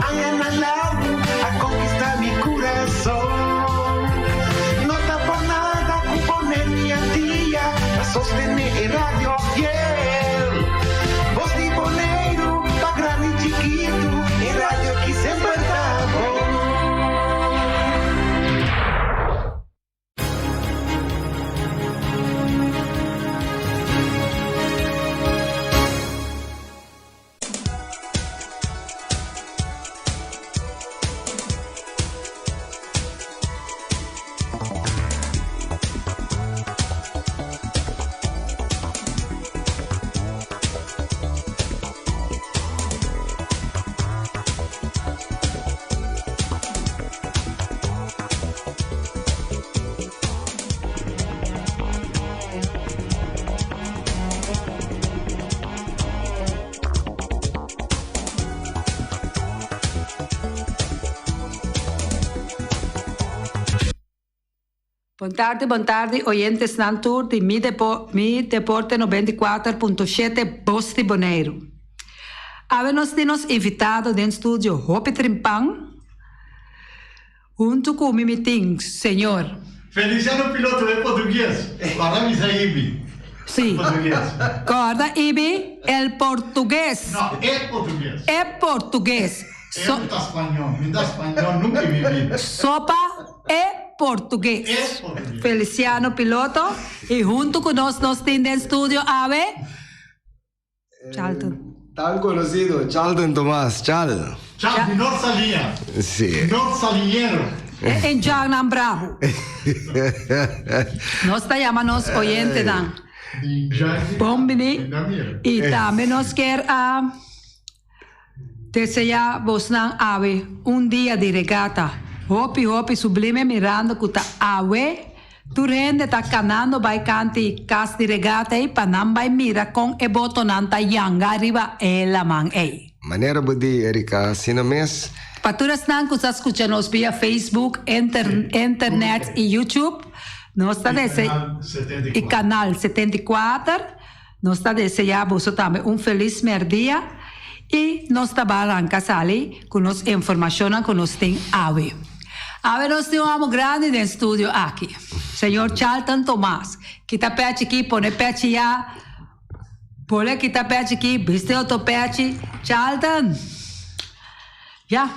Añanan largu a konkistá mi kurason. No ta por nada ku Bonaire i Antia ta sostené e radio fiel. Bos di Boneiru pa grandi i chikitu, e radio ki semper ta bon. Bon tardi, bon tardi oyentesnan tur di Mi Depo Mi Deporte 94.7 Bos di Boneiru. Awe nos tin nos invitado den studio Hopi Trimpan. Huntu ku mi mi tin señor. Feliciano Piloto e portugues. Kòrda bisa Ibi. Sí. Portugues. Kòrda Ibi el portugues. No, e portugues. E portugues. So. E ta spañó. Mi ta spañó nunca en mi vida. Sopa e portugues. E portugues. Feliciano Piloto y huntu ku nos nos tin den studio awe. Charlton. Tan conocido, Charlton Tomas, Chal. Chal di Nort Saliña. Sí. Nort Saliñero. E indjannan bravo. Nos ta yama nos oyentenan. Bon bini y tambe nos kier a desea bosnan awe un dia di regata hopi hopi sublime mirando cu ta awe Tur hende ta kanando bai kanti kas di regata ei pa nan bai mira kon e botonan ta yanga riba e laman ei. Manera bo di, Erika, asina mes. Pa tur esnan ku sa skucha nos via Facebook, internet i YouTube, nos ta desea i kanal 74, nos ta desea boso tambe un felis merdia i nos ta bai ranka sali ku nos informashonnan ku nos tin awe. Awe nos tin un amo grandi den studio aki, señor Charlton Tomas. Kita pechi aki, pone pechi ya, pone kita pechi aki, bisti otro pechi. Charlton, ya,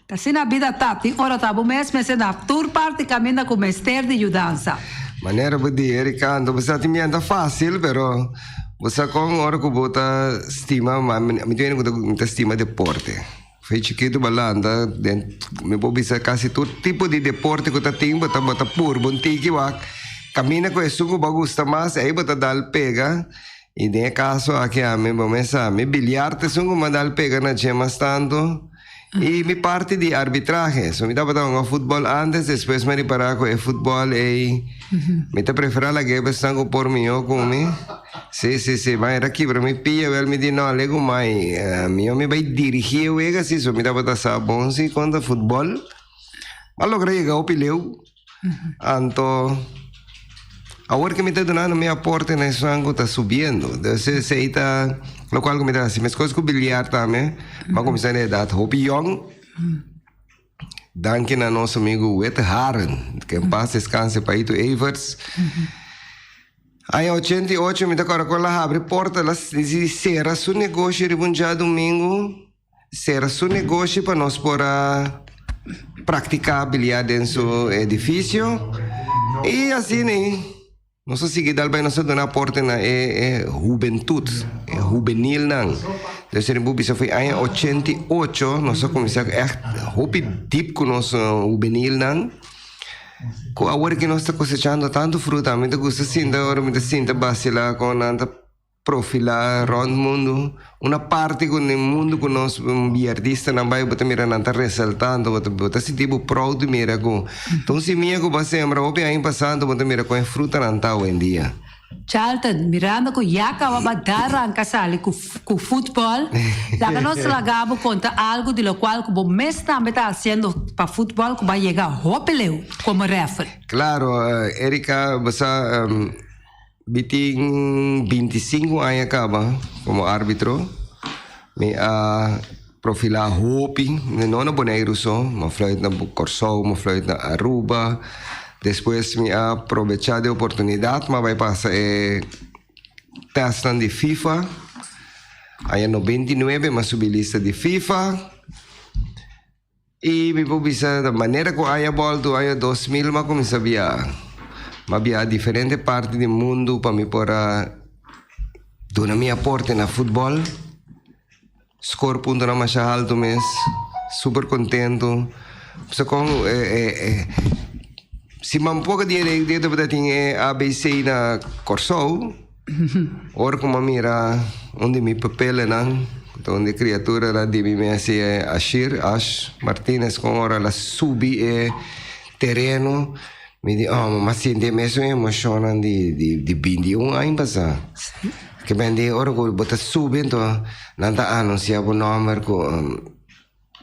ta asina bida ta, tin ora ta bo mes mester na tur parti kaminda ku mester di yudansa. Manera bo di, Erika, anto bo sa tin mienta fácil, pero bo sa kon ora ku bo ta stima, mi tin ku mi ta stima deporte. Fe chikitu bo lanta den mi por bisa kasi tur tipo di deporte ku ta tin bo ta bo ta purba un tiki wak kaminda ku esun ku bo a gusta mas ei bo ta dal pega i den e kaso aki ami bo mes sa mi biliar ta esun ku mi a dal pega na dje mas tantu i mi parti di arbitrahe so mi tabata hunga futbòl antes despues mi a ripara ku e futbòl ei mi ta prefera lag'é pa esnan ku por mihó ku mi. Sí, sí, sí, ma era kibra mi pia, wel mi di no, legu mai, mihó mi bai dirigí e wega, sí, so mi tabata sa bon sí konta futbòl. M'a logra yega hopi leu, anto awor ke mi ta dunando mi aporte na esnan ku ta subiendo, dus esei ta lokual ku mi ta hasi. Meskos ku biliar tambe, m'a kuminsá na edat hopi yòn. Danki na nos amigu Wit Haren, ke en pas deskanse Paito Everts. Aña 88 mi ta kòrda ku el a habri porta, el a sera su negoshi riba un djadumingu, sera su negoshi pa nos por a praktiká biliar den su edifisio. I asina ei. Nos a sigui dal bai, nos a duna aporte na e hubentut, e hubenilnan. Entonces den bo bisa foi aña 88 nos a kuminsá ègt hopi dip ku nos hubenilnan. Ku awor ke nos ta kosechando tantu fruta, mi ta gusta sinta ora mi ta sinta basilá kon nan ta profilá rònt mundu. Una parti ku den mundu ku nos biardistanan bai bo ta mira nan ta resaltando, bo ta bo ta sinti bo proud di mira ku ta un simia ku bo a sembra hopi aña pasá anto bo ta mira kon e frutanan ta awendia. Charlton, mirando ku ya kaba ba da ranka sali ku ku futbòl, laga nos laga bo konta algu di lokual ku bo mes tambe ta hasiendo pa futbòl ku bo a yega hopi leu komo rèferi. Klaro, Erika, bo sa. Mi tin 25 aña kaba komo árbitro. Mi a. profilá hopi, no na Boneiru so, m'a fluit na Kòrsou, m'a fluit na Aruba. Despues mi a probechá di e oportunidat, m'a bai pasa e tèstnan di FIFA. Aña 99 m'a subi lista di FIFA. I mi por bisa ta manera ku aña bòltu aña 2000 m'a kuminsá biaha. M'a biaha diferente parti di mundu pa mi por a duna mi aporte na futbòl. Skor puntonan masha haltu mes. Super kontentu. Pasobra kon si man poko dia dia tabata tin e ABC na Kòrsou. Ora ku m'a mira un di mi papelenan, ku ta un di e kriaturanan di mi mes e Ashir, Ash, Martinez, kon ora el a subi e tereno, mi di, oh, m'a sinti e mesun emoshonnan di di 21 aña pasá. Ke men di ora ku bo ta subi anto nan ta anunsiá bo nòmber ku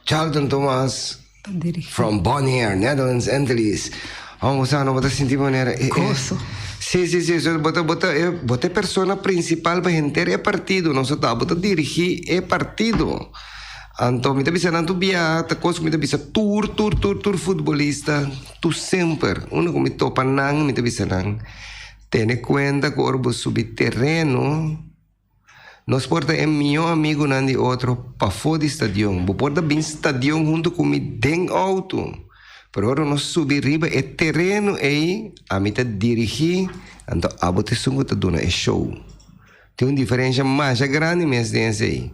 Charlton Thomas from Bonaire, Netherlands Antilles. Oh, bo sa, no bo ta sinti manera. Eh, Gozo. Sí, sí, sí. So, bo ta, bo ta, eh, bo ta e persona principal pa henter e partido. No so ta, bo ta dirigi e partido. Anto, mi ta bisa nan tur bia, ta cos cu mi ta bisa tur, tur, tur, tur futbolista, tur semper. Uno cu mi topa nan, mi ta bisa nan, tene cuenta cu ora bo subi tereno, Nos por ta e mihó amigunan di otro pafó di stadion. Bo por ta bin stadion huntu ku mi den outo, pero ora nos subi riba e tereno ei, ami ta dirigí, anto abo ta esun ku ta duna e show. Tin un diferensha masha grandi mes den esei.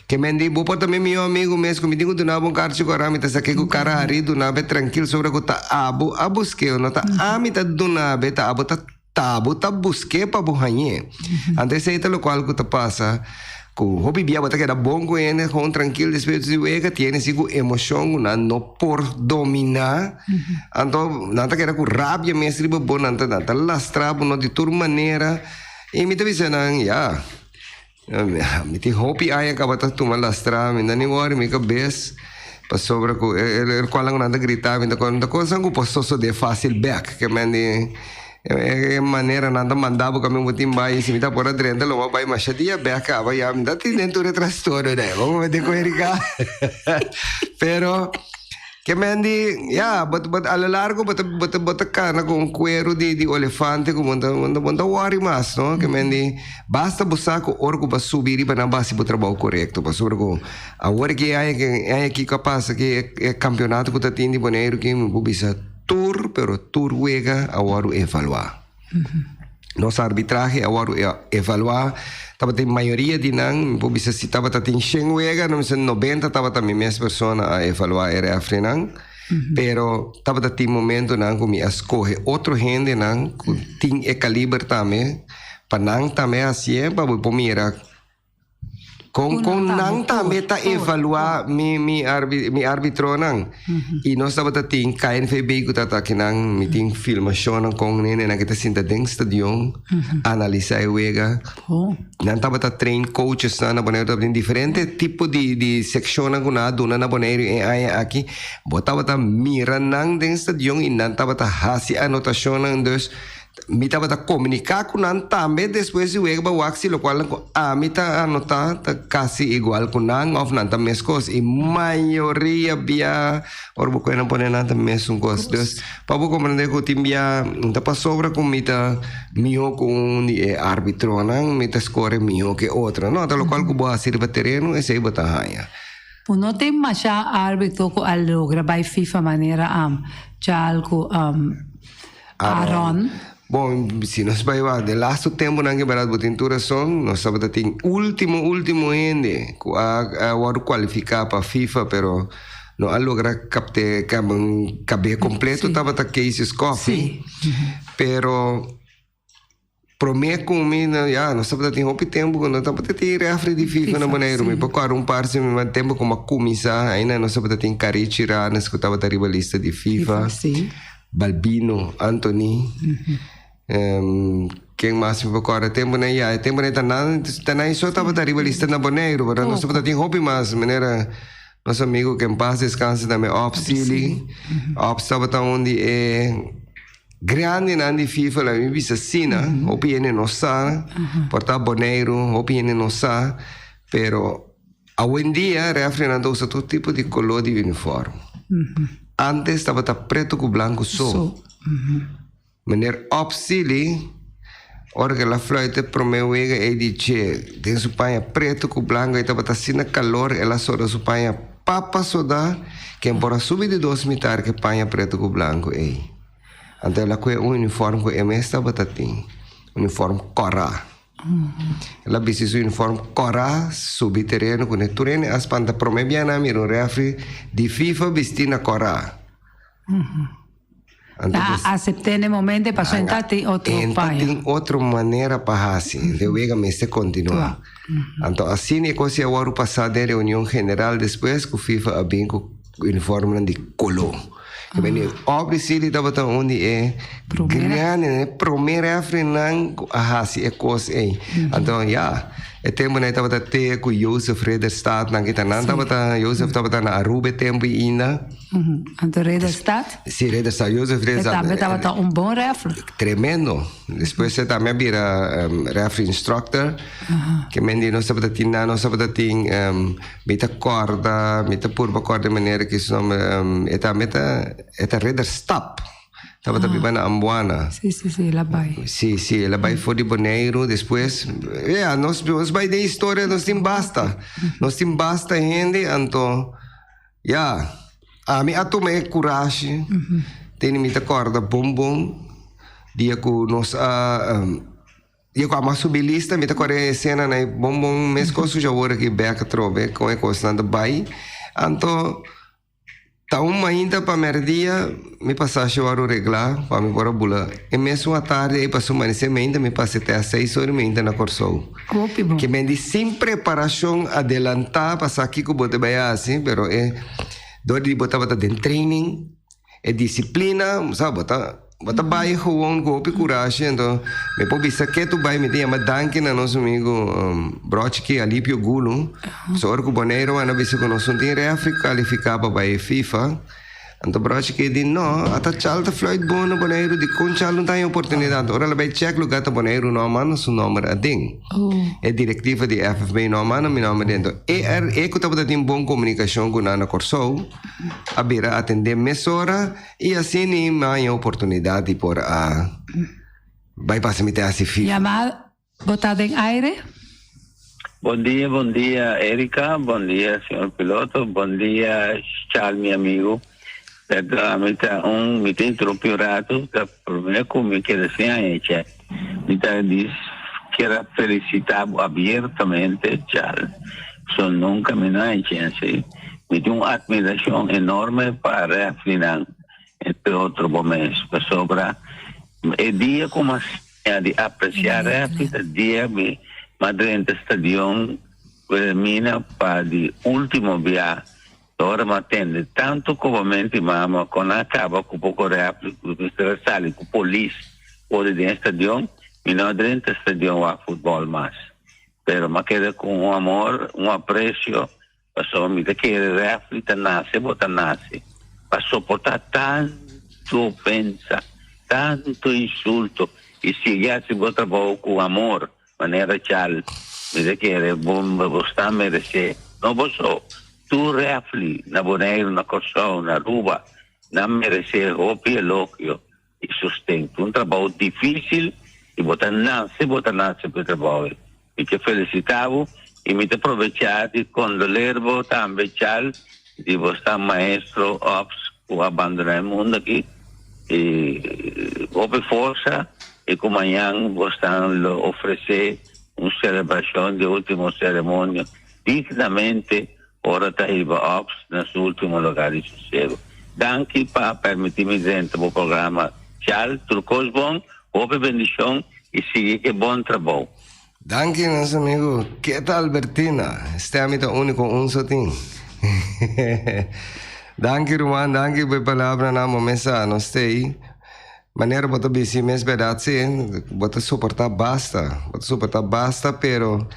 Ke men di, bo por ta mi mihó amigu mes ku mi tin ku duna bo un karchi ku ora mi ta sak'é ku kara harí, duna bo e trankil sobra ku ta abo a busk'é, no ta ami ta duna bo e, ta abo ta. Ta bo ta busk'é pa bo hañ'é. Anto esei ta lokual ku ta pasa ku hopi bia bo ta keda bon ku hende gewoon trankil despues di wega tiene si ku emoshon ku nan no por dominá. Anto nan ta keda ku rabia mes riba bo, nan ta nan ta lastra bo no di tur manera i mi ta bisa nan ya mi tin hopi aña kaba ta tuma lastra mi no ni wòri mi kabes pasobra ku e lokualnan ku nan ta grita mi ta konta kosanan ku por sosodé fásil bèk ke men di e manera nan ta manda bo kaminda bo tin bai si mi ta por a drenta lo bo a bai masha dia bèk kaba ya mi ta tin den tur e trastorno dei bo mete ku Erika pero. Ke men di, ya, bo bo a lo largo bo ta bo ta bo ta kana ku un kueru di di olefante ku bo no ta bo no ta wòri mas, no. Ke men di, basta bo sa ku ora ku bo a subi riba nan bo a hasi bo trabou korekto, pasobra ku awor ki e aña ki e aña kiko a pasa ki e e kampionato ku ta tin di Boneiru ki mi por bisa tur pero tur wega a wòrdu evaluá. Nos arbitrahe a wòrdu evaluá, tabatin mayoria di nan, mi por bisa si tabata tin shen wega, no bisa 90 tabata mi mes persona a evaluá e refrinan, pero tabata tin momentonan ku mi a skohe otro hendenan ku tin e kaliber tambe, pa nan tambe hasié pa bo por mira. Con con nan tambe ta evalua mi mi arbi mi arbitronan. Y nos tabata tin KNVB cu ta aki nan, mi tin filmacionnan con nenenan cu ta sinta den stadion analisa e wega. Nan tabata train coachesnan na Boneiru, tabatin diferente tipo di di seccionnan cu nan a duna na Boneiru e aña aki. Bo tabata mira nan den stadion y nan tabata haci anotacionnan, dus Mi tabata komuniká ku nan tambe despues di wega pa wak si lokual ku ami ta anotá ta kasi igual ku nan òf nan ta meskos. I mayoria bia ora bo kue nan pone nan ta mesun kos. Dus pa bo komprendé ku tin bia no ta pasobra ku mi ta mihó ku un di e arbitronan, mi ta skore mihó ku e otro. No, ta lokual ku bo hasi riba tereno esei bo ta haña. Bo no tin masha arbitro ku a logra bai FIFA manera Chalco. Aaron. Bon, si nos bai wak den lastu tempunan ke bèrdat bo tin tur rason, nos tabata tin último último hende ku a a wòrdu kualifiká pa FIFA pero no a logra kapte kab'é kompleto tabata Casey Coffey. Pero promé ku mi ya nos tabata tin hopi tempu ku no tabata tin refri di FIFA na Boneiru. Mi por kòrda un par si mi tempu ku mi a kuminsá ainda nos tabata tin Carichi Ranes ku tabata riba lista di FIFA. Balbino, Anthony, ken mas mi por kòrda tempunan ya, e tempunan ta nan, ta nan so tabata riba lista na Boneiru, pero nos tabata tin hopi mas, manera nos amigo ke en paz descanse tambe Op Silly, Op tabata un di e grandenan di FIFA, laga mi bisa asina, hopi hende no sa, por ta Boneiru, hopi hende no sa, pero. Awendia refereenan ta usa tur tipo di koló di uniform. Antes tabata preto ku blanku so. Meneer Opsili, ora ku el a fluit e promé wega ei di dje den su paña preto ku blanku ei tabata asina kalor el a soda su paña papa soda ken por a subi di dos mitar ku e paña preto ku blanku ei. Anto el a kue un uniform ku e mes tabata tin, uniform kòrá. El a bisti su uniform kòrá subi tereno kuné tur hende a spanta promé bia nan a mira un rèfri di FIFA bistí na kòrá. Anto Ta asept'é n'e momento pasobra en ta tin otro En ta paña. tin otro manera pa hasi. E wega mester kontinuá. Anto asina e kos i a wòrdu pasá den reunion general despues ku FIFA a bin ku uniformnan di koló. Ke bini Aubrey Sealy tabata un di e grandenan, e promé rèfrinan ku a hasi e kos ei. Anto ya, e tempunan ei tabata te ku Joseph Ridderstaat nan kita nan tabata, Joseph tabata na Aruba e tempu ainda. Anto Ridderstaat? Si, Ridderstaat, Joseph Ridderstaat. E tambe tabata un bon rèfri. Tremendo. Despues e tambe a bira rèfri instructor. Ke men di nos tabata tin nan, nos tabata tin Mi ta kòrda, mi ta purba kòrda e manera ki su nòmber, e tambe ta, e ta Ridderstap. Tabata biba na Ambuana. Sí, sí, sí, el a bai. Sí, sí, el a bai for di Boneiru, despues, ya, nos, nos bai den historia, nos tin basta. Nos tin basta hende, anto, ya, ami a tuma e kurashi, tene mi ta kòrda bon bon, dia ku nos a. Dia ku amo a subi lista mi ta kore e esena na e bon bon meskos ku awor aki bek atrobe kon e kosnan ta bai. Anto ta un mainta pa merdia mi pasashi wòrdu reglá pa mi por a bula e mesun atardi ei pasobra manisé mainta mi pasa te a seis ora mainta na Kòrsou. Hopi bon. Ke men di sin preparashon adelantá pa sa kiko bo ta bai hasi pero e dor di bo tabata den training. E disiplina, sa, bo ta, bo ta bai gewoon ku hopi kurashi, anto mi por bisa ke tu bai, mi ta yama danki na nos amigu Brochki Alipio Gulu, pasobra ora ku Boneiru a bisa ku nos no tin refri kalifiká pa bai FIFA, anto Brochki di no, ata Chal ta fluit bon na Boneiru, dikon Chal no ta haña oportunidat? Ora el a bai chèk lugá ta Boneiru no a manda su nòmber aden. E direktiva di FFB no a manda mi nòmber aden. Anto e er, e ku tabata tin bon komunikashon ku nan na Kòrsou, a bira atendé mesora i asina mi a haña oportunidat di por a bai pasa mi tèst di FIFA. Yama bo ta den aire. Bon dia, bon dia Erika, bon dia señor piloto, bon dia Charles mi amigo. Perdona mi ta un mi ta interumpi un rato, ta prome cu mi keda sin haña che. Mi ta dis kier a felicita bo abiertamente Charles, so nunca mi no haña chance. Mi tin un admiracion enorme pa reflinan entre otro bo mes, pasobra e dia cu mi a siña di aprecia refli ta dia mi a drenta stadion Wilhelmina pa di ultimo bia. Ora mi a tende tantu kobamento di mama kon a kaba ku poko rèpli ku mester a sali ku polis for di den stadion, mi no a drenta stadion wak futbòl mas. Pero mi a keda ku un amor, un apresio, pasobra mi ta kere rèfli ta nase bo ta nase pa soportá tantu ofensa, tantu insulto i sigui hasi bo trabou ku amor. Manera Chal, mi ta kere bo bo sta meresé, no bo so, tur rèfli na Boneiru, na Kòrsou, na Aruba, nan meresé hopi elogio i sosten. Ta un trabou difísil i bo ta nase, bo ta nase pa e trabou ei. Mi ke felisitá bo i mi ta probechá di kondoler bo tambe, Chal, di bo sta maestro Ops ku a bandoná e mundu aki. I hopi forsa. I ku mañan bosnan lo ofresé un selebrashon di último seremonia dignamente ora ta hiba Ops na su último lugá di sosiego. Danki pa a permití mi drenta bo programa Chal. Tur kos bon, hopi bendishon i sigui ku e bon trabou. Danki nos amigo. Ke ta Albertina? Stem mi ta unico un so tin. Danki ruman, danki pa e palabranan bo mesa. Nos ta ei. Manera bo ta bisti mes berdad si, bo ta soporta basta, bo ta soporta basta pero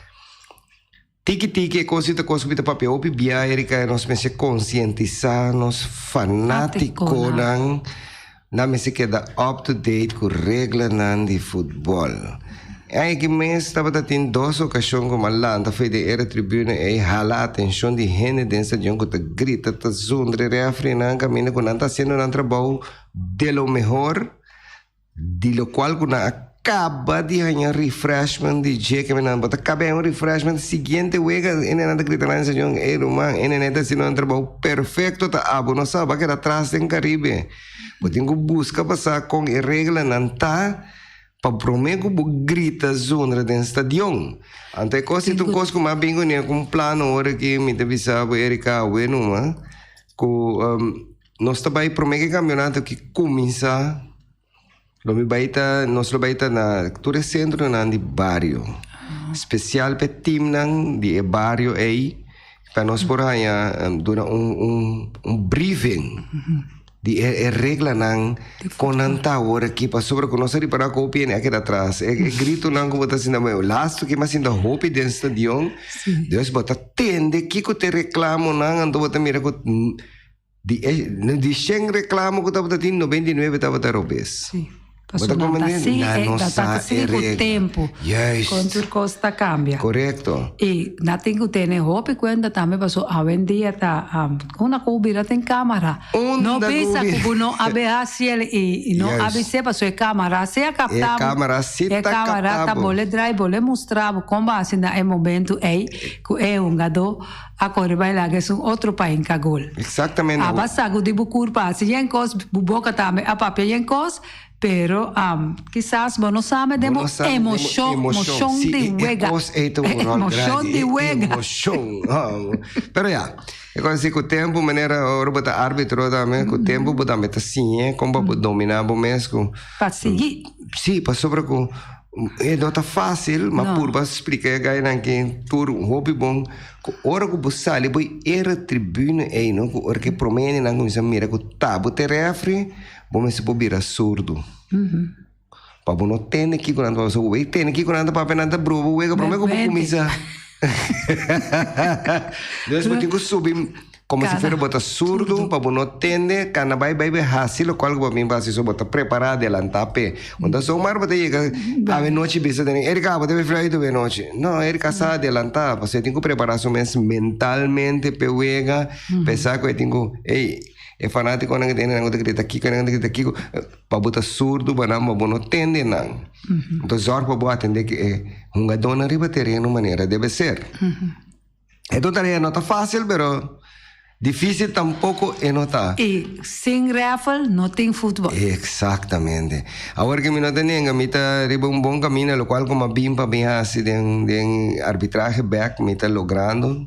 tiki tiki e cos ta cos cu mi ta papia hopi bia Erika nos mester concientisa nos fanaticonan nan mester keda up to date cu reglanan di futbol. E aña aki mes tabata tin dos okashon ku m'a lanta fo'i den era tribuna ei hala atenshon di hende den stadion ku ta grita ta zundra e refrinan kaminda ku nan ta hasiendo nan trabou de lo mehor di lo kual ku nan a kaba di haña refreshment di dje ke nan bo ta kaba haña un refreshment siguiente wega hende nan ta grita nan den stadion ey ruman hende nan ta hasiendo nan trabou perfecto ta abo no sa bo a keda atras den Caribe bo tin ku buska pa sa kon e reglanan ta. Pa prome ku bo grita zundra den stadion. Anto e kos ta un kos ku mi a bin kuné ku un plano ora ki mi ta bisa bo Erika awe numa ku nos ta bai prome ku e kampionato ki kuminsá lo mi bai ta nos lo bai ta na tur e sentronan di bario spesial pa e timnan di e bario ei pa nos por haña duna un un briefing. Di e reglanan kon nan ta awor aki pasobra ku nos a ripará ku hopi hende a keda atras. E gritonan ku bo ta sinta moe lastu ke mi a sinta hopi den stadion. Dus bo ta tende kiko ta e reklamonan anto bo ta mira ku di e di shen reklamo ku tabata tin 99 tabata robes. Bo ta comprende? Nan no sa e regla. Juist. Con tur cos ta cambia. Correcto. Y nan tin cu tene hopi cuenta tambe paso awendia ta una cu bira tin camara. Unda No bisa cu cu bo no a be haci el y no a bis'e paso e camara si a capta E camara si bo. ta E camara capta ta bo. bole draai bole mustra bo con bo haci na e momento ey cu e hungador a core bay laga esun otro pa hinca gol. Exactamente. Aba sagudi bo curpa haci yen cos, bo boca tambe a papia yen cos, pero kisas bo no sabe den bo emocion, emocion di wega. E cos ey ta un rol Emocion di wega. Emocion. Pero ya, e cos asi cu tempo manera ora bo ta arbitro tambe, cu tempo bo tambe ta siña con pa bo domina bo mes cu. Pa sigui. Si, pasobra cu E no ta fácil, ma purba splika e gainan ki tur hopi bon ku ora ku bo sali bo era tribune ei no ku ora ku e prome hendenan kuminsá mira ku ta bo ta e refri bo mester por bira surdu pa bo no tende kiko nan ta papia pasobra bo tende kiko nan ta papia nan ta bruha bo wega prome ku bo kuminsá dus bo tin ku subi. Como si fuera bo ta surdu pa bo no tende, cana bay bay bay haci locual cu bo a bin pa haci, so bo ta prepara adelanta p'e. Bo ta zomaar bo ta yega awe nochi bisa tene, Erika bo ta bay fluit awe nochi. No, Erika sa adelanta, pasobra e tin cu prepara su mes mentalmente p'e wega, pensa cu e tin cu, ey, e fanaticonan cu tene nan cu ta grita kico, nan cu ta grita kico, pa bo ta surdu pa nan pa bo no tende nan. Enton zorg pa bo atende cu e hungadornan riba tereno manera debe ser. E tu tarea no ta fácil, pero difícil tampoco e no ta. Y sin rèfel no tin futbol. Exactamente. Awor ke mi no ta nenga, mi ta riba un bon camino, locual cu mi a bin pa bin haci den den arbitrahe bek, mi ta logrando.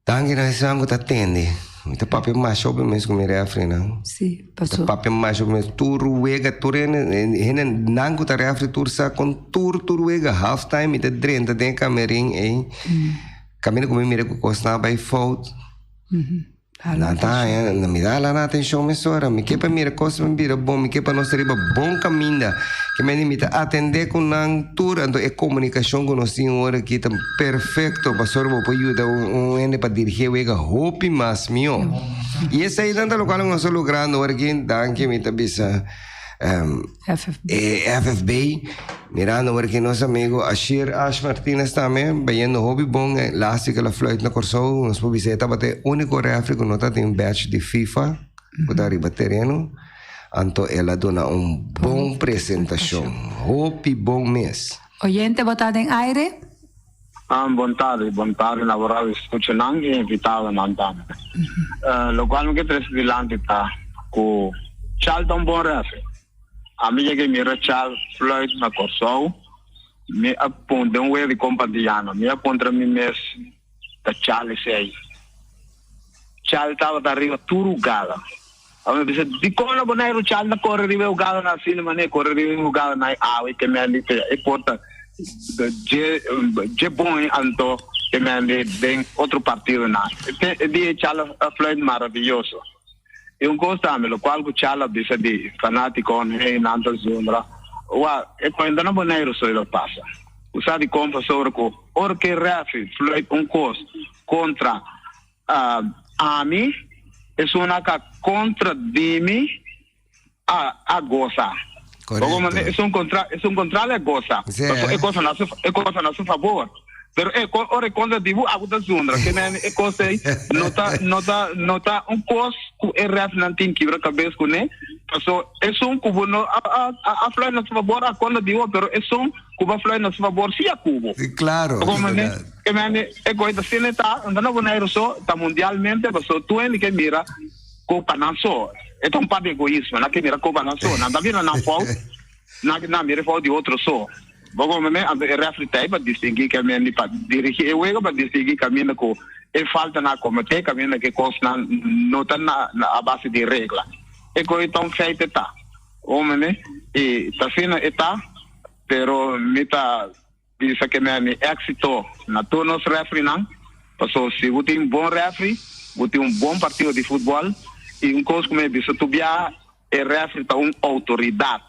Danki na esnan ku ta tende. Mi ta papia masha hopi mes ku mi refrinan. Sí, Mi paso. ta papia masha hopi mes. Tur wega, tur hende, hende nan ku ta refri tur sa kon tur tur wega half time mi ta drenta den e kamerin ei. Kaminda ku mi mira ku kosnan a bai fout. Nan ta haña, mi ta hala nan atenshon mesora. Mi ke pa mira kos mi bira bon, mi ke pa nos ta riba bon kaminda. Ke mende mi ta atendé ku nan tur, anto e komunikashon ku nos tin ora aki ta perfekto pasobra bo por yuda un hende pa dirigí e wega hopi mas mihó. I eseinan ta lokual ku nos ta logrando ora aki. Danki mi ta bisa e FFB, mirando ora aki nos amigo Ashir Ash Martinez tambe bayendo hopi bon e laatste ku el a fluit na Kòrsou. Nos por bisa e tabata e úniko rèfri ku no tabatin un badge di FIFA ku ta riba tereno. Anto el a duna un bon presentashon, hopi bon mes. Oyente bo ta den aire? Bon tardi, bon tardi na bo radio escuchanan y invitadonan tambe. Locual mi ke trece dilanti ta cu Chal ta un bon referee. Ami yega mira Chal fluit na Corsou, mi a pon den un wea di compa Diana, mi a puntra mi mes ta Chal esey. Chal tabata riba tur hugada. Ami a bisa, dikon na Boneiru Chal ta kore riba e hugadanan asina manera e kore riba e hugadanan ei awe ke men di e por ta dje dje bon ei anto ke men di den otro partidonan. E dia ei Chal a fluit maraviyoso. I un kos tambe lokual ku Chal a bisa di fanatikonan ei nan ta zundra, wak e kuenta na Boneiru so e lo pasa. Bo sa dikon pasobra ku ora ke refi fluit un kos kontra Ami, esun a ka kontra di mi a gosa. Correcto. Esun contra, esun contrale a goza. Sí, Paso eh. e cosa na su, e cosa na su favor. Pero e ora e contra di bo, abo ta zundra. Ke men e cos ei no ta, no ta, no ta un cos cu e refnan tin kibra cabes cune. Paso esun cu bo no a, a, a, a fluit na su favor a contra di bo, pero esun cu bo a fluit na su favor si a cubo. Sí, claro, Como es men verdad. ke men e coi ta asina ta, no ta na Boneiru so, ta mundialmente, paso tur hende ke mira Copa nan so, e ta un par di egoismo, nan ke mira copa nan so, nan ta mira nan fout, nan nan mira e fout di otro so. Bo comprende? Anto e refri ta ei pa distingui kaminda di pa dirigi e wega pa distingui kaminda ku e faltanan a komete, kaminda ku e kosnan no ta na a base di regla. E koe ta un feit e ta. Bo comprende? I ta asina e ta, pero mi ta Bisa ke mi éxito na tur nos refrinan, paso si bo tin bon refri, bo tin un bon partido di futbòl i un kos ku mi a bisa tur biaha, e refri ta un outoridat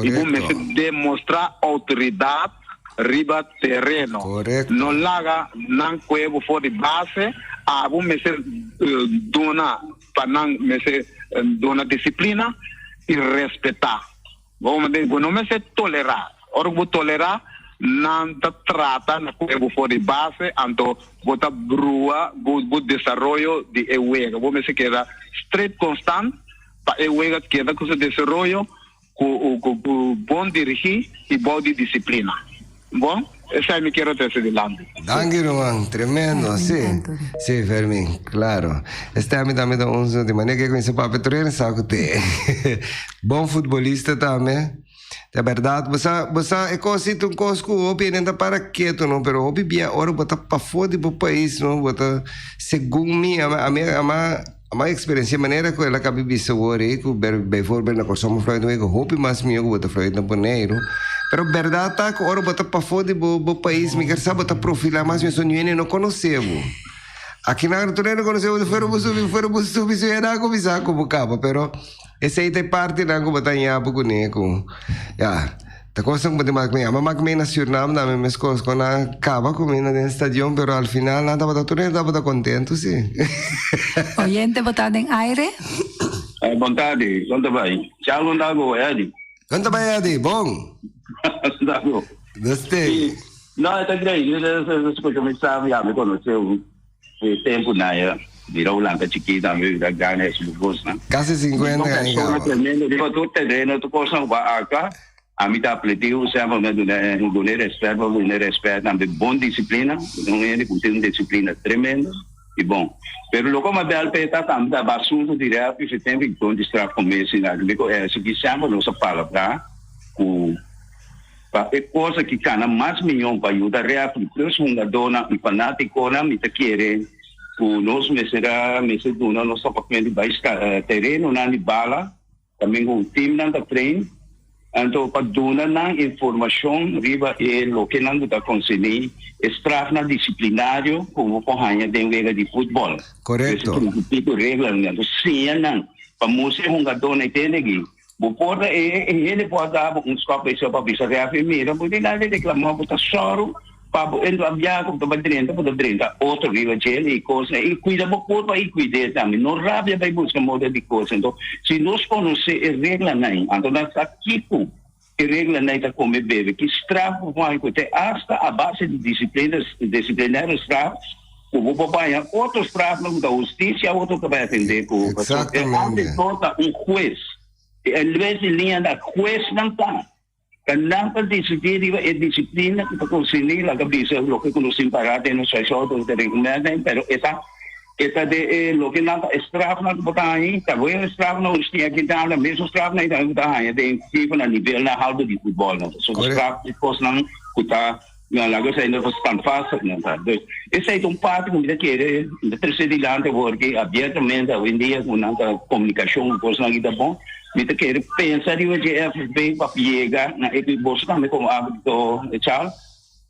i bo mester demostrá outoridat riba tereno. No laga nan kue bo for di base, abo mester duna pa nan mester duna disiplina i respetá. Bo bo no mester tolerá. Ora ku bo tolerá, nan ta trata na kohe bo for di base, anto bo ta brua bo bo desaroyo di e wega. Bo mester keda stret konstant pa e wega keda ku su desaroyo ku ku bon dirigí i bou di disiplina. Bon, esei mi kier a trese dilanti. Danki ruman, tremendo, si, si Fermin, claro. Este ami tambe ta un di manera ke kuminsa papia tur hende sa ku te. Bon futbolista tambe. Ta berdad, bo sa, bo sa e kos si ta un kos ku hopi hende ta para ketu no, pero hopi bia ora bo ta pafó di bo pais no, bo ta, segun mi, ami, ami, ama, ama eksperensia manera ku el a kabi bisa wor ei ku bijvoorbeeld na Kòrsou bo fluit un wega hopi mas mihó ku bo ta fluit na Boneiru. Pero bèrdat ta ku ora bo ta pafó di bo bo pais mi ker sa bo ta profilá mas mihó so niun hende no konosé bo. Akinan tur hende konosé bo fuera bo subi fuera bo subi su hende a kuminsá ku bo kaba pero esei ta e partinan ku bo ta haña bo kuné ku ya. Ta cosa ku bo tin mak mi. Ama mak mi na Surinam tambe meskos ku nan kaba ku mi na den stadion pero al final nan tabata tur hende tabata kontentu si. Oyente bo ta den aire. Bon tardi, kon ta bai? Chal kon ta go Eddy? Kon ta bai Eddy? Bon. Kon ta go? Deste. No, e ta grei. Escucha mi sa, ya mi conoce un tempo na ya. Mira Hulanda chikito, mi bira grandi e cosnan. Casi 50 aña caba. Tremendo, riba tur terreno, tur cosnan cu aca. Ami ta apleti semper mi a duna duna respet, pa duna respet tambe bon disciplina, un hende cu tin un disciplina tremendo y bon. Pero loke mi a bel p'e ta tambe ta asunto di ref y tempo y don di straf cu Messi na mi cu esaki semper nos a palabra cu pa e cosa ki cana mas miyon pa yuda ref y plus hungadornan y fanaticonan mi ta kere cu nos mester a mester duna nos departamento di bay terenonan di bala. Tambe ku timnan ta train, anto pa duna nan informashon riba e loke nan ku ta konserní e strafnan disiplinario ku bo por haña den wega di futbòl. Korekto. Mester tin tipo reglanan. Anto siña nan pa mustra e hungadónan e tende aki. Bo por ta e hende por a daba un skòp esei pa bisa rèfri mira bo tin nada di reklamá bo ta sòru. Pa bo entra bia ku bo ta bai drenta, bo ta drenta otro riba djel i kosnan. I kuida bo kurpa i kuid'é tambe. No rabia bai buska moda di kos. Anto, si nos konosé e reglanan, anto nan sa kiko e reglanan ta kome bebe, ki straf bo por haña ku te asta a base di disiplina, disiplinario straf, ku bo por baña otro strafnan ku ta hustisia otro ta bai atendé ku. Pasobra e árbitro ta un hues. En bes di liña na huesnan ta. Ta nan ta disidí riba e disiplina ku ta konserní laga bisa loke ku nos tin pará den nos huishouden ta rekomendá, pero e ta e ta de e loke nan ta e strafnan ku bo ta haña, ta bo e strafnan ku nos tin aki ta mesun strafnan ku ta haña den FIFA na nivelnan haltu di futbòl. So straf di kosnan ku ta laga esei no ta standvastig nan ta. Dus esei ta un parti ku mi ta kere mi ta trese dilanti awor ki abiertamente awendia ku nan ta komunikashon ku kosnan aki ta bon. Mi ta kere pensa riba dje FFB pa yega na e ku boso tambe komo árbitro Charles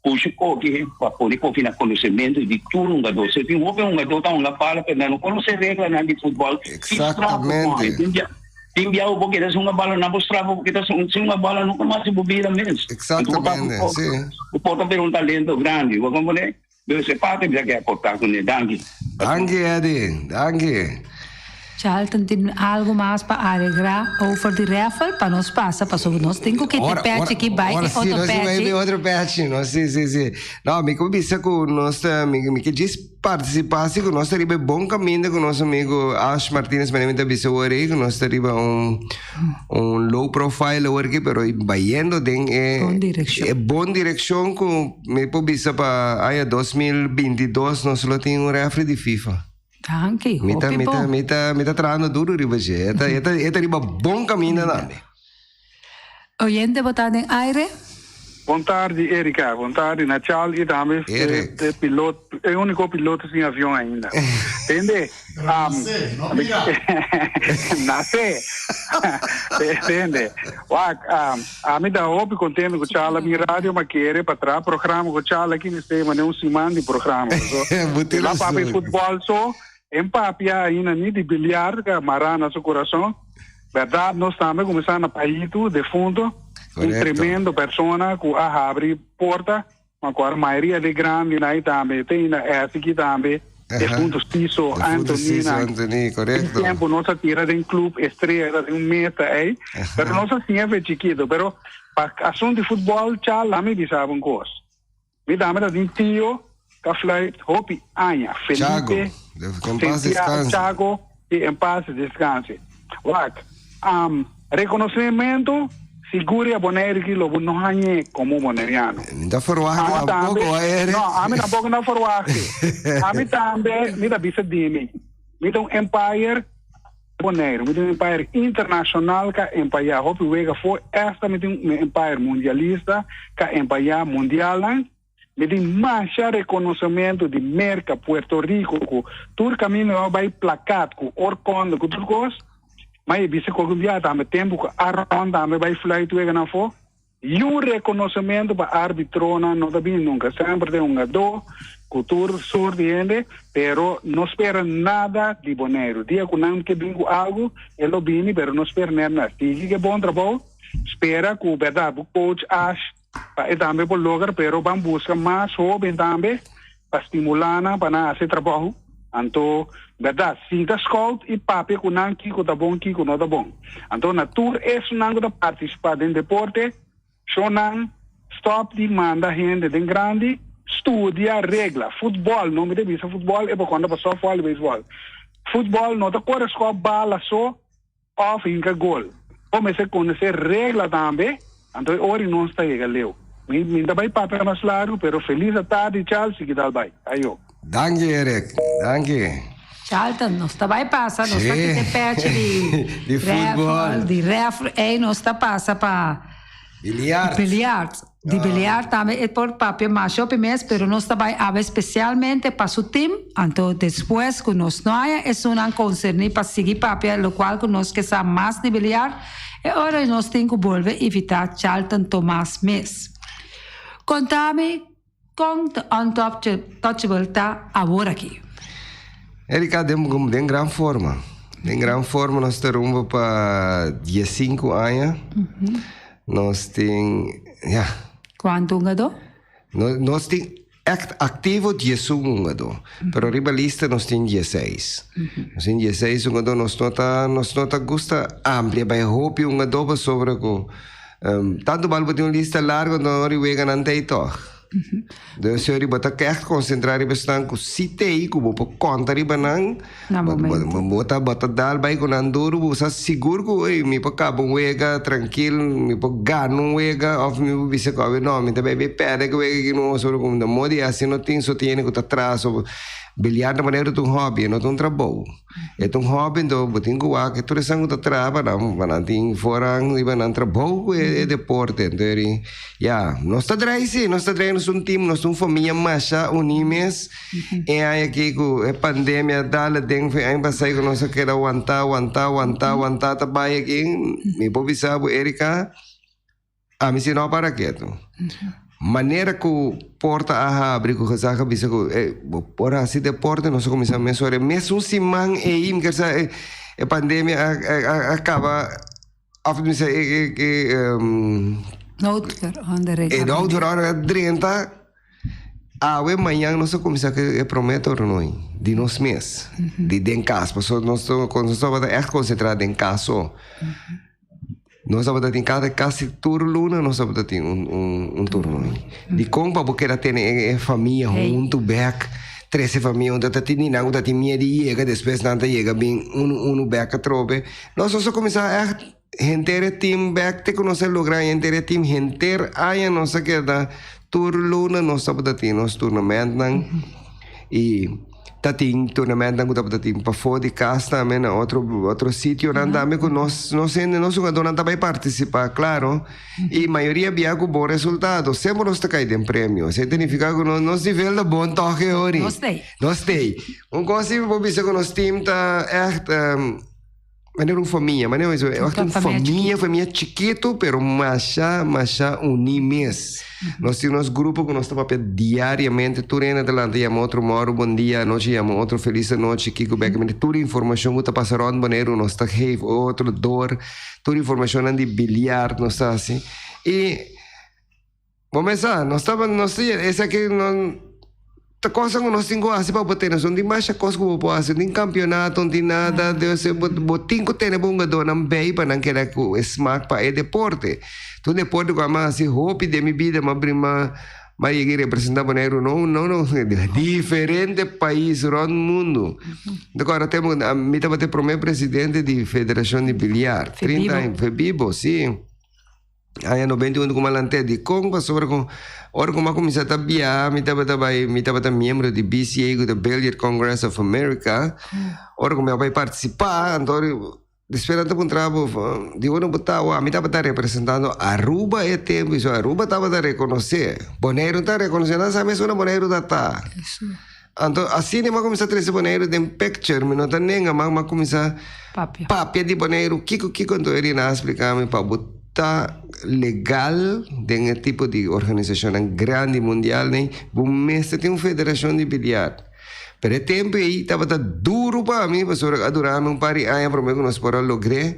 pusha koki pa pone koki na konosementu di tur hungadó. Si tin hopi hungadó ta hunga bala pero nan no konosé reglanan di futbòl. Exactamente. Tin bia bo keda sin hunga bala nan bo straf bo keda sin hunga bala nunka mas den bo bida mes. Exactamente, si. Bo por ta bira un talento grandi, bo kompronde? Dus e parti mi ta ke aporta kuné. Danki. Danki Eddy, danki. Charlton tin algo mas pa aregra over di raffle pa nos pasa pasobra nos tin cu kita e pechi aki bai e otro pechi. Ora otro pechi no si si si. No mi cu bisa cu nos ta mi ke djis participa si cu nos ta riba e bon caminda cu nos amigo Ash Martinez manera mi ta bisa awor ey cu nos ta riba un un low profile awor aki pero bayendo den e Bon direccion. e bon direccion cu mi por bisa pa aña 2022 nos lo tin un refri di FIFA. Danki, Mi ta, hopi mi ta, bon. mi ta, mi ta trahando duro riba dje. E ta, e ta, e ta riba bon caminda tambe. Oyente bo ta den aire? Bon tardi Erika, bon tardi Nachal y tambe e, Erik. e pilot, e unico piloto sin avion ainda. Tende, Pero um, nace, no mira. nace. Tende, wak, um, ami ta hopi contento cu Chala mi radio ma kere pa traha programa cu Chala aki mester mane un siman di programa. So, Bo tin la papia razon. futbol so, en papia ainda ni di biliar, que mara na su corazon. Berdad, nos tambe cuminsa na Paito, defunto, un Correcto. tremendo persona cu a habri porta. Ma cu a mayoria di grandinan tambe te na esaki tambe, defunto Siso, Defunto Anthony Siso, nan. Anthony, correcto. Den tempo nos a tira den club Estrella den un meta ey, pero nos a siña fe chikito, pero pa asunto di futbol cha lami bisa bo un cos. Mi tambe ta tin tio ta fluit hopi aña, Chago, Felipe en paz Santiago descanse. Chago, y en paz descanse. Wak, um, reconocimiento sigur y a Bonaire ki lo bo no hañ'é como boneriano. Mi ta verwacht Ami tambe, tampoco, Eric. no, ami tampoco no verwacht. Ami tambe, mi ta bisa di mi. Mi ta un empire Bonaire, mi ta un empire internacional ka empaya hopi wega for esta mi tin un empire mundialista ka empaya mundialnan. Mi tin masha rekonosementu di Merka, Puerto Rico ku tur kaminda nan a bai plakat ku orkondo ku tur kos. Ma e bisa ku algun bia tambe tempu ku Aron tambe bai fluit wega nan afó. Yun rekonosementu pa arbitronan no ta bini nunka. Semper den hungadó ku tur sort di hende, pero no spera nada di Boneiru. Dia ku nan ke bin ku algu e lo bini, pero no spera nèt nada. Sigui ke bon trabou, spera ku bèrdat bo coach Ash Pa e tambe por logra, pero ban busca mas hoben tambe pa stimula nan pa nan haci trabou. Anto, berdad, sinta scout y papia cu nan kico ta bon, kico no ta bon. Anto, na tur esunnan cu ta participa den deporte, shonan, stop di manda hende den grandi, studia regla. Futbol, no mi ta bisa futbol, e por conta pa softball y baseball. Futbol no ta core scop bala so, Of hinka gol. Bo mester konosé regla tambe, anto e ora nos ta yega leu. Mi mi ta bai papia mas largu, pero felis atardi Charles i kital bai. Ayo. Danki Eric, danki. Charlton, nos ta bai pasa, nos ta Sí. kita e pechi di Di futbol. ref, di ref, ey nos ta pasa pa Biliard. Biliard. Di biliard tambe e por papia masha hopi mes, pero nos ta bai awe spesialmente pa su tim, anto despues ku nos no haya esunnan konserní pa sigui papia lokual ku nos ke sa mas di biliard, e ora nos tin ku bolbe invitá Charlton Thomas mes. Konta mi kon The Untouchable ta awor aki. Erika, den den gran forma. Den gran forma nos ta rumbo pa diesinku aña. Nos tin, ya. Kuantu hungadó? No, nos tin echt aktivo diesun hungadó. Pero riba lista nos tin dieseis. Nos tin dieseis hungadó. Nos no ta, nos no ta gusta amplia bai hopi hungadó pasobra ku tantu bal bo tin un lista largo no ori weganan ta ei tòg. Dus yori bo ta echt concentra riba esnan cu si tei cu bo por conta riba nan. Na momento. Bo ta bo ta dal bai cu nan duro bo sa sigur cu ey mi por caba un wega trankil mi por gana un wega of mi por bisa cu awe no mi ta bay bay perde cu wega aki no sobre cu na modo di haci no tin so tin hende cu ta tras of biliar ta manera ta un hobby no ta un trabou. E ta un hobby enton bo tin ku wak e tur esnan ku ta traha pa nan pa nan tin foran riba nan trabou ku e deporte enton eri ya nos ta drai si nos ta drai nos un team nos ta un famia masha uni mes e aña aki ku e pandemia a dal aden fen aña pasai ku nos a keda wanta wanta wanta wanta ta bai aki mi por bisa bo Erika. Ami si no a para ketu. Manera ku porta a habri ku gezag a bisa ku e bo por hasi deporte nos a kuminsá mesora. E mesun siman ei mi ker sa e e pandemia a a a kaba òf mi bisa e e e Noodverordening. E noodverordening a drenta. Awe mañan nos a kuminsá ku e promé tornoi di nos mes, di den kas, pasobra nos nos tabata ègt konsentrá den kas so. Nos tabata tin kada kasi tur luna nos tabata tin un un un tornoi. Dikon pa bo keda tene e e famia huntu bèk, trese famia huntu, ta tin di nan ku ta tin miedu di yega, despues nan ta yega bin unu unu bèk atrobe. Nos nos a kuminsá ègt henter e tim bèk te ku nos a logra henter e tim henter aña nos a keda tur luna nos tabata tin nos tournamentnan i ta tin tournamentnan ku tabata tin pafó di kas tambe na otro otro sitionan tambe ku nos nos hende nos hugadónan ta bai partisipá klaro i mayoria bia ku bon resultado semper nos ta kai den premio esei ta nifiká ku nos nos nivel ta bon tòg e ori Nos tei. nos tei un kos si mi por bisa ku nos tim ta ègt Manera un famia, manera un Wak un famia, famia chikitu, pero masha, masha uní mes. Nos tin nos grupo ku nos ta papia diariamente, tur hende ta lanta yama otro mòru bon dia, anochi yama otro felis anochi, kiko bèki, mende tur informashon ku ta pasa rònt Boneiru nos ta geef otro dor, tur informashonnan di biliard nos ta hasi. I Bo mesa, nos taba, nos ta yera, esaki no ta cosa ku nos tin ku hasi pa bo tene, so no tin masha kos ku bo por hasi, no tin kampionato, no tin nada, debe ser bo bo tin ku tene bo hungadónan bei pa nan keda ku e smak pa e deporte. Ta un deporte ku ami a hasi hopi den mi bida, mi a brinba, mi a yega i representá Boneiru no no no diferente pais rònt mundu. Mi ta kòrda tempu mi tabata e promé presidente di federashon di biliar, trinta aña, Febibo, si. Aña 91 ku malante dikon pasobra ku ora ku mi a kuminsá ta biaha mi tabata bai mi tabata miembro di BCA ku ta Billiard Congress of America ora ku mi a bai partisipá anto despues nan ta puntra bo di unda bo ta mi tabata representando Aruba e tempu so Aruba tabata rekonosé Boneiru no ta rekonosé nan sa mes unda Boneiru ta ta anto asina mi a kuminsá trese Boneiru den picture mi no ta nenga mas mi a kuminsá Papia. Papia di Boneiru, kiko kiko anto Erina a splika mi pa bo ta legal den e tipo di organisashonnan grandi mundial nei, bo mester tin un federashon di biliard. Pero e tempu ei tabata duru pa mi pasobra a dura mi un par di aña prome ku nos por a logr'é,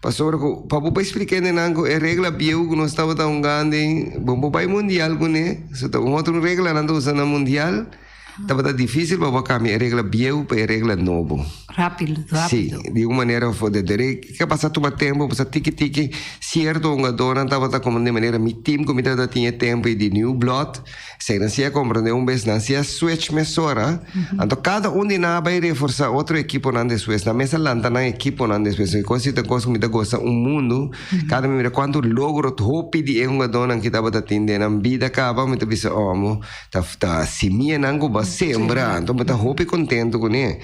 pasobra ku pa bo bai splika hendenan ku e regla bieu ku nos tabata hungando ei, bo por bai mundial kuné, so ta un otro regla nan ta usa na mundial. Tabata difícil pa bo cambia e regla bieu pa e regla nobo. Rápido, rápido. Sí, di un manera of otro. Dere ke pasa tuma tempo, pasa tiki tiki, cierto hungadornan tabata como di manera mi team cu mi tabata tin e tempo y di New Blood, esey nan si a comprende un bes, nan si a switch mesora. Anto cada un di nan a bay reforsa otro equiponan despues. Nan mes a lanta nan equiponan despues. E cos si ta cos cu mi ta gosa un mundo. Cada mi mira cuanto logro hopi di e hungadornan ki tabata tin den nan bida caba, mi ta bisa, oh, amo. Ta ta simianan ku bo a sembra, anto bo ta hopi kontentu kuné.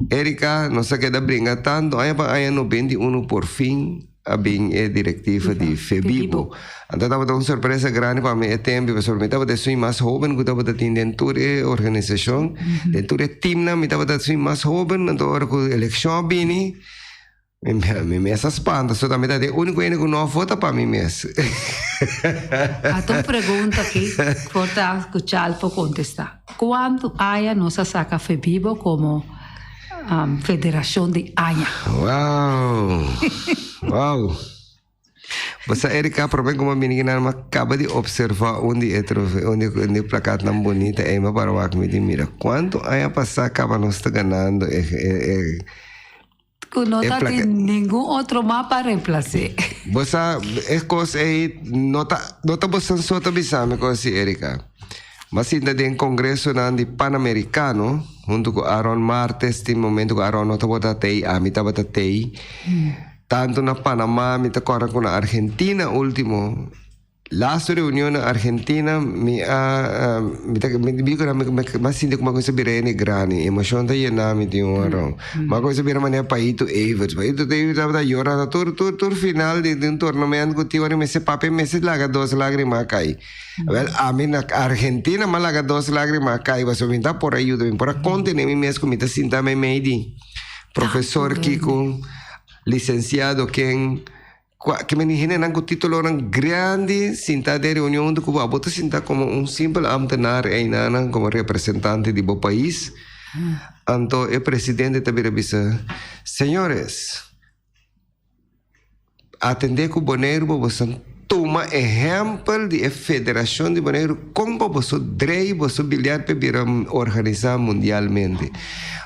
Erika, nos a keda bringa tantu aña pa aña 91 por fin a bin e direktiva di Febibo. Anto tabata un sorpresa grandi pa mi e tempu, pasobra mi tabata esun mas hoben ku tabata tin den tur e organisashon, den tur e teamnan mi tabata esun mas hoben, anto ora ku elekshon a bini, Mi mes a spanta, so ta mi ta e único hende ku no a vota pa mi mes. Ata un pregunta aki por ta ku Chal por kontestá. Kuantu aña nos a saka Febibo komo federashon di aña? Wow! Wow! Bo sa Erika, prome ku mi a bini kinan mi a kaba di opservá un di e trofeo, un di un di e plakatnan bunita ei, mi a para wak mi di mira kuantu aña pasá kaba nos ta ganando e e e Ku no E ta plaka- tin ningun otro mas pa reemplacé. Bo sa, e kos ei no ta, no ta bosan so ta bisa mi kos así, Erika. M'a sinta den kongresonan di Panamericano huntu ku Aaron Martes, tin momento ku Aaron no tabata tei, ami tabata tei. Tantu na Panama, mi ta kòrda ku na Argentina ultimo. Laatste reunion na Argentina mi a mi ta mi di ku mi mi a sinti kuma kuminsa bira hende grandi emocion ta yena mi tin un aron mi a kuminsa bira manera Paito Everts Paito Everts tabata yora na tur tur tur final di un tornamento ku tin ora mester papia mester laga dos lagrima a kai awel ami na Argentina mi a laga dos lagrima a kai pasobra mi ta por a yuda mi por a kontene mi mes ku mi ta sinta meimei di profesor kiko licenciado ken. Kua ke meni hendenan ku titulonan grandi sinta den reunion huntu ku bo? Abo ta sinta komo un simpel ambtenaar einanan komo representante di bo pais. Anto e presidente ta bira bisa, Señores, atendé ku Boneiru bo bosan. Tuma ehèmpel di e Federashon di Boneiru kon pa boso drei boso bilyart pa bira organisá mundialmente.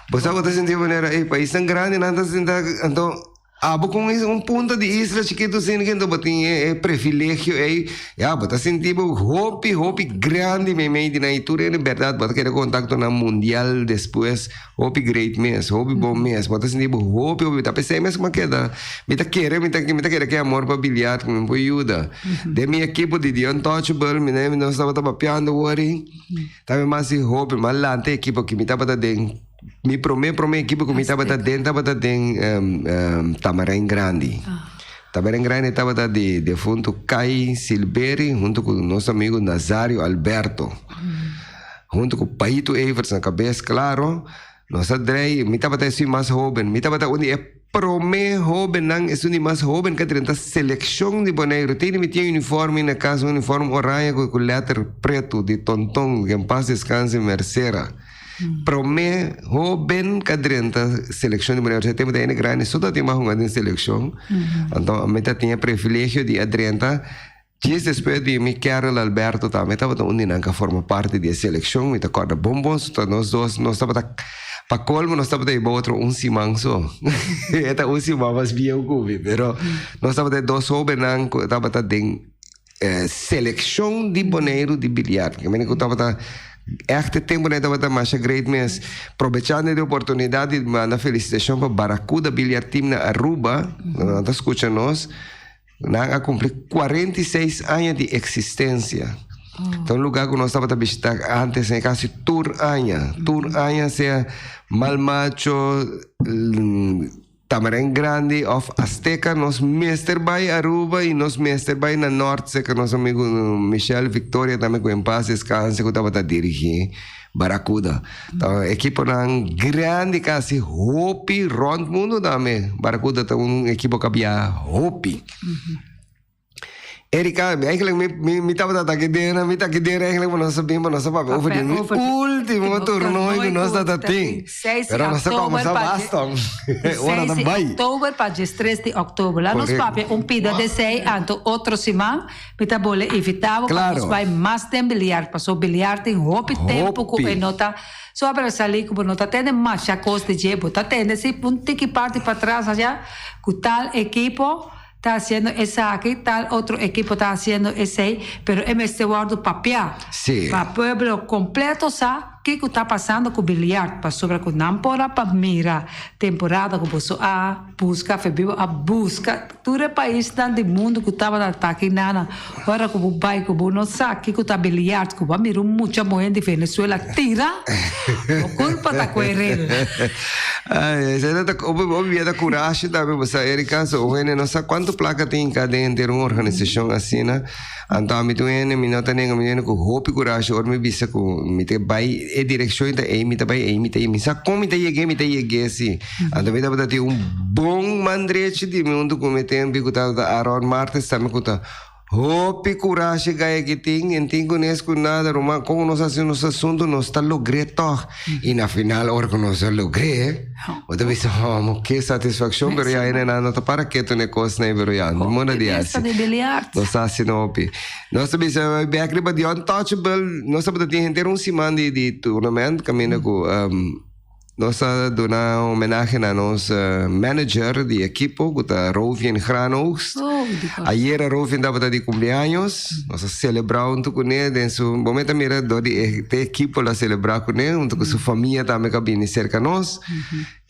Bo sa bo ta sinti manera e paisnan grandi nan ta sinta anto abo kon un punta di isla chikitu sin ke anto bo tin e privilegio ei ya bo ta sinti bo hopi hopi grandi meimei di nan i tur hende bèrdat bo ta keda kontaktonan mundial despues. Hopi great mes, hopi bon mes. Bo ta sinti bo hopi, hopi. Ta p'esei mes ku mi a keda. Mi ta kere, mi ta, mi ta kere ku e amor pa biliard ku mi por yuda. Den mi ekipo di The Untouchable, mi ne, nos tabata papiando wori. Ta mi mas di hopi, mi a lanta e ekipo ki mi tabata den, mi prome, prome ekipo ku mi tabata den tabata den Tamarijn Grandi. Tamarijn Grandi tabata di defuntu Kai Silberi huntu ku nos amigu Nazario Alberto. Huntu ku Paito Everts na kabes, klaro, nos a drei. Mi tabata esun mas hoben. Mi tabata un di e promé hobennan, esun di mas hoben ku a drenta selekshon di Boneiru. Tene mi tin uniforme na kas, un uniforme oranje ku ku lèter pretu di Tonton, ku en pas deskanse, Mercera. Promé hoben ku a drenta selekshon di Boneiru. Esei tempu ta hende grandi so tabatin mas hunga den selekshon. Anto mi ta tin e privilegio di a drenta. Djis despues di mi Carol Alberto tambe tabata un di nan ku a forma parti di e selekshon. Mi ta kòrda bon bon su ta nos dos nos tabata pa kolmo nos tabata hiba otro un siman so. E ta un siman mas bieu ku mi pero nos tabata e dos hóbennan ku tabata den e selekshon di Boneiru di biliart. Ke mende ku tabata ègt e tempunan e tabata masha great mes. Probechando di oportunidat di manda felisitashon pa Barracuda Billiard Team na Aruba, nan ta skucha nos. Nan a cumpli 46 aña di existencia. Ta un lugar cu nos tabata bishita antes en casi tur aña. Tur aña sea Mal Macho, Tamarijn Grandi of Azteca nos mester bay Aruba y nos mester bay na Noord cerca nos amigo Michel Victoria tambe cu en paz descanse cu tabata dirigi. Barracuda. Ta ekiponan grandi casi hopi rond mundo tambe. Barracuda ta un ekipo cu a bia hopi. Erika, eigenlijk mi, mi, mi tabata ta aki den, mi ta aki den eigenlijk, maar nos a bin, maar nos a papia over di mi ultimo torneo cu nos tata tin. Pero nos a comenzá basta. Ora ta bai. Oktober pa 13 di oktober. La nos papia un pida de sei anto otro siman. Mi ta bole invitá bo pa nos bai mas den biliard, pasobra biliard tin hopi tempu ku e no ta sobresalí, ku bo no ta tende masha kos di dje. Bo ta tende si un tiki parti patras asha ku tal ekipo ta hasiendo esaki, tal otro ekipo ta hasiendo esei, pero e mester wòrdu papiá pa pueblo kompleto sa kiko ta pasando ku biliard, pasobra ku nan por a pa mira temporada ku boso a buska, Febibo a buska. Tur e paisnan di mundu ku tabata ta aki nana, ora ku bo bai ku bo no sa kiko ta biliard, ku bo a mira un mucha muhé di Venezuela tira, bo kulpa ta ku e rel. Ay, esei ta ta hopi hopi bia ta kurashi tambe bo sa Erika, so un hende no sa kuantu plaka tin hinká den henter un organisashon asina. Anto ami ta un hende, mi no ta nenga, mi ta un hende ku hopi kurashi ora mi bisa ku mi ta bai e direkshon ta ei, mi ta bai ei, mi ta ei, mi sa kon mi ta yeg'é, mi ta yeg'é si. Anto mi tabata tin un bon man drechi di mi huntu ku mi tempi ku tabata Aaron Martens tambe ku ta hopi kurashi gaya ki tin en tin kunes ku nada ruman kon nos hasi nos asuntu nos ta logr'é tòg i na final ora ku nos a logr'é bo ta bisa homo ke satisfakshon pero ya hendenan no ta para ketu na e kosnan ei pero ya no munda di hasi nos a hasi hopi nos ta bisa bek riba di untouchable nos tabata tin henter un siman di di tournament kaminda ku. Nos ta duna homenahe na nos manager di ekipo ku ta Rovien Granoogst. Ayera Rovien tabata di cumpleaños. Nos a selebrá huntu kuné den su bo meta mira dor di e te ekipo lo a selebrá kuné huntu ku su famia tambe ku a bini serka nos.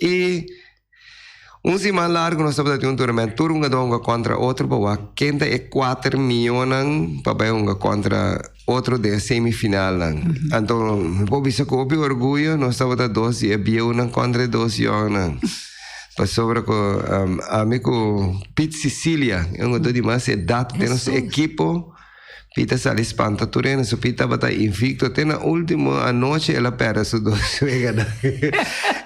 I un siman largu nos tabata tin un tournament tur hungadó a hunga kontra otro pa wak ken ta e kuater mihónan pa bai hunga kontra otro den e semifinalnan. Anto mi por bisa ku hopi orguyo nos tabata dos di e bieunan kontra e dos yòngnan. Pasobra ku ami ku Piet Cicilia, e hungadó di mas edat den nos ekipo, Piet a sali spanta tur hende. So Piet tabata invicto te na ultimo anochi el a pèrdè su dos weganan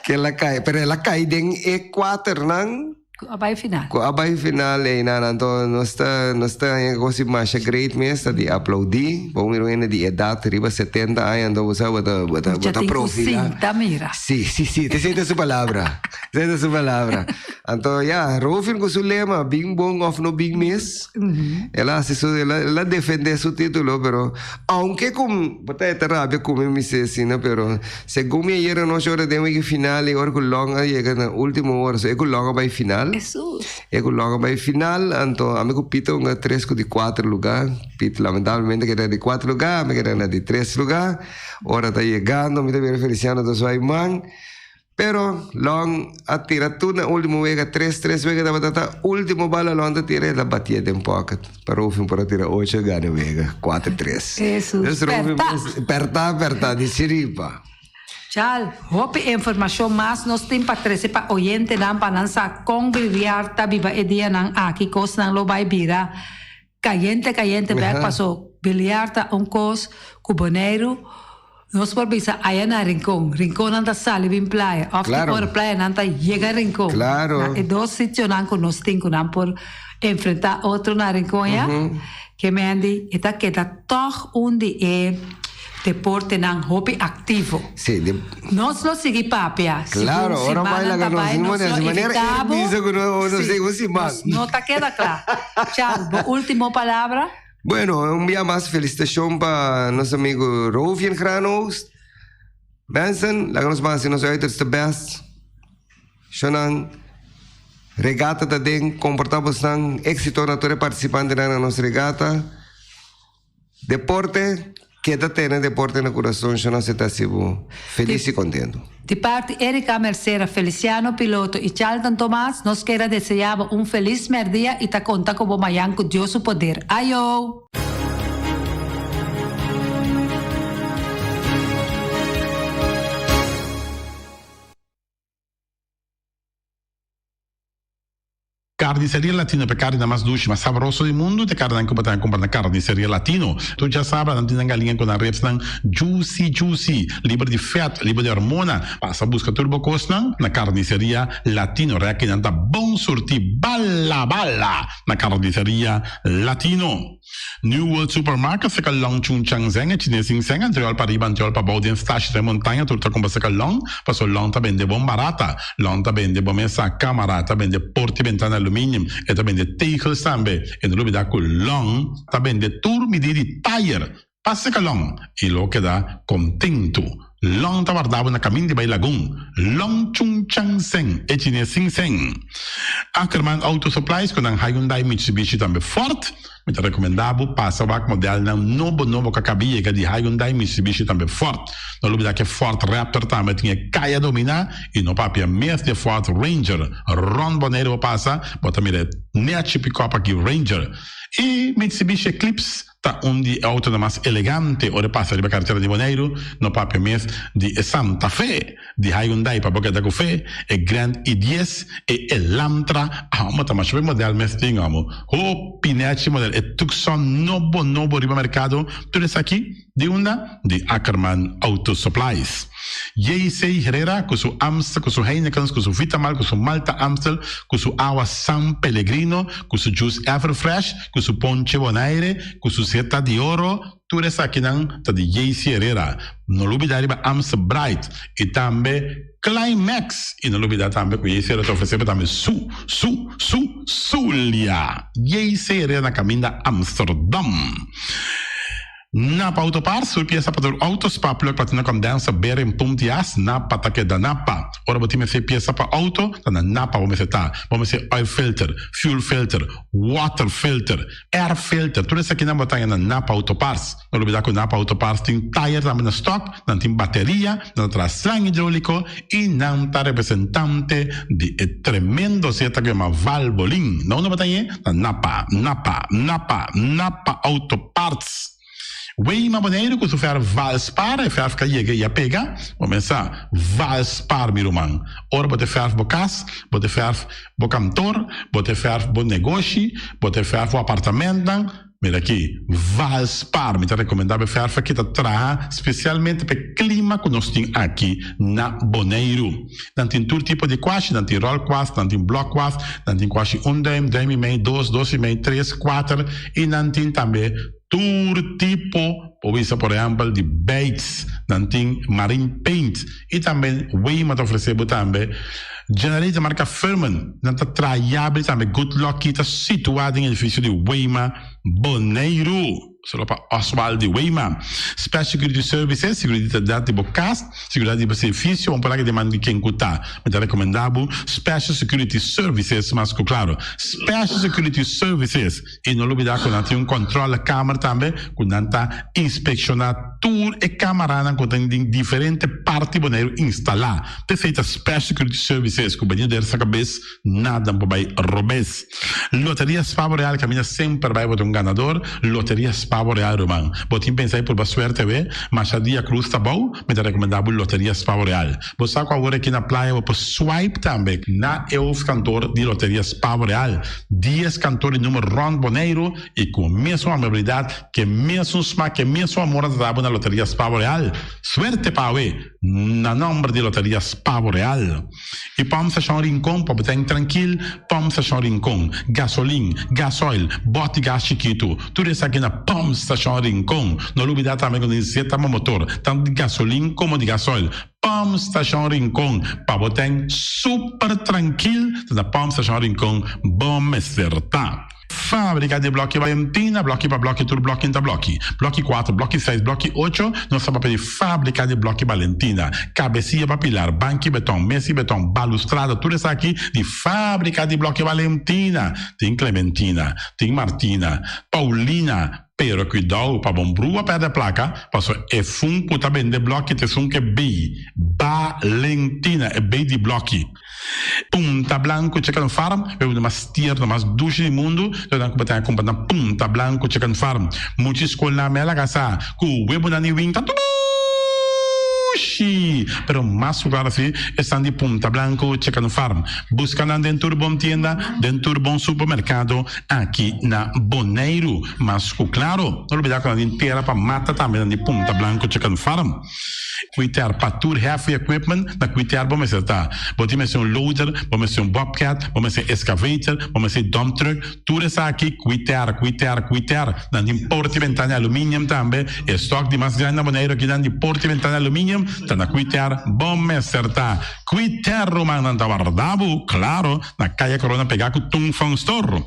ke el a kai. Pero el a kai den e kuaternan. Ku a bai final. Ku a bai final einan. Anto nos ta nos ta haña kosi masha great mes ta di aplaudí. Bo mira un hende di edat riba setenta aña anto bo sa bo ta bo ta bo ta Mucha tin ku profilá. sinta mira. Sí, sí, sí, esei ta su palabra. Esei ta su palabra. Anto ya, Rovin ku su lema, bin bon of no bin mes. El a hasi su, el a, el a defende su título, pero aunke ku bo ta e ta rabia ku mi mi si asina, pero segun mi ayer anochi ora den wiki final i ora ku Long a yega na ultimo ora, so e ku Long a bai final. Hesus. E ku Long a bai final, anto ami ku Pete a hunga tres ku di kuater luga. Pete lamentablemente keda na di kuater luga, ami keda na di tres luga. Ora ta yegando mi ta mira Feliciano ta swai man. Pero Long a tira tur na ultimo wega, tres tres wega tabata ta ultimo bala Long ta tira el a batié den pocket. Pa Rufin por a tira ocho a gana wega, kuater tres. Hesus, Dus Rufin pertá. mes pertá pertá di chiripa. Chal, hopi informashon mas nos tin pa trese pa oyentenan pa nan sa kon biliar ta biba e dianan aki, kosnan lo bai bira Kayente kayente bek paso biliar ta un kos ku Boneiru nos por bisa aya na Rincon. Rinconnan ta sali bin playa of tin ora playanan ta yega Rincon. Na e dos sitionan ku nos tin ku nan por enfrenta otro na Rincon ya. Ke Mandy e ta keda tog un di e deportenan hopi aktivo. Nos lo sigui papia. Claro, Segun ora bai simannan laga ta nos bai, sin nos manera, lo si manera evitá e bo. bisa ku no, no Sí, segun siman. nos no ta keda kla. Chal, bo último palabra? Bueno, un bia mas felicitacion pa nos amigo Rovien Granoogst. Mensen, laga nos ban haci nos uiterste best. Shonan, regata ta den, comporta bosnan, exito na tur e participantenan na nos regata. Deporte, keda tene deporte na kurason sho nos e ta hasi bo felis i kontentu. Di parti Erika Mercera, Feliciano Piloto i Charlton Tomas, nos kier a desea bo un felis merdia i ta konta ku bo mayan ku Dios su poder. Ayo! Carniceria Latino pa e carninan mas dushi, mas sabroso di mundu ta e carninan cu bo ta cumpra na Carniceria Latino. Tur djasabra nan tin nan galiña cu nan ribsnan juicy juicy, liber di vet, liber di hormona. Pasa busca tur bo cosnan na Carniceria Latino. Rekinan ta bon surti bala bala na Carniceria Latino. New World Supermarket seka Long Chun Chang Zeng e chines sin seng antriol pa riba antriol pa bou den stashi den montaña tur ta kumpra seka Long paso Long ta bende bon barata Long ta bende bo mesa kamara ta bende porti bentana aluminium e ta bende tegels tambe e no lubida ku Long ta bende tur midi di tayer pa seka Long i lo keda kontentu Long ta warda bo na kamin di bai Lagun. Long Chung Chang Seng, e chines sin seng. Ackerman Auto Supplies ku nan Hyundai, Mitsubishi tambe Ford. Mi ta rekomendá bo pasa wak modelnan nobo nobo ku a kabi yega di Hyundai, Mitsubishi tambe Ford. No lubidá ku e Ford Raptor tambe tin e kaya dominá i no papia mes di e Ford Ranger. Rònt Boneiru bo pasa, bo ta mira e nechi pikòp aki Ranger. I Mitsubishi Eclipse. Ta un di e autonan mas elegante ora e pasa riba karetera di Boneiru, no papia mes di e Santa Fe di Hyundai pa bo keda ku fe, e Grand i dies, e Elantra, amo ta masha be model mes tin amo, hopi nechi model, e Tucson nobo nobo riba merkado, tur esaki di unda? Di Ackerman Auto Supplies. JC Herrera ku su Amstel, ku su Heinekens, ku su Vitamal, ku su Malta Amstel, ku su awa San Pellegrino, ku su juice Everfresh, ku su ponche Bonaire, ku su seta di oro, tur esakinan ta di JC Herrera. No lubida riba Amstel Bright i tambe Climax. I no lubida tambe ku JC Herrera ta ofresé bo tambe su, su, su, Zulia. JC Herrera na kaminda Amsterdam. Napa Auto Parts, tur piesa pa tur auto, spark plug, platina condenser, bearing, pump di as, Napa ta keda Napa. Ora bo tin mester piesa pa auto, ta na Napa bo mester ta. Bo mester oil filter, fuel filter, water filter, air filter, tur esakinan bo ta haña na Napa Auto Parts. No lubida ku Napa Auto Parts tin tayer tambe na stock, nan tin bateria, nan ta traha slang hidrolico y nan ta representante di e tremendo zeta ku yama Valvoline. Na unda bo ta hañ'e? Na Napa, Napa, Napa, Napa Auto Parts. Weima Boneiru ku su fèrf Valspar, e fèrf ka yega i a pega. Bo mesa Valspar mi ruman. Ora bo te fèrf bo kas, bo te fèrf bo kantor, bo te fèrf bo negoshi, bo te fèrf bo apartamentnan, Mira aki, Valspar, mi ta rekomendá bo e fèrf aki ta traha spesialmente pa e klima ku nos tin aki na Boneiru. Nan tin tur tipo di kuashi, nan tin ròl kuas, nan tin blòk kuas, nan tin kuashi un dùim, dùim i mei, dos, dos i mei, tres, kuater i nan tin tambe tur tipo, por bisa por ehèmpel di beits, nan tin marine paint i tambe Weima ta ofresé bo tambe. Generator marka Firman nan ta traha yabri tambe Good Lucky ta situá den edifisio di Weima Boneiru. Solo pa Oswald di Weima. Special Security Services, seguridat di bo kas, seguridat di bo servisio, un palabra di man di ken ku ta. Mi ta rekomendá bo Special Security Services mas ku klaro. Special Security Services i no lubidá ku nan tin un kòntròle kamer tambe ku nan ta inspekshoná tur e kamaranan ku tin den diferente parti Boneiru instalá. P'esei ta Special Security Services ku bini der sa kabes Nada por bai robes. Loteria Spavo Real caminda semper bai bo ta un ganador. Loteria Spavo Real ruman. Bo tin pensa di purba suerte awe? Masha dia cruz ta bou, mi ta recomenda bo Loteria Spavo Real. Bo sa cu awor aki na playa bo por swipe tambe na e hoofdkantoor di Loteria Spavo Real. Dies kantoor di numero rond Boneiru y cu mesun amabilidad, ke mesun smak, ke mesun amor nan ta dabo na Loteria Spavo Real. Suerte pa awe na nomber di Loteria Spavo Real. E pòmp stashon Rincon pa bo ta trankil, pòmp stashon Rincon, gasolin, gasoil, bòt di gas chikitu, tur esaki na pòmp stashon Rincon. No lubidá tambe ku tin zeta pa motor, tantu di gasolin komo di gasoil. Pòmp stashon Rincon pa bo ta super trankil, ta na pòmp stashon Rincon bo mester ta. Fábrika di blòki Valentina, blòki pa blòki, tur blòki ta blòki. Blòki kuater, blòki seis, blòki ocho, nos ta papia di fábrika di blòki Valentina. Kabesia pa pilar, banki beton, mesa di beton, balustrada, tur esaki di fábrika di blòki Valentina. Tin Clementina, tin Martina, Paulina, pero kuidou pa bon brua pèrdè plaka, pasobra e fun ku ta bende blòki ta esun ku e bei Valentina, e bei di blòki. Punta Blanco Chicken Farm, e bebida mas tierno, mas dushi di mundu, lo nan ku bo ta kumpra na Punta Blanco Chicken Farm. Mucha skolnan mi a laga sa ku webonan di win ta dushi! Pero mas ku klaro si esnan di Punta Blanco Chicken Farm. Buska nan den tur bon tienda, den tur bon supermerkado aki na Boneiru. Mas ku klaro, no lubida ku nan tin tera pa mata tambe nan di Punta Blanco Chicken Farm. Kwiter pa tur heavy equipment na kwiter bo mester ta. Bo tin mester un loader, bo mester un bobcat, bo mester excavator, bo mester dump truck, tur esaki kwiter, kwiter, kwiter. Nan tin porta y bentana aluminium tambe. E stock di mas grandi na Boneiru akinan di porta y bentana aluminium ta na kwiter bo mester ta. Kwiter ruman nan ta warda bo, claro, na Kaya Corona pega cu Tung Fong Store.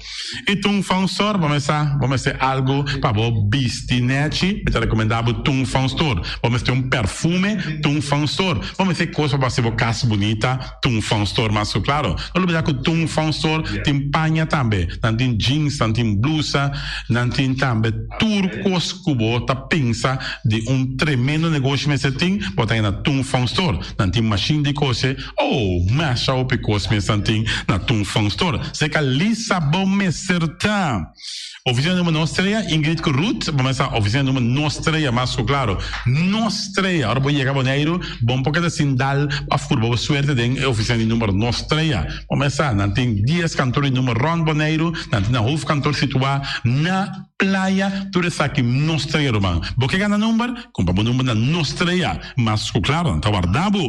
I Tung Fong Store bo mester bo mester algu pa bo bisti nechi, mi ta rekomendá bo Tung Fong Store. Bo mester un perfume, Tung Fong Store. Bo mester kos pa bo hasi bo kas bunita, Tung Fong Store mas ku klaro. No lubidá ku Tung Fong Store tin paña tambe. Nan tin jeans, nan tin blusa, nan tin tambe tur kos ku bo ta pensa di un tremendo negoshi mester tin, bo ta haña na Tung Fong Store. Nan tin mashin di kose. Oh, masha hopi kos mes nan tin na Tung Fong Store. Seka Lisa bo mester ta. Oficina numero nos trea, Ingrid ku Ruth, bo mester oficina numero nos trea, mas ku klaro. Nos trea, ora bo yega Boneiru, bo no por keda sin dal of purba bo suerte den e oficina di numero nos trea. Bo mester sa, nan tin dies kantor di numero rond Boneiru, nan tin nan hoofdkantoor situa na Playa, tur esaki nos trea ruman. Bo ke gana number? Kumpra bo number na nos trea. Mas ku klaro, nan ta warda bo.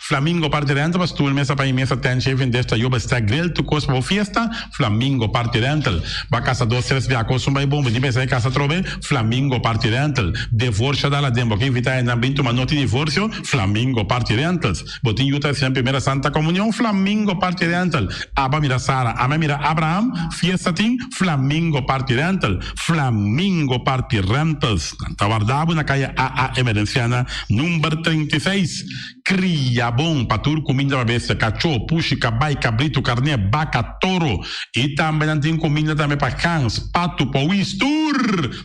Flamingo Party Rental pa stoel, mesa pa mesa, tent, shaving dish, tayo, bestek, grill, tur kos pa bo fiesta. Flamingo Party Rental. Ba kasa dos, tres bia kos un bai bon, bo tin pensa di kasa atrobe? Flamingo Party Rental. Devorsio dal aden, bo ke invita hendenan bin tuma noti divorsio? Flamingo Party Rentals. Bo tin yu ta hasi nan primera Santa Comunion? Flamingo Party Rental. Aba mira Sara, ame mira Abraham, fiesta tin? Flamingo Party Rental. Flamingo Party Rentals. Nan ta warda bo na kaya AA Emerenciana number 36. Kria bon pa tur kuminda pa bestia, kachó, pushi, kabai, kabritu, karné, baka, toro. I tambe nan tin kuminda tambe pa gans, patu, powis, tur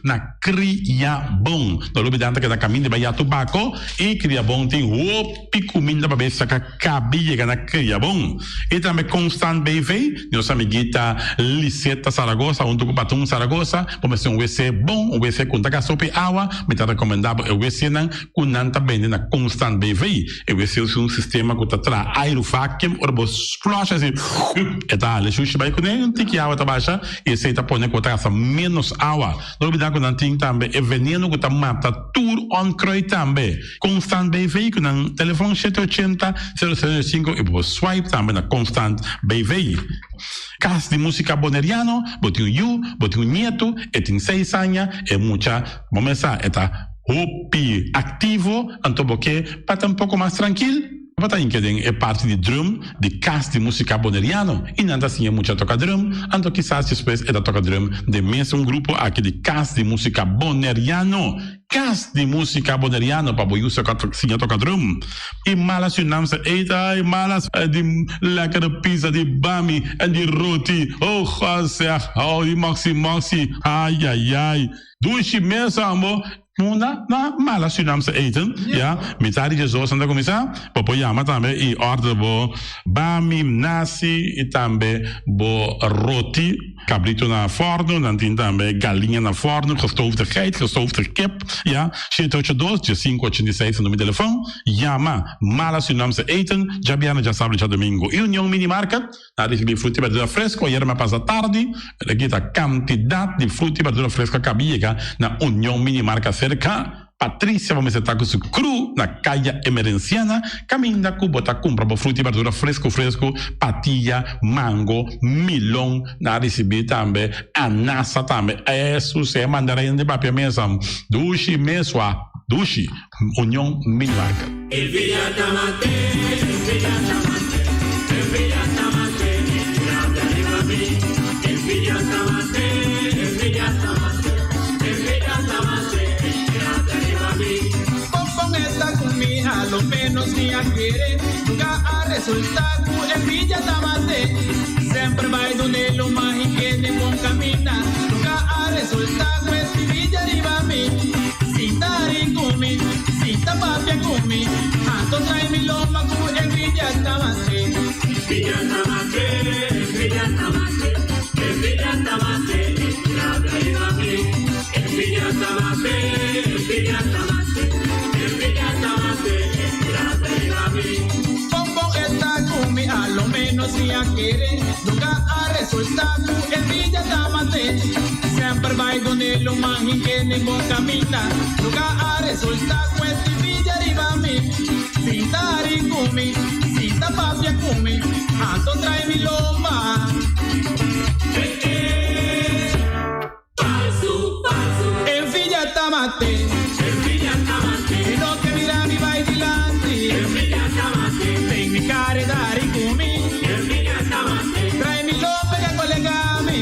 na Kria bon. No lubida nan ta keda kaminda bai ya tobako i kria bon tin hopi kuminda pa bestia ka kabi yega na kria bon. I tambe Constant BV, nos amiguita Liseta Zaragoza huntu ku Patun Zaragoza, bo mester un wc bon, un wc ku no ta gasta hopi awa, mi ta rekomenda bo e wcnan ku nan ta bende na Constant BV. E wc usa un sistema ku ta traha airu vacuum, ora bo flush asi e ta hala e shushi bai kuné, un tiki awa ta basha i esei ta pone ku bo ta gasta menos awa. No olbida ku nan tin tambe e veneno ku ta mata tur onkruid tambe. Constant BV ku nan telefon shete ochenta, sero sero sinku i bo por swipe tambe na Constant BV. Kas di Musika Boneriano, bo tin un yu, bo tin un nietu, e tin seis aña, e mucha bo mesa e ta hopi aktivo, anto bo ke pa ta un poko mas trankil? Tabata inke den e parti di drum di Kas di Músika Boneriano i nan ta siña mucha toka drum, anto kisas despues e ta toka drum den mesun grupo aki di Kas di Músika Boneriano. Kas di Músika Boneriano pa bo yu siña toka drum. I mala Surinaamse eten, ai mala di lekkere pizza di bami en di roti, oh God zeg, oh di moksi moksi, ai ai ai. Dushi mes ambo. Munda na mala Surinaamse eten, ya, mitad di djesdos nan ta kuminsá, bo por yama tambe i order bo bami, nasi i tambe bo roti, kabritu na fòrnu, nan tin tambe galiña na fòrnu, gestoofde geit, gestoofde kip, ya, shete ocho dos, diesinku ochenta i seis ta numero di telefòn, yama Mala Surinaamse Eten, djabièrnè, djasabra i djadumingu. I Union Mini Market. Na ricibi fruta y berdura fresco ayer me pasa tardi, pero aki ta cantidad di fruta y berdura fresco a caba yega na Union Mini Marca cerca Patricia bo mester ta cu su crew na Caya Emerenciana caminda cu bo ta cumpra bo fruta y berdura fresco fresco, patilla, mango, milon, na ricibi tambe anasa tambe, Hesus e mandarina di papia mesa dushi mesua dushi. Union Mini Market. Si ta ri ku mi, si ta papia ku mi, anto trae mi lomba ku envidia ta mate. Envidia ta mate, envidia ta mate, envidia ta mate, rabia riba mi. Envidia ta mate, envidia ta mate, envidia ta mate, rabia riba mi. Bon bon e ta ku mi, a lo menos mi a kere, nunca a resulta ku envidia ta mate. Semper bai done lo mahin kende bon caminda Luga a resulta cu es envidia riba mi Sin ta hari cu mi, sin ta papia cu mi Anto trae mi lomba Envidia ta mate E no ke mira mi bai dilanti Den mi care ta hari cu mi Trae mi lomba ke colega mi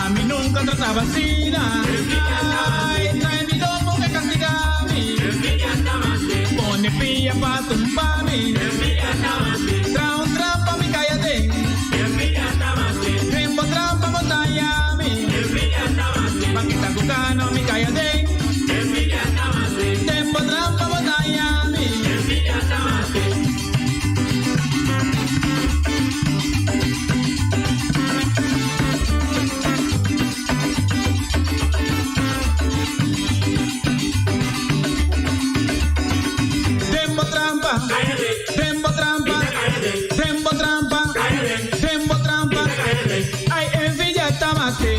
Ami nunca trataba asina Ay, trae mi lomo ke castiga mi Pone pia pa tumba mi Traha un trampa mi cay aden Den bo trampa bo ta haya mi Pa kita cu cano mi cay aden Den bo trampa bo ta haya mi. Den bo trampa, den bo trampa, den bo trampa, den bo trampa. Ay, envidia ta mate.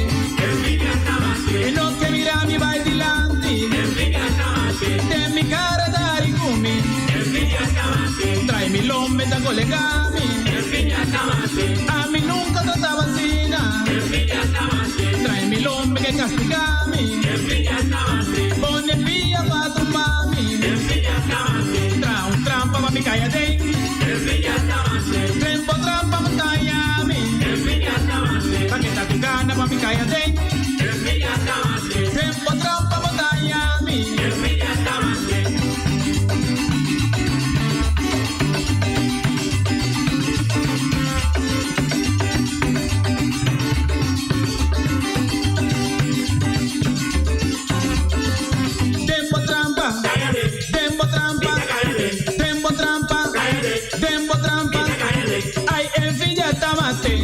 E no ke mira mi bai dilanti. Den mi cara ta hari cu mi. Trae mi lombe ta colega mi. Ami nunca trataba asina. Trae mi lombe ke castiga mi. Pone pia pa tumba mi. Traha un trampa pa mi cay aden. Tempo trampa mi ta yami. Pa ke ta cu gana pa mi cay aden. Tempo trampa bo ta yami. Den bo trampa, den bo trampa, den bo trampa, den bo trampa. Ay, envidia ta mate.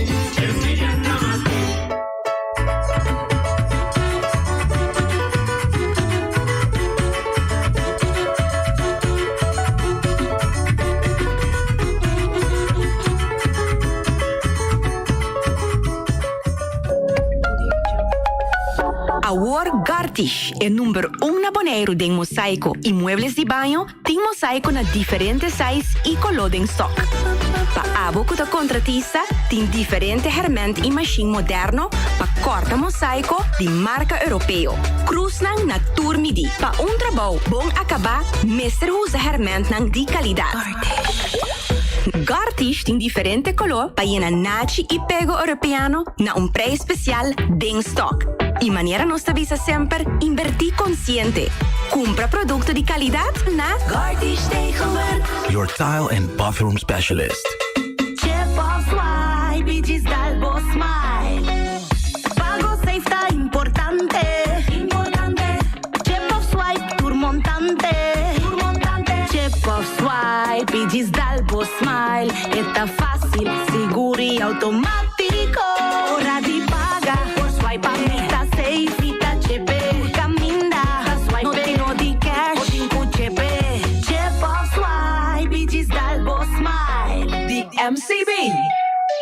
Awor Gartish, e number un na Boneiru den mosaiko i muebles di baño, tin mosaiko na diferente size i koló den stock. Pa abo. Abo ku ta kontratista tin diferente hèrmènt i mashin moderno pa kòrta mosaiko di marka europeo. Krusnan na tur midí. Pa un trabou bon akabá mester usa hèrmèntnan di kalidat. Gartish tin diferente koló pa yena nachi i pego europeano na un preis spesial den stòk. I manera nos ta bisa semper, inbertí konsiente. Kumpra produkto di kalidat na Gartish Tegelwerk. Your tile and bathroom specialist. Chip of swipe i djis dal bo smile. Pago safe ta importante. Importante. Chip of swipe tur montante. Tur montante. Chip of swipe i djis dal bo smile. E ta fácil, sigur i automátiko. Ora di paga por swipe pa mi ta safe i ta chepe. Tur kaminda ta swipe. No tin no di cash bo tin ku chepe. Chip of swipe i djis dal bo smile. Di MCB.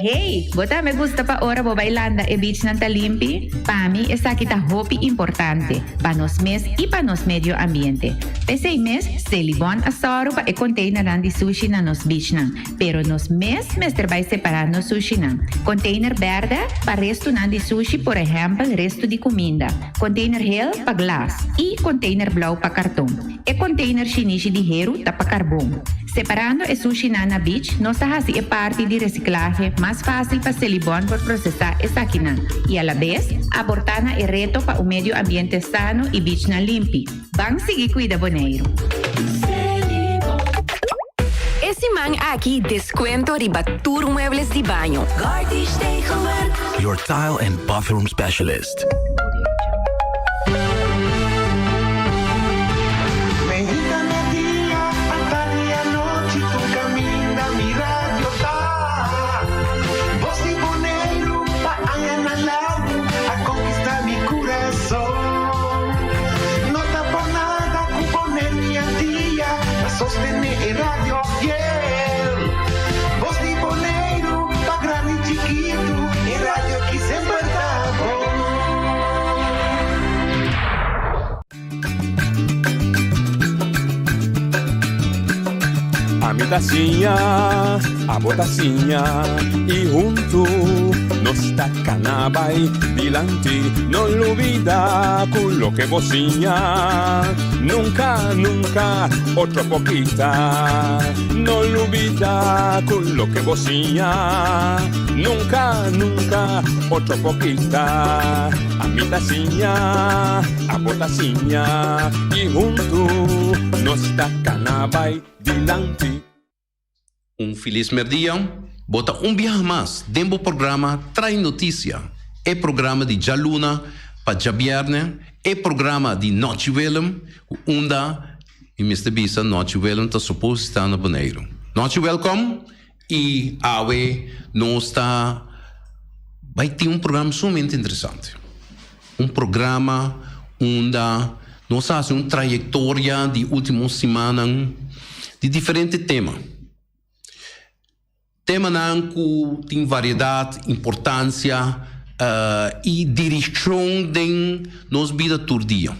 Hey, bo tambe gusta pa ora bo bai landa e beachnan ta limpi? Pa mi esaki ta hopi importante, pa nos mes i pa nos medio ambiente. P'esei mes, Selibon a sòru pa e konteinernan di sushi na nos beachnan, pero nos mes mester bai separá nos sushinan. Konteiner bèrdè pa restunan di sushi, por ehèmpel restu di kuminda, konteiner hel pa glas i konteiner blou pa karton. E container shinishi di heru ta pa carbon. Separando e sushinan na beach, nos ta haci e parti di reciclahe mas facil pa Selibon por procesa esakinan y alabes aporta na e reto pa un medio ambiente sano y beachnan limpi. Ban sigui cuida Boneiru! E siman aki descuento riba tur muebles di baño. Your tile and bathroom specialist. Ami ta siña, abo ta siña y huntu nos ta cana bay dilanti. No lubida cu loke bo siña nunca, nunca otro por kita. No lubida cu loke bo siña nunca, nunca otro por kita. Ami ta siña, abo ta siña y huntu nos ta cana bay dilanti. Un felis merdia, bo ta un biaha mas den bo programa Trae Noticia, e programa di djaluna pa djabierne, e programa di Nochi Willem, ku unda mi mester bisa Nochi Willem ta supos sta na Boneiru. Nochi welkom i awe nos ta bai tin un programa sumamente interesante. Un programa unda nos a hasi un trayektoria di ultimo simannan di diferente tema. Temanan ku tin variedat, importansia i direkshon den nos bida tur dia.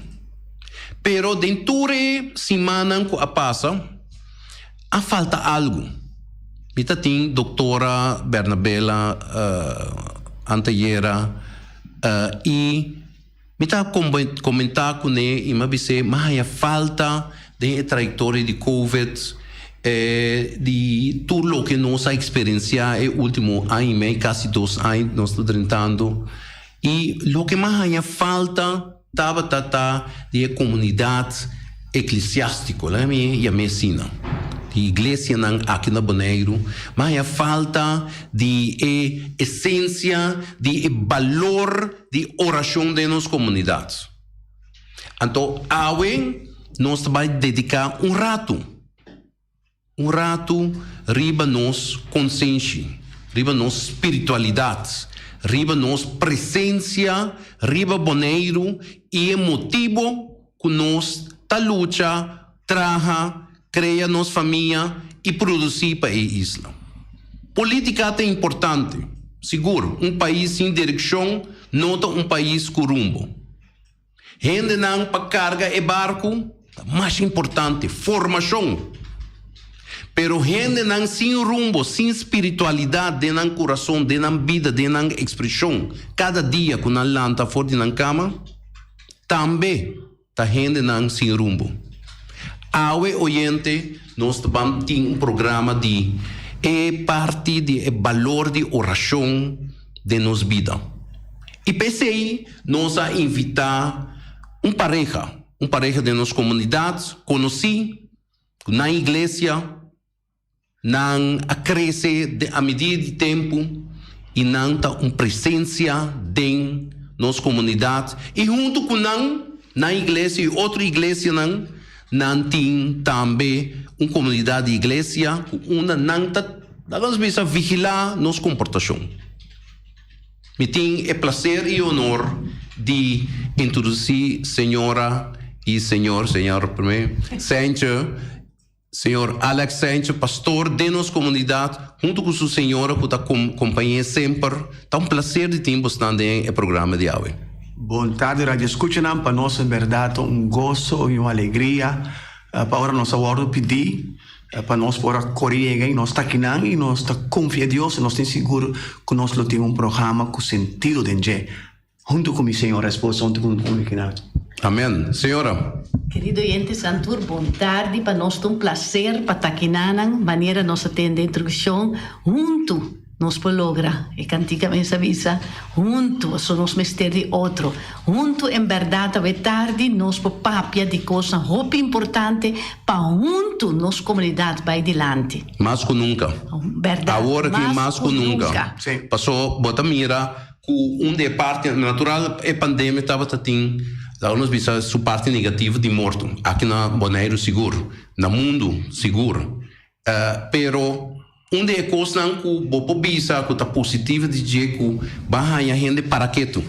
Pero den tur e simannan ku a pasa, a falta algu. Mi ta tin doktora Bernabela antayera I mi ta komentá kuné i mi a bis'é mi a haña falta den e trayektoria di covid, di tur loke nos a eksperensiá e último aña i mei, kasi dos aña nos ta drentando. I loke mi a haña falta tabata ta di e komunidat eklesiástiko, laga mi yam'é asina, di iglesianan aki na Boneiru, mi a haña falta di e esensia di e balor di orashon den nos komunidat. Anto awe nos ta bai dediká un ratu, un ratu riba nos konsenshi, riba nos spiritualidat, riba nos presensia riba Boneiru i e motibu ku nos ta lucha, traha, krea nos famia i produsí pa e isla. Polítika ta importante, sigur, un pais sin direkshon no ta un pais ku rumbo. Hendenan pa karga e barku ta mas importante, formashon. Pero hendenan sin rumbo, sin spiritualidat den nan kurason, den nan bida, den nan ekspreshon, kada dia ku nan lanta for di nan kama, tambe ta hendenan sin rumbo. Awe oyente, nos ta ban tin un programa di e parti di e balor di orashon den nos bida. I p'esei nos a invitá un pareha, un pareha den nos komunidat konosí, Ku nan iglesia, nan a krese den a medida di tempu i nan ta un presensia den nos komunidat i huntu ku nan, nan iglesia i otro iglesianan, nan tin tambe un komunidat di iglesia ku unda nan ta, laga nos bisa, vigilá nos komportashon. Mi tin e placer y honor di introduci señora y señor, señor primer, Sentje, señor Alex Sentje, pastor den nos comunidad, hunto cu su señora cu ta compañe semper. Ta un placer di tin bosnan den e programa di awe. Bon tardi radio escuchanan, pa nos en berdad ta un gozo y un alegria pa ora nos a wordo pidi Pa nos por a kore yega i nos ta akinan i nos ta konfia Dios i nos tin sigur ku nos lo tin un programa ku sentido den dje huntu ku mi señora esposa huntu ku mi kinan. Amen. Señora. Kerido oyente Santur, bon tardi. Pa nos ta un placer pa ta akinanan manera nos a tende introduccion huntu. Nos por logra, e kantika mes a bisa, huntu, pasobra nos mester di otro. Huntu en bèrdat awe tardi nos por papia di kosnan hopi importante pa huntu nos komunidat bai dilanti. Mas ku nunka. Bèrdat, Awor aki mas ku nunka. Paso bo ta mira ku un di e parti, natural e pandemia tabata tin, laga nos bisa, su parti negativo di morto. Aki na Boneiru sigur, na mundu sigur. Pero un di e kosnan ku bo por bisa ku ta positivo di dje ku bo a haña hende para ketu.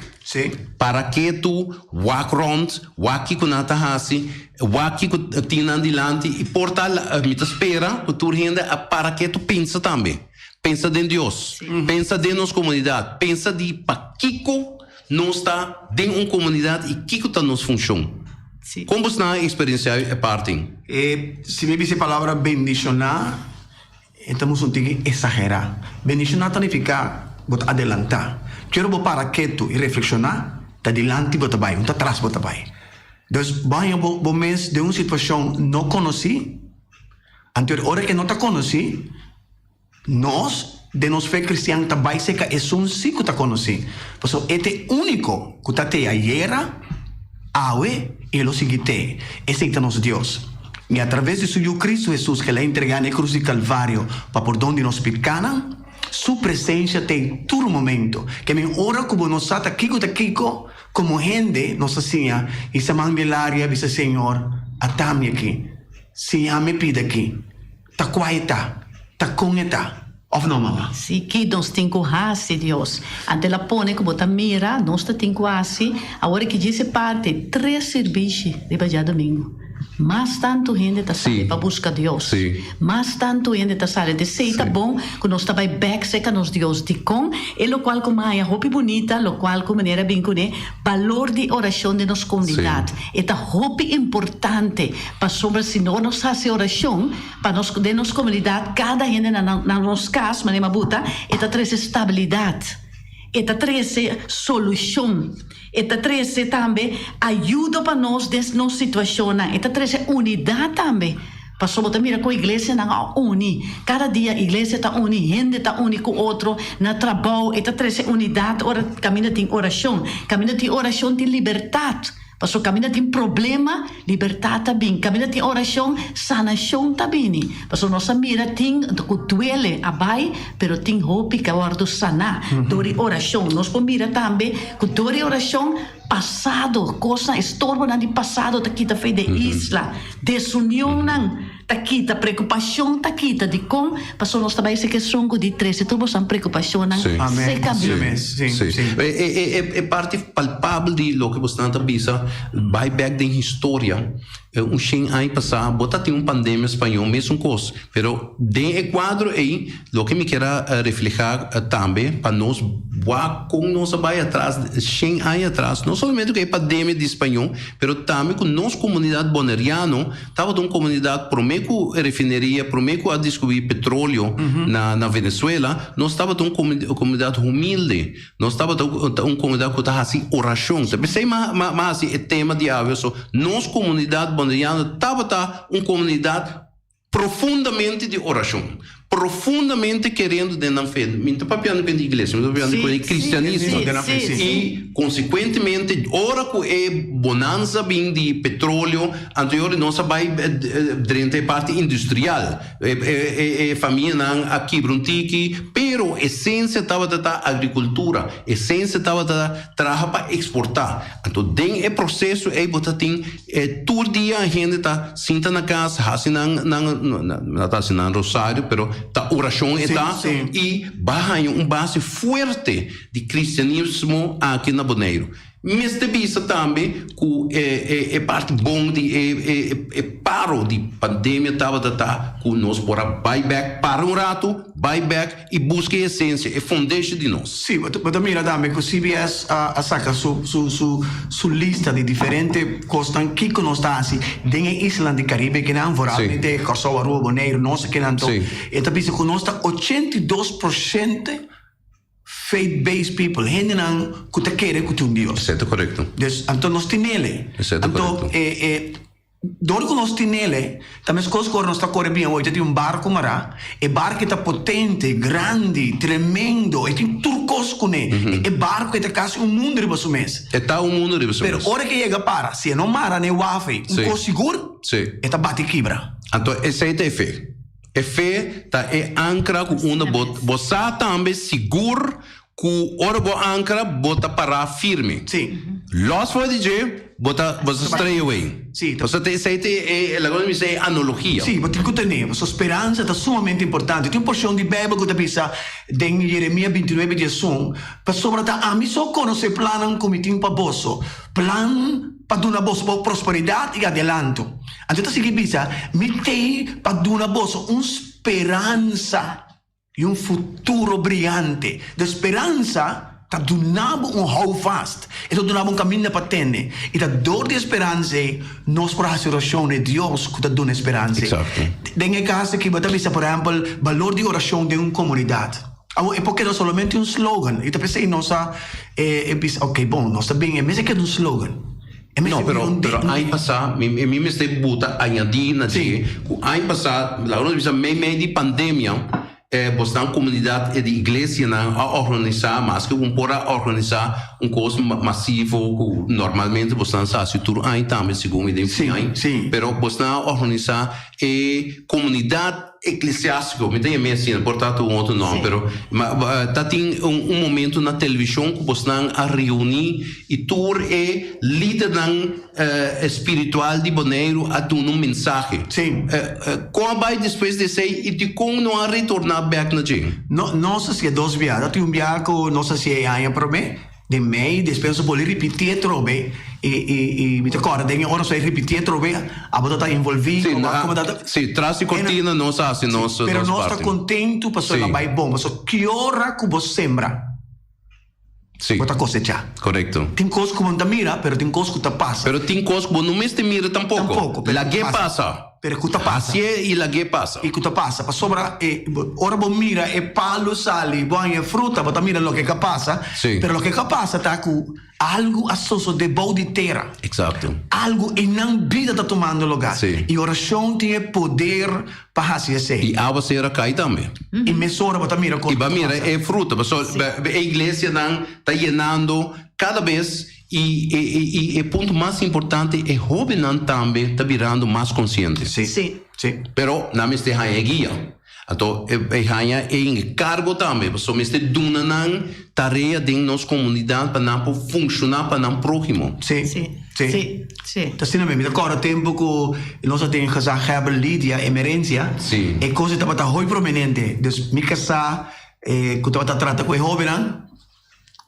Para ketu, wak rònt, wak kiko nan ta hasi, wak kiko tin nan dilanti i por ta mi ta spera ku tur hende a para ketu pensa tambe. Pensa den Dios, pensa den nos komunidat, pensa di pakiko nos ta den un komunidat i kiko ta nos funshon. Kon bos nan a eksperensiá e parti? E si mi bisa e palabra bendishoná, e ta musu un tiki esagerá. Bendishoná ta nifiká bo ta adelantá. Kero bo para ketu i reflekshoná, ta dilanti bo ta bai, no ta tras bo ta bai. Dus bo haña bo bo mes den un situashon no konosí, anto e ora ke no ta konosí, Nos, den nos fe cristian, ta bai seca esun si cu ta conoci, pasobra e ta e unico cu ta te ayera, awe y e lo sigui te. Esey ta nos Dios. Y a traves di su Yu Cristo Jesus, k'el a entrega na e cruz di Calvario pa pordon di nos picanan, su presencia t'ey tur momento. Ke men ora cu bo no sa ta kico ta kico, como hende nos ta siña hisa man den laria bisa Señor, ata mi aki, siña mi pida aki. Ta kua e ta? Ta kon e ta? Of no, mama? Si, ki nos tin ku hasi, Dios? Ante el a pone ku bo ta mira, nos ta tin ku hasi. Awor ki djis e parti, tres sirbishi riba djadumingu. Mas tantu hende ta sali pa buska Dios. Mas tantu hende ta sali. Esei ta bon ku nos ta bai bèk serka nos Dios. Dikon? E lokual ku maya hopi bunita, lokual ku manera bin kuné, Balor di orashon den nos komunidat e ta hopi importante pasobra si no nos hasi orashon pa nos den nos komunidat kada hende na na nos kas manera mi a buta e ta trese stabilidat e ta trese solushon e ta trese tambe ayudo pa nos den nos situashonnan e ta trese unidat tambe. Pasobra bo ta mira kon iglesianan a uni. Kada dia iglesia ta uni, hende ta uni ku otro na trabou. E ta trese unidat ora kaminda tin orashon. Kaminda tin orashon tin libertat. Pasobra kaminda tin problema, libertat ta bin. Kaminda tin orashon, sanashon ta bini. Pasobra nos a mira tin ku duele a bai, pero tin hopi ku a wòrdu saná dor di orashon. Nos por mira tambe ku dor di orashon pasado, kosnan, estorbonan di pasado ta kita for di e isla. Desunionnan ta kita, preokupashon ta kita. Dikon? Pasobra nos ta bai esaki esun ku di trese tur boso preokupashonnan seka bin. Sí. E parti palpabel di loke bosnan ta bisa, bai bek den historia. Un shen aña pasá bo ta tin un pandemia spañó mesun kos, pero den e kuadro ei loke mi kier a reflehá tambe pa nos wak kon nos a bai atras shen aña atras, no solamente ku e pandemia di spañó, pero tambe ku nos komunidat boneriano tabata un komunidat promé ku e refineria, promé ku a diskubrí petroleo na na Venezuela, nos tabata un komunidat humilde. Nos tabata un komunidat ku ta hasi orashon. Ta p'esei mi a hasi e tema di awe so. Nos komunidat boneriano tabata un komunidat profundamente di orashon, profundamente kerendo den nan fe. Mi no ta papiando ku di iglesia, mi ta papiando ku di kristianismo. I konsekuentemente ora ku e bonansa bin di petroleo, anto yori nos a bai drenta e parti industrial. E famianan a kibra un tiki, pero esensia tabata ta agrikultura, esensia tabata traha pa eksportá. Anto den e proseso ei bo ta tin tur dia hende ta sinta na kas hasi nan nan no ta hasi nan rosario pero ta orashon e ta i ba haña un base fuerte di kristianismo aki na Boneiru. Mester bisa tambe ku e parti bon di e paro di pandemia tabata ta ku nos por a bai bek, para un ratu, bai bek i buska e esensia, e foundation di nos. Sí, bo ta mira tambe ku CBS a saka su lista di diferente kosnan kiko nos ta hasi den e islanan di Karibe kinan, vooralmente Kòrsou, Aruba, Boneiru, nos kinan. E ta bisa ku nos ta 82 porshente Faith based people, hendenan ku ta kere ku tin un Dios. Esei ta korekto. Dus, anto nos tin ele. Esei ta Anto, korekto. e, e, dor ku nos tin ele, ta meskos ku ora nos ta kore bien hoy, ta tin un barku mará, e barku ta potente, grandi, tremendo, e tin tur kos kuné. E barku e ta kasi un mundu riba su mes. E ta un mundu riba su Pero mes. ora ke yega para, si e no mara na e waf ei, un Sí. kos sigur, Sí. e ta bati kibra. Anto esei ta e fe. E fe ta e ankra ku unda bo bo sa tambe sigur ku ora bo ankra bo ta pará firme. Sí. Lòs for di dje bo ta bo ta stray away. Sí. Pasobra ta esei ta e laga nos bisa e anologia. Sí, bo tin ku tene. Pasobra speransa ta sumamente importante. Tin un porshon di Beibel ku ta bisa den Jeremia bintinuebe diesun, Pasobra ta ami so konosé plannan ku mi tin pa boso, plan pa duna boso bo prosperidat i adelanto. Anto e ta sigui bisa, Mi t'ei pa duna boso un speransa i un futuro briante. De speransa ta duna bo un houvast, e ta duna bo un kaminda pa tene. I ta dor di e speransa ei nos por hasi orashon na e Dios ku ta duna e speransa ei. Den e kas aki bo ta bisa, por ehèmpel, balor di orashon den un komunidat. Awor e por keda solamente un slogan. I ta p'esei nos a bisa, ok, bon, nos ta bin, e mester keda un slogan. E No, pero, pero aña pasá, mi, mi mester buta añadí na dje, ku aña pasá, laga nos bisa mei mei di pandemia, eh, bosnan komunidat di iglesianan a organisá, maske ku por a organisá un kos masivo ku normalmente bosnan sa hasi tur aña tambe, segun mi den fin aña, pero bosnan a organisá e komunidat Eklesiástiko, mi ta yam'é asina, por ta un otro nòmber, pero ta tin un momento na televishon ku bosnan a reuní i tur e lidernan spiritual di Boneiru a duna un mensahe. Kon a bai despues di esei i dikon no a retorná bèk na dje? No, nos a hasié dos biaha. Ta tin un biaha ku nos a hasié e aña promé. Den mei, despues nos a bolbe ripitié atrobe i i i mi ta kòrda den e ora nos a ripitié atrobe abo ta ta envolví Sí, como na, como ta ta sí, tras di cortina nos a hasi nos pero nos nos ta parti. kontentu pasobra Sí. a bai bon pasobra ki ora ku bo sembra Sí. bo ta kosechá. Korekto. Tin kos ku bo no ta mira pero tin kos ku ta pasa. Pero tin kos ku bo no mester mira tampoko. Tampoko, pero Lag'é pasa. pasa. Pero ku ta pasa. Hasié i lag'é pasa. I ku ta pasa. Pasobra e ora bo mira e palu sali, bo haña e fruta, bo ta mira loke ka pasa. Sí. Pero loke ka pasa ta ku algu a sosodé bou di tera. Eksakto. Algu i nan bida ta tumando lugá. Sí. I orashon tin e poder pa hasi esei. I awaseru a kai tambe. I mesora bo ta mira kon I bo a ta mira pasa. e fruta. Pasobra e iglesianan ta yenando kada bes. I e i e punto mas importante e hobennan tambe ta birando mas konsiente. Sí. Sí. Sí. Pero nan mester haña e guia. Anto e e haña e enkargo tambe pasobra mester duna nan tarea den nos komunidat pa nan por funshoná pa nan próhimo. Sí. Sí. Sí. Sí. Sí. Ta asina mi. Mi ta kòrda tempu ku nos a tin gezaghebber Lydia Emerencia. Sí. E kos ei tabata hopi prominente. Dus mi kasá ku tabata trata ku e hobennan.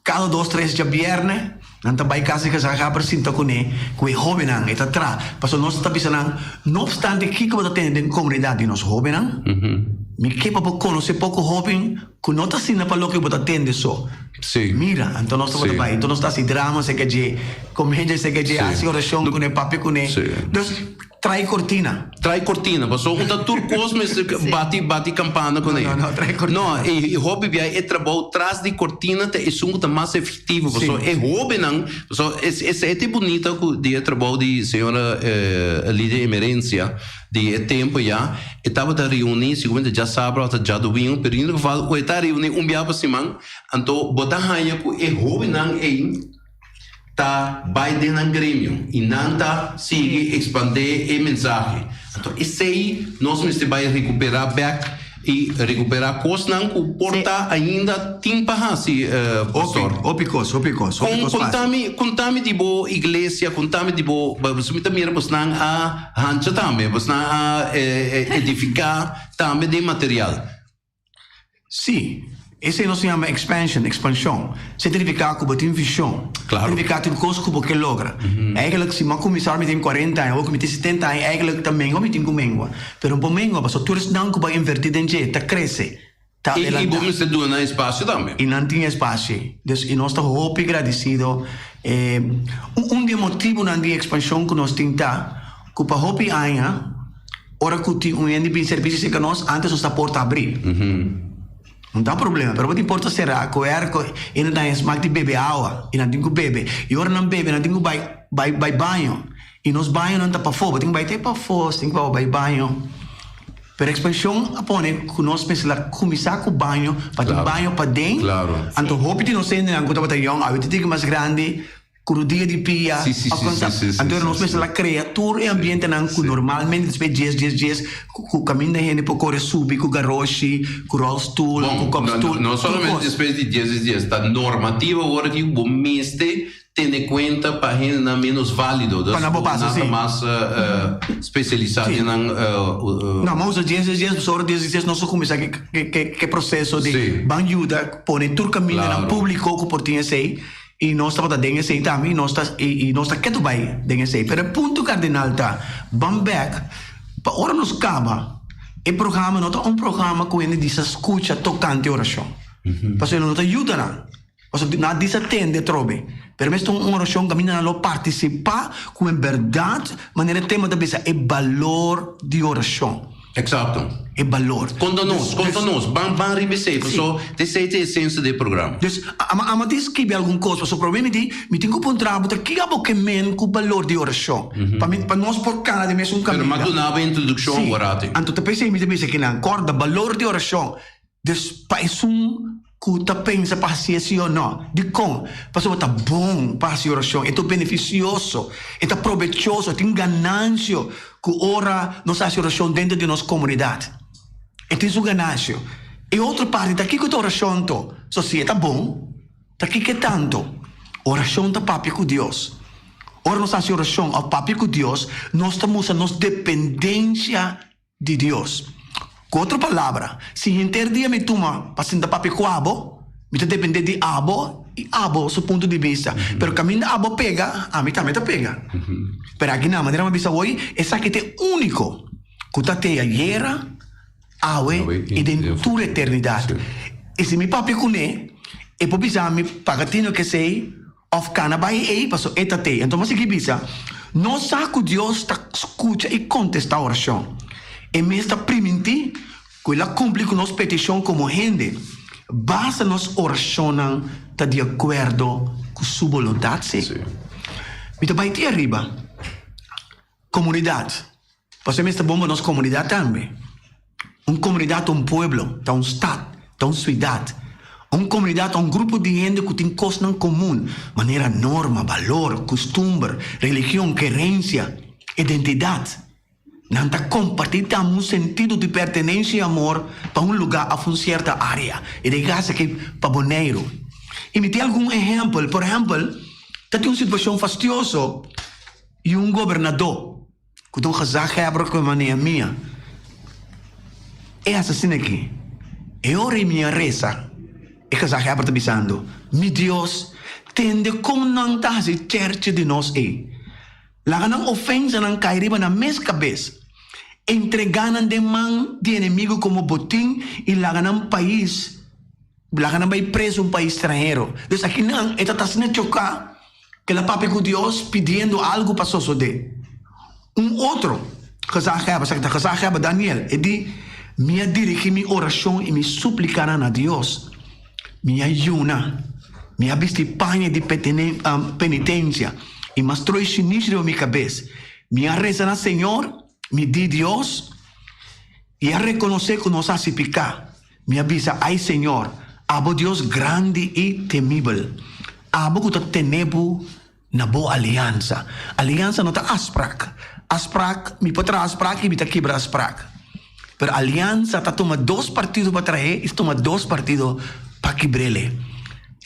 Kada dos tres djabièrnè nan ta bai kas di gezaghebber sinta kuné ku e hóbennan e ta tra pasobra nos ta bisa nan no opstante kiko bo ta tene den komunidat di nos hóbennan mi ke pa bo konosé poko hóben ku no ta asina pa loke bo ta tende so mira anto nos tabata bai anto nos ta hasi drama serka dje komedia serka dje hasi orashon kuné papia kuné dus Trai cortina. Trai cortina, paso un ta tur cos mester bati bati campana con No, no, no, trai cortina. No, e hopi bia e trabou tras di cortina ta esun cu ta mas efectivo, paso e hobennan, paso es esey ta e bunita cu di e trabou di señora Lidia Emerencia di e tempo ya, e tabata reuni siguramente djasabra ota djadomingo, pero in ieder geval cu e ta reuni un bia pa siman, anto bo ta haya cu e hobennan ey, ta bai den nan gremio i nan ta sigui expandé e mensahe. Anto esei nos mester bai recuperá bek i recuperá cosnan cu por ta ainda tin pa haci, pastor. Hopi cos, hopi cos, hopi cos fácil. Contami, contami di bo iglesia, contami di bo, pasobra mi ta mira bosnan a hancha tambe, bosnan a edificá tambe den material. Sí, esei nos ta yama expansion, ekspanshon. Esei ta nifiká ku bo tin vishon. Klaro. Ta nifiká tin kos ku bo ke logra. Eigenlijk si mi a kuminsá ora mi tin kuarenta aña, awor ku mi tin setenta aña, eigenlijk ta mengua mi tin ku mengua. Pero no por mengua pasobra tur esnan ku bo a invertí den dje ta krese, ta I i adelantá. bo mester duna nan espasio tambe. I nan tin espasio. Dus i nos ta hopi gradisido. Un di e motibunan di ekspanshon ku nos tin ta ku pa hopi aña, Ora ku tin un hende bin servisio serka nos, antes nos ta porta abrí. No ta problema, pero bo tin porta será ku airco i nan ta haña smak di bebe awa i nan tin ku bebe. I ora nan bebe nan tin ku bai bai bai baño i nos bañonan ta pafó, bo tin ku bai te pafó sin ku bai baño. Pero ekspanshon a pone ku nos mester la kuminsá ku baño pa tin baño paden. Anto hopi di nos hendenan ku tabata yòn awe ta tin mas grandi. Ku rudia di pia, of kon sa. Anto nos mester la krea tur e ambientenan ku normalmente despues djes djes djes ku kaminda hende por kore subi ku garoshi, ku rolstoel, ku kopstoel, Bon, no tur solamente kos. despues di djes djes djes, ta normativa awor aki ku bo mester tene kuenta pa hendenan menos válido, Pa dus nan por ku pasa, nan ta si. mas spesialisá Si. den nan. No, mi a usa djes djes djes pasobra djes djes djes nos a kuminsá ke ke proseso di ban yuda pone tur kamindanan públiko ku por tin esei. I nos tabata den esei tambe i nos ta i nos ta ketu bai den esei. Pero e punto kardinal ta, ban bek pa ora nos kaba e programa no ta un programa ku hende disa skucha tokante orashon. Pasobra no ta yuda nan. Pasobra nan a disa tende atrobe. Pero mester un orashon kaminda nan lo partisipá ku en bèrdat manera e tema ta bisa e balor di orashon. Exacto. E balor. Conta nos, conta nos. Ban, ban riba esey, paso esey ta e esencia di e programa. Dus, ama, ama tin skibi algun cos, paso prome mi di, mi tin cu puntra bo ta kico abo ke men cu balor di oracion? Pa mi, pa nos por cana den mesun Pero caminda. m'a duna bo e introduccion Sí. awor. Anto ta pesey mi ta bisa kinan, corda, balor di oracion. Dus pa esun ku ta pensa pa hasié si o no. Dikon? Pasobra ta bon pa hasi orashon, e ta benefisioso, e ta probechoso, tin ganansio ku ora nos hasi orashon denter di nos komunidat. E tin su ganansio. E otro parti ta kiko ta orashon to? So si e ta bon, ta kiko e tantu? Orashon ta papia ku Dios. Ora nos hasi orashon òf papia ku Dios, nos ta mustra nos dependensia Di Dios. Ku otro palabra, si henter dia mi tuma pa sinta papia ku abo, mi ta dependé di abo i abo su punto di bista. Pero kaminda abo pega, ami tambe ta pega. Pero aki na manera mi a bisa awor, esaki ta e úniko ku ta te ayera, awe i den tur eternidat. I si mi papia kuné, e por bisa mi paga tino kesei Of kana bai ei paso e ta tei. Anto mos sigui bisa, Nos sa ku Dios ta skucha i kontestá orashon. E mes ta primintí ku el a kumpli ku nos petishon komo hende, basta nos orashonnan ta di akuerdo ku su boluntat. Sí. Mi ta bai te ariba. Komunidat. Pasobra e mester bon pa nos komunidat tambe. Un komunidat ta un pueblo, ta un stat, ta un suidat. Un komunidat ta un grupo di hende ku tin kosnan komun, manera norma, balor, kustumber, religion, kerensia, identidat. Nan ta kompartí tambe un sentido di pertenensia i amor pa un lugá òf un sierta área. I den kas aki pa Boneiru. I mi tin algun ehèmpel. Por ehèmpel, ta tin un situashon fastioso i un gobernadó ku ta un gezaghebber ku e Nehemia e asesina aki. E ora ei mi a resa. E gezaghebber ta bisando, Mi Dios, tende kon nan ta hasi cherche di nos ei. Laga nan ofensanan kai riba nan mes kabes. Entregá nan den man di enemigu komo botin i laga nan pais, laga nan bai preso un pais stranhero. Dus akinan e ta ta asina choká ku el a papia ku Dios pidiendo algu pa sosodé. Un otro gezaghebber, esaki ta gezaghebber Daniel, e di, Mi a dirigí mi orashon i mi súplikanan na Dios. Mi a yuna, mi a bisti paña di penitensia i m'a stroi shinishi riba mi kabes. Mi a resa na Señor, mi di Dios, i a rekonosé ku nos a hasi piká. Mi a bisa, Ai Señor, abo Dios grandi i temibel, abo ku ta tene bo Na bo aliansa. Aliansa no ta afsprak. Afsprak, mi por traha afsprak i mi ta kibra afsprak. Pero aliansa ta tuma dos partido pa trah'é i ta tuma dos partido pa kibr'é.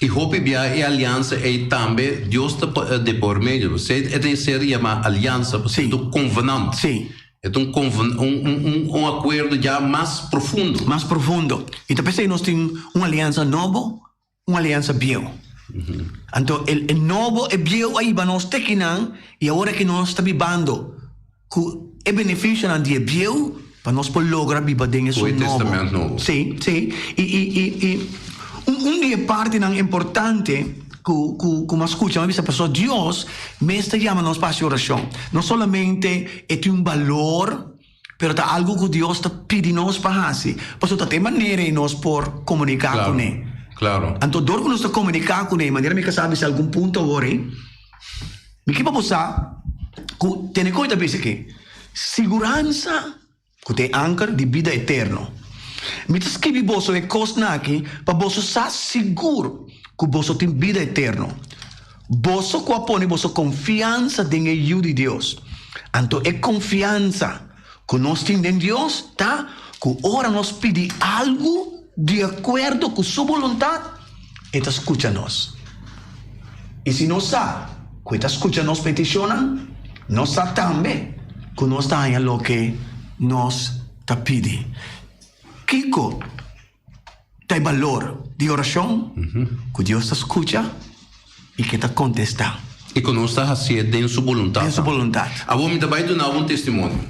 I hopi bia e aliansa ei tambe Dios ta de por medio. P'esei e ta ser yamá aliansa, pasobra e ta un konvenant. E ta un un un akuerdo ya mas profundo. Mas profundo. I ta p'esei nos tin un aliansa nobo Un aliansa bieu. Anto e e nobo, e bieu a hiba nos te kinan i awor aki nos ta bibando ku e benefisionan di e bieu pa nos por logra biba den Ku e esun nobo. Testament Nobo. Sí, sí. I i i i un un di e partinan importante ku ku ku mi a skucha mi a bisa pasobra Dios mes ta yama nos pa hasi orashon. No solamente e tin un balor. Pero ta algu ku Dios ta pidi nos pa hasi, pasobra ta e manera ei nos por komuniká kuné. Claro. Anto dor ku nos ta komuniká kuné, manera mi kasá bisa algun punto awor ei, mi ke pa bo sa ku tene koe ta bisa ke siguransa ku ta e anker di bida eterno. Mi ta skibi boso e kosnan aki pa boso sa sigur ku boso tin bida eterno. Boso ku a pone boso konfiansa den e Yu di Dios. Anto e konfiansa ku nos tin den Dios ta ku ora nos pidi algu di akuerdo ku su boluntat, e ta skucha nos. I si nos sa ku e ta skucha nos petishonnan, nos sa tambe ku nos ta haña loke nos ta pidi. Kiko Ta e balor di orashon ku Dios ta skucha i ke ta kontestá. I ku nos ta hasié den su boluntat. Den su boluntat. Awor mi ta bai duna bo un testimonio.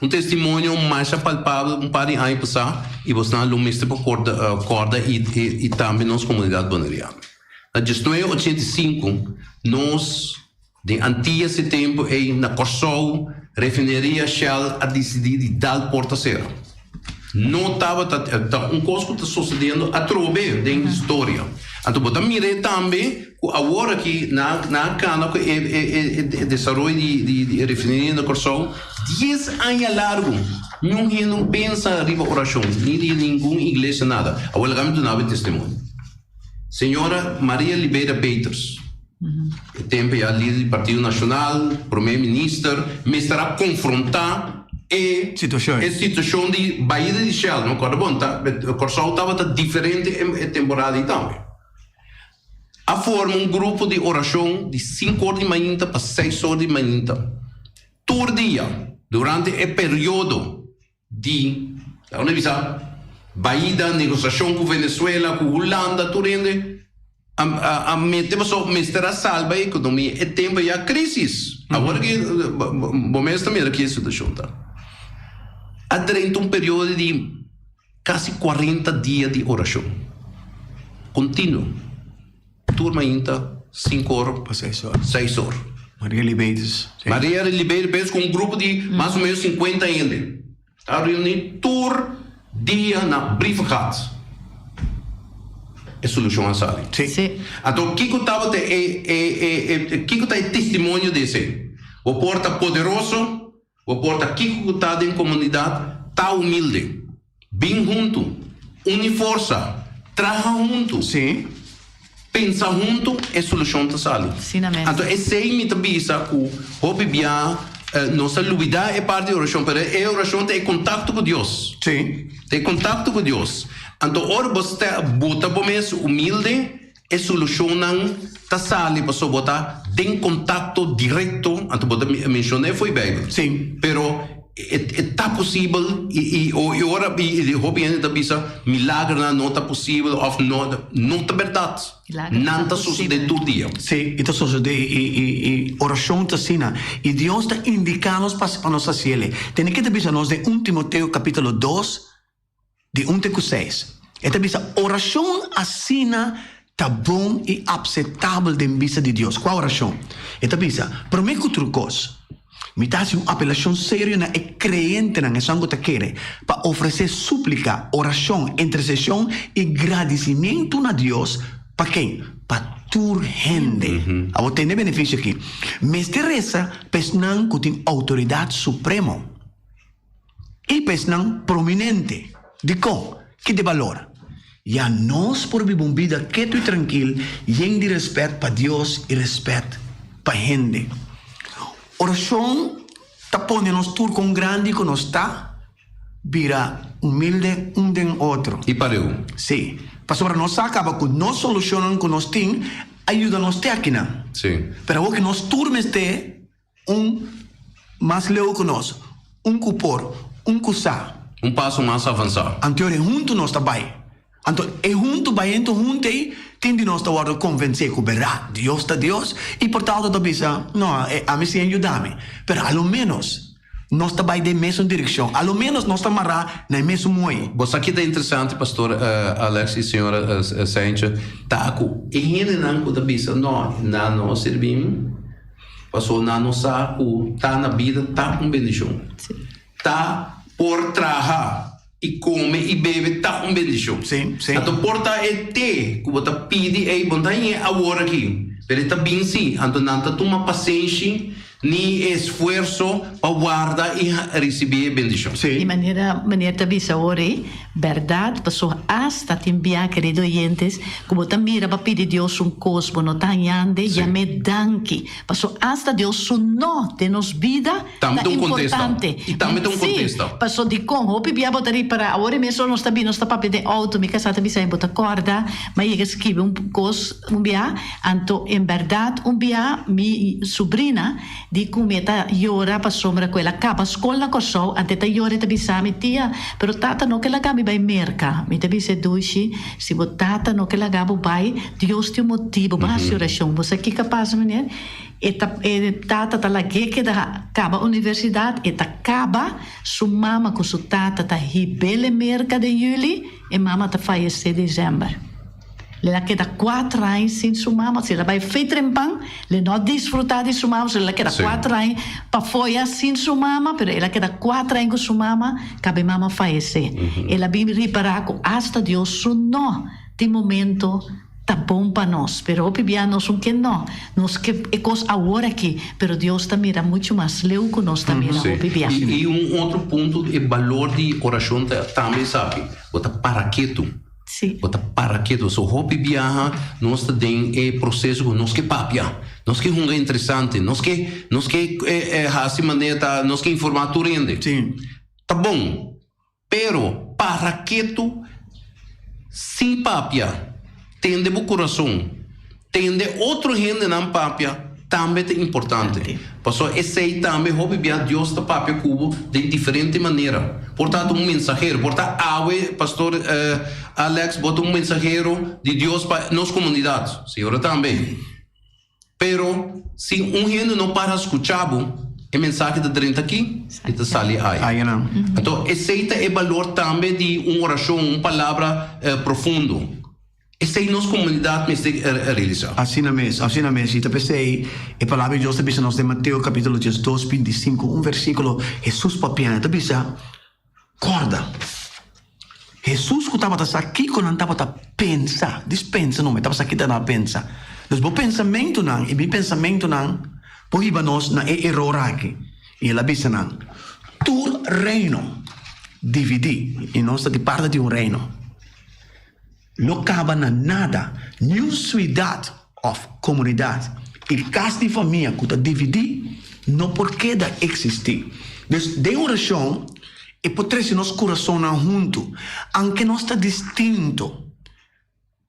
Un testimonio masha palpabel un par di aña pasá i bosnan lo mester por korda kòrda i i tambe nos komunidat boneriano. Na diesnuebe 85 nos Den Antillas e tempu ei na Kòrsou, refineria Shell a disidí di dal porta sera. No tabata ta un kos ku ta sosediendo atrobe den historia. Anto bo ta mir'é tambe ku awor aki nan a kana ku e e desaroyo di di e refineria na Kòrsou dies aña largu niun hende no pensa riba orashon ni di ningun iglesia nada. Awor laga mi duna bo e testimonio. Señora Maria Liberia Peters. E tempu ya lider di Partido Nacional, Prome Minister, mester a confronta e situacion di baida di Shell. No acorda bon, ta Corsou tabata diferente e temporada ei tambe. A forma un grupo di oracion di cinco or di mainta pa seis or di mainta, tur dia durante e periodo di, laga nos bisa, baida, negosiashon ku Venezuela, ku Hulanda, tur hende a a mete pasobra mester a salba e ekonomia e tempu ya krisis. Awor ki bo mes ta mira ki e situashon ta. A drenta un periodo di kasi kuarenta dia di orashon kontinuo. Tur mainta sinku or pa seis or. Seis or. Maria Libedes. Maria Libedes ku un grupo di mas o menos sinkuenta hende ta reuni tur dia na Brievengat. E solushon a sali. Sí. Anto kiko tabata e e e kiko ta e testimonio di esei? Bo por ta poderoso, Bo por ta kiko ku ta den komunidat, ta humilde. Bin huntu, uni forsa, traha huntu. Sí. Pensa huntu, e solushon ta sali. Asina mes. Anto esei mi ta bisa ku hopi bia nos ta lubida e parti di orashon, pero e orashon ta e kontakto ku Dios. Sí. Ta e kontakto ku Dios. Anto ora bo sta buta bo mes humilde, E solushonnan ta sali pasobra bo ta den kontakto direkto, anto bo ta menshona e fo'i Beibel. Sí. Pero. E ta posibel y y ora y hopi hende ta bisa milagernan no ta posibel of no no ta berdad. Nan ta sosode tur dia. Sí, y ta sosode y y y oracion ta asina y Dios ta indica nos pa pa nos haciele. Tene ke ta bisa nos den un Timoteo capitulo dos di un te ku seis. E ta bisa oracion asina ta bon y apsetabel den bista di Dios. Kua oracion? E ta bisa, Prome ku tur kos, mi ta hasi un apelashon serio na e kreyentenan, esun ku ta kere, pa ofresé súplika, orashon, interseshon i gradisimentu na Dios pa ken? Pa tur hende. Abo tende e benefisio aki. Mester resa pa esnan ku tin outoridat supremo i pa esnan prominente. Dikon? Ki ta e balor? Ya nos por biba un bida ketu i trankil, yen di rèspèt pa Dios i rèspèt pa hende. Orashon ta pone nos tur kon grandi ku nos ta, bira humilde un den otro. I pareu. Sí, pasobra nos sa kaba ku nos solushonnan ku nos tin a yuda nos te akinan. Sí. Pero awor ku nos tur mester Un mas leu ku nos. Un ku por. Un ku sa. Un paso mas avansá. Anto e huntu nos ta bai. Anto e huntu baiento huntu ei, tin di nos ta wòrdu konvensé ku bèrdat Dios ta Dios i por tal ta bisa, No, ami si a yuda mi. Pero a lo ménos nos ta bai den mesun direkshon. A lo ménos nos ta mará na e mesun moei. Bo sa ki ta interesante, Pastor Alex i Señora Saintje, ta ku e hendenan ku ta bisa, No, nan no a sirbi mi. Pasobra nan no sa ku ta na bida ta un bendishon. Ta por traha i kome i bebe ta un bendishon. Anto por ta e te ku bo ta pidi ei bo no ta hañ'é awor aki, pero e ta bin si. Anto nan ta tuma pasenshi ni e esfuerso pa warda i risibí e bendishon. Di manera meneer ta bisa awor ei, Berdad, pasobra asta tin bia, kerido oyentes, ku bo ta mira pa pidi Dios un kos, bo no ta hañande, yam'é danki. Pasobra asta Dios su no den nos bida ta Tambe ta un kontesta. importante. I tambe ta un Sí, kontesta. pasobra dikon? Hopi bia bo ta ripará, awor e mes ora nos ta bini, nos ta papia den outo, mi kasá ta bisa mi, bo ta kòrda, mi a yega skibi un kos un bia, anto en bèrdat un bia mi subrina, Di ku mi e ta yora pasobra ku el a kaba skol na Kòrsou, ante e ta yora e ta bisa mi, Tia, pero tata no ke laga mi bai Merka. Mi ta bisa e dushi, si bo tata no ke laga bo bai, Dios tin un motibu, bo hasi orashon. Bo sa kiko a pasa, meneer? E ta e tata ta lag'é keda kaba universidat, e ta kaba, su mama ku su tata ta hib'el e Merka den yüli, e mama ta fayesé desèmber. Le a keda kuater aña sin su mama. Si el a bai fe trempan, le no a disfruta di su mama. So el a keda kuater aña pafó ya sin su mama, pero el a keda kuater aña ku su mama, kaba e mama fayesé. El a bin ripará ku asta Dios su no tin momento ta bon pa nos. Pero hopi bia nos un ke no. Nos ke e kos awor aki, pero Dios ta mira muchu mas leu ku nos ta mira hopi bia. I un otro punto, e balor di orashon ta tambe esaki, bo ta para ketu. Bo ta para ketu. So hopi biaha nos ta den e proseso ku nos ke papia, nos ke hunga interesante, nos ke nos ke hasi manera ta nos ke informá tur hende. Ta bon, pero para ketu sin papia, tende bo kurason, tende otro hendenan papia tambe ta importante. Pasobra esei tambe hopi bia Dios ta papia ku bo den diferente manera. Por ta ta un mensahero, por ta awe Pastor Alex bo ta un mensahero di Dios pa nos komunidat, señora tambe. Pero si un hende no para skucha bo, e mensahe ta drenta aki i ta sali ai. Anto esei ta e balor tambe di un orashon, un palabra profundo. Esei nos komunidat mester realisá. Asina mes, asina mes. I ta p'esei e Palabra di Dios ta bisa nos den Mateo kapítulo diesdos, bintisinku, un versíkulo Hesus papiando, e ta bisa, Kòrda, Hesus ku tabata sa kiko nan tabata pensa, dis pensa numa, e tabata sa kiko nan tabata pensa. Dus bo pensamentunan i mi pensamentunan por hiba nos na e eror aki. I el a bisa nan, Tur reino dividí, i nos ta di parti di un reino. Lo kaba na nada, niun suidat òf komunidat i kas di famia ku ta dividí no por keda eksistí. Dus, den orashon, e por trese nos kurasonnan huntu, anke nos ta distinto.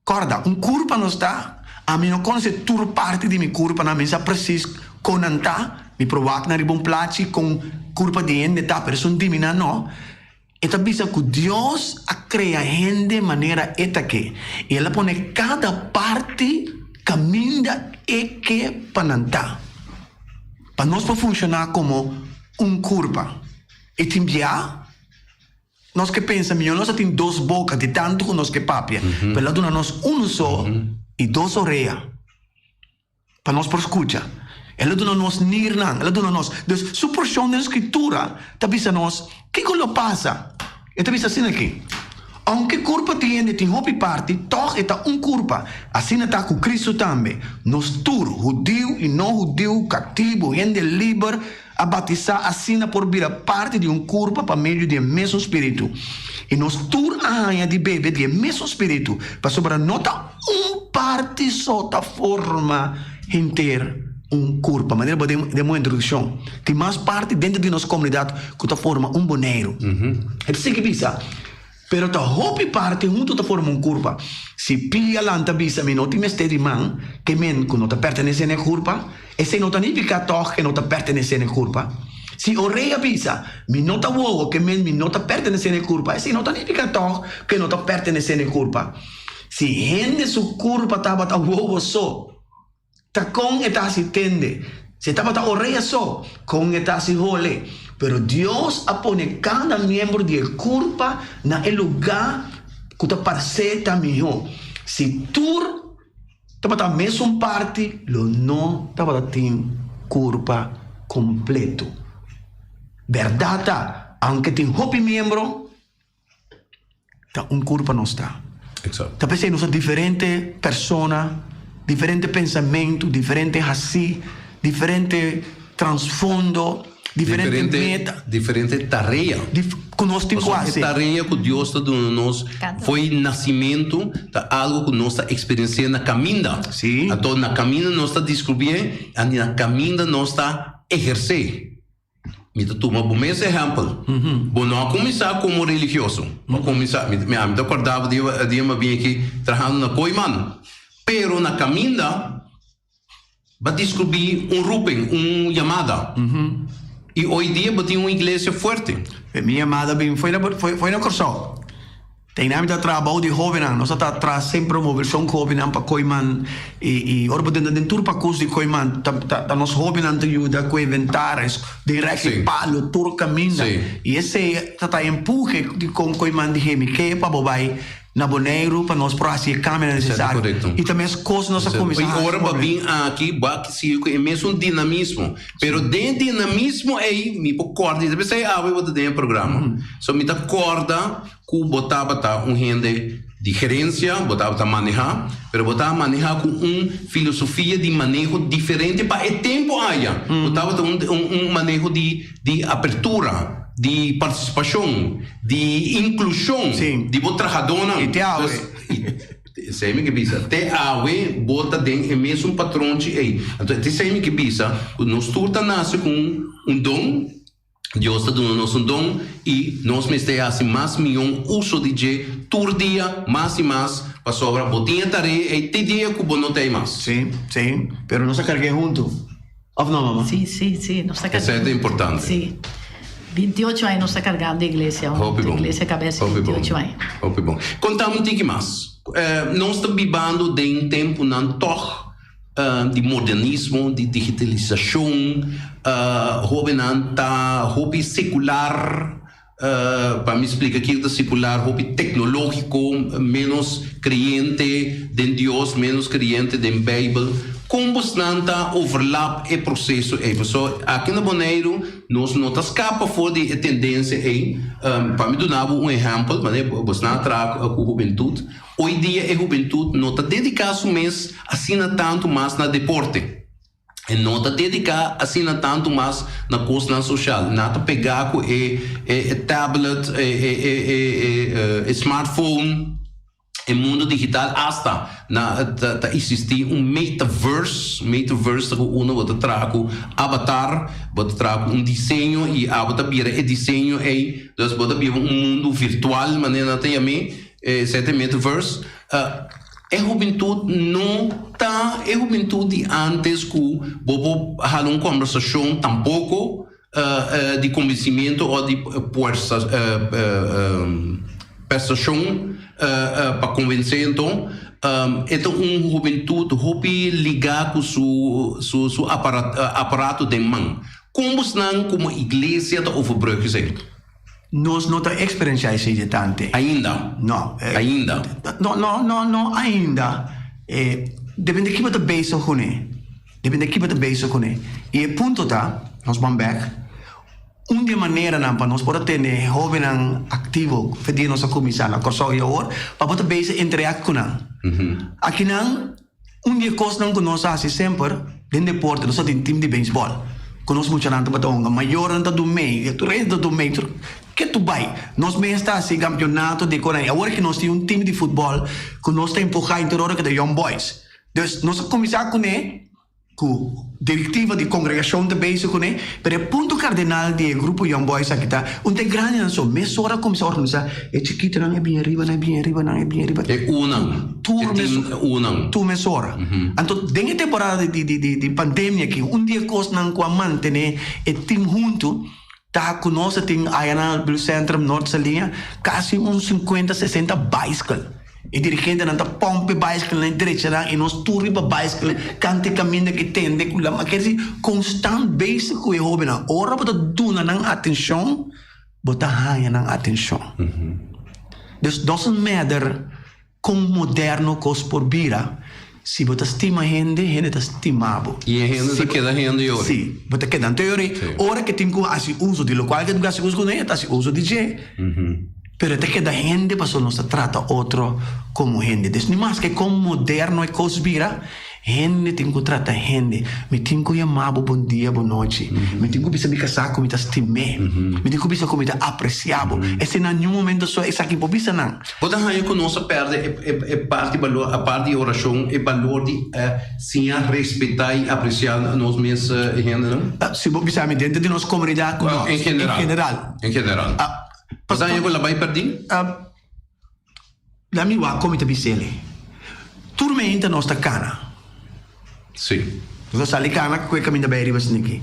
Kòrda, un kurpa nos ta, ami no konosé tur parti di mi kurpanan, mi sa presis kon nan ta. Mi por wak nan riba un plachi kon kurpa di hende ta, pero esun di mi nan no. E ta bisa ku Dios a krea hende manera e ta ke, i el a pone kada parti kaminda e ke pa nan ta, pa nos por funshoná komo un kurpa. I tin bia nos ke pensa mihó nos a tin dos boka di tantu ku nos ke papia, pero el a duna nos unu so i dos orea. Pa nos por skucha. El a duna nos nirnan, el a duna nos. Dus, su porshon den Skritura ta bisa nos kiko lo pasa. E ta bisa asina aki, Ounke kurpa di hende tin hopi parti, tòg e ta un kurpa. Asina ta ku Kristu tambe. Nos tur, hudiu i no hudiu, katibu, hende liber, a batisá asina por bira parti di un kurpa pa medio di e mesun spiritu. I nos tur a haña di bebe di e mesun spiritu, pasobra no ta un parti so ta forma henter un kurpa. Manera bo den den bo introdukshon, tin mas parti denter di nos komunidat ku ta forma un Boneiru. E ta sigui bisa. Pero ta hopi parti huntu ta forma un kurpa. Si pia lanta bisa mi no tin mester di man, ke men ku no ta pertenesé na e kurpa, esei no ta nifiká tòg ke no ta pertenesé na e kurpa. Si orea bisa mi no ta wowo, ke men mi no ta pertenesé na e kurpa, esei no ta nifiká tòg ke no ta pertenesé na e kurpa. Si hende su kurpa tabata wowo so, Ta kon e ta hasi tende? Si e tabata orea so, kon e ta hasi hole? Pero Dios a pone kada miembro di e kurpa na e lugá ku ta parsé ta mihó. Si tur tabata mesun parti, lo no tabata tin kurpa kompleto. Bèrdat ta, aunke tin hopi miembro, Ta un kurpa nos ta. Exacto. Ta p'esei nos ta diferente persona, diferente pensamentu, diferente hasí, diferente transfondo, diferente meta. Diferente tarea. Dif ku nos tin ku hasi. E tarea ku Dios ta duna nos fo'i nasimentu ta algu ku nos ta eksperensiá na kaminda. Sí. Anto na kaminda nos ta diskubrié, anto na kaminda nos ta ehersé. Mi ta tuma bo mes ehèmpel. Bo no a kuminsá komo religioso. Bo a kuminsá, mi mi ta kòrda bo dia dia mi a bini aki trahando na Kooiman. Pero na kaminda bo a diskubrí un roeping, un yamada. I hoy dia bo tin un iglesia fuerte. Mi yamada bin foi na foi na Kòrsou. Teinan mi ta traha bou di hóbennan. Nos a ta traha semper un movershon ku hóbennan pa Kooiman i ora bo den den tur pakus di Kooiman ta ta nos hóbennan ta yuda ku inventaris den rèk di palu tur kaminda i esei ta ta empuhe di kon Kooiman di hemi ke pa bo bai na Boneiru pa nos por hasi e kambionan nesesario i ta mes kos nos a kuminsá hasi. I ora bo a bin aki bo a sigui ku e mesun dinamismo pero den e dinamismo ei mi por kòrda i ta p'esei awe bo ta den e programa so mi ta kòrda Ku bo tabata un hende di gerensia, bo tabata manehá, pero bo ta manehá ku un filosofia di maneho diferente pa e tempu aya. Bo tabata un un maneho di di apertura, di partisipashon, di inklushon di bo trahadónan. I te awe. Esei mi ke bisa. Te awe bo ta den e mesun patronchi ei. Anto esei mi ke bisa ku nos tur ta nase ku un don. Dios ta duna nos un don i nos mester hasi mas mion uso di dje tur dia, mas i mas, pasobra bo tin e tarea ei te dia ku bo no ta ei mas. Sí, sí, pero nos a karg'é huntu, òf no, mama? Sí, sí, sí, nos ta karg'é Esei ta huntu. importante. Sí. Binti ocho aña nos ta kargando e iglesia huntu. Hopi bon. Iglesia Kabes Hopi bon. 28 aña. Hopi bon. Kontami un tiki mas. Nos ta bibando den tempunan tòg di modernismo, di digitalisashon, hóbennan ta hopi sekular, pa mi splika kiko ta sekular, hopi teknológiko, ménos kreyente den Dios, ménos kreyente den Beibel. Kon bosnan ta overlap e proseso ei? Pasobra aki na Boneiru nos no ta skapa for di e tendensia ei. Pa mi duna bo un ehèmpel, manera bosnan a traha ku hubentut, Hoy dia e hubentud no ta dedica su mes asina tanto mas na deporte. E no ta dedica asina tanto mas na cosnan social. Nan ta pega cu e e tablet, e e e e smartphone, e mundo digital. Hasta na ta ta existi un metaverse. Metaverse ta cu uno bo ta traha cu avatar, bo ta traha cu un diseño y abo ta bira e diseño ey. Dus bo ta biba un mundo virtual manera nan ta yam'e. E sete metaverse. E hubentut no ta e hubentut di antes ku bo por hala un kombersashon tampoko di konbensimiento o di puersa persuashon pa konvensé anto e ta un hubentut hopi ligá ku su su aparato den man. Kon bosnan komo iglesia ta overbrug esei? Nos no ta experiencia esey de tante. Ainda? No. Ainda? No, no, no, no ainda. Eh, depende ki bo ta bezig cune. Depende ki bo ta bezig cune. Y e punto ta, nos ban bek, un di e maneranan pa nos por a tene hobennan activo, fe dia nos a cuminsa na Corsou y awor, pa bo ta bezig interact cu nan. Akinan, Un di e kosnan ku nos a hasi semper den deporte, nos a tin tim di beisbòl ku nos muchanan tabata hunga. Mayornan ta dumei, tur hende ta dumei, tur ke tu bai. Nos mes ta hasi kampionato di konan. Awor ki nos tin un tim di futbòl ku nos ta empuhá inter ora ku ta Young Boys. Dus nos a kuminsá kuné ku direktiva di kongregashon ta bezig kuné, pero e punto kardenal di e grupo Young Boys aki ta un ta e grandinan so mesora a kuminsá organisá e chikitonan e bini ariba nan e bini ariba nan e bini ariba. E unan. Tur E team unan. Tur mesora. Anto den e temporada di di di di pandemia aki un di e kosnan ku a mantené e team huntu ta ku nos a tin aya na Buurtcentrum Noord Saliña kasi un sinkuenta sesenta baiskel. E dirigentenan ta pòmp e baiskelnan e drecha nan i nos tur riba baiskel kanta e kaminda ki tende ku lama. Ker di konstant bezig ku e hóbennan. Ora bo ta duna nan atenshon, bo ta haña nan atenshon. Dus doesn't matter kon moderno kos por bira, si bo ta stima hende, hende ta stima bo. I e hende ta keda hende yori. Si, bo ta keda hende yori. Ora ke tin ku hasi uso di lokual ke tin ku hasi uso kuné, e ta hasi uso di dje. Pero e ta keda hende pasobra nos ta trata otro komo hende. Dus ni maske kon moderno e kos bira, hende tin ku trata hende. Mi tin ku yama bo bon dia, bon nochi. Mi tin ku bisa mi kasá ku mi ta stim'é. Mi tin ku bisa ku mi ta apresiá bo. Esei na niun momento so esaki por bisa nan. Bo ta haña ku nos a pèrdè e parti balor, apart di orashon, e balor di siña respetá i apresiá nos mes hendenan? Si bo bisa mi denter di nos komunidat, no. En general. En general. En general. Bo ta haña ku el a bai pèrdí? La mi wak kon mi ta bis'el. Tur meinta nos ta kana. Sí. Nos ta sali kana ku e kaminda bai riba sniki.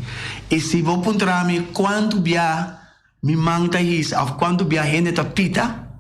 I si bo puntra mi kuantu bia mi man ta hisa òf kuantu bia hende ta pita,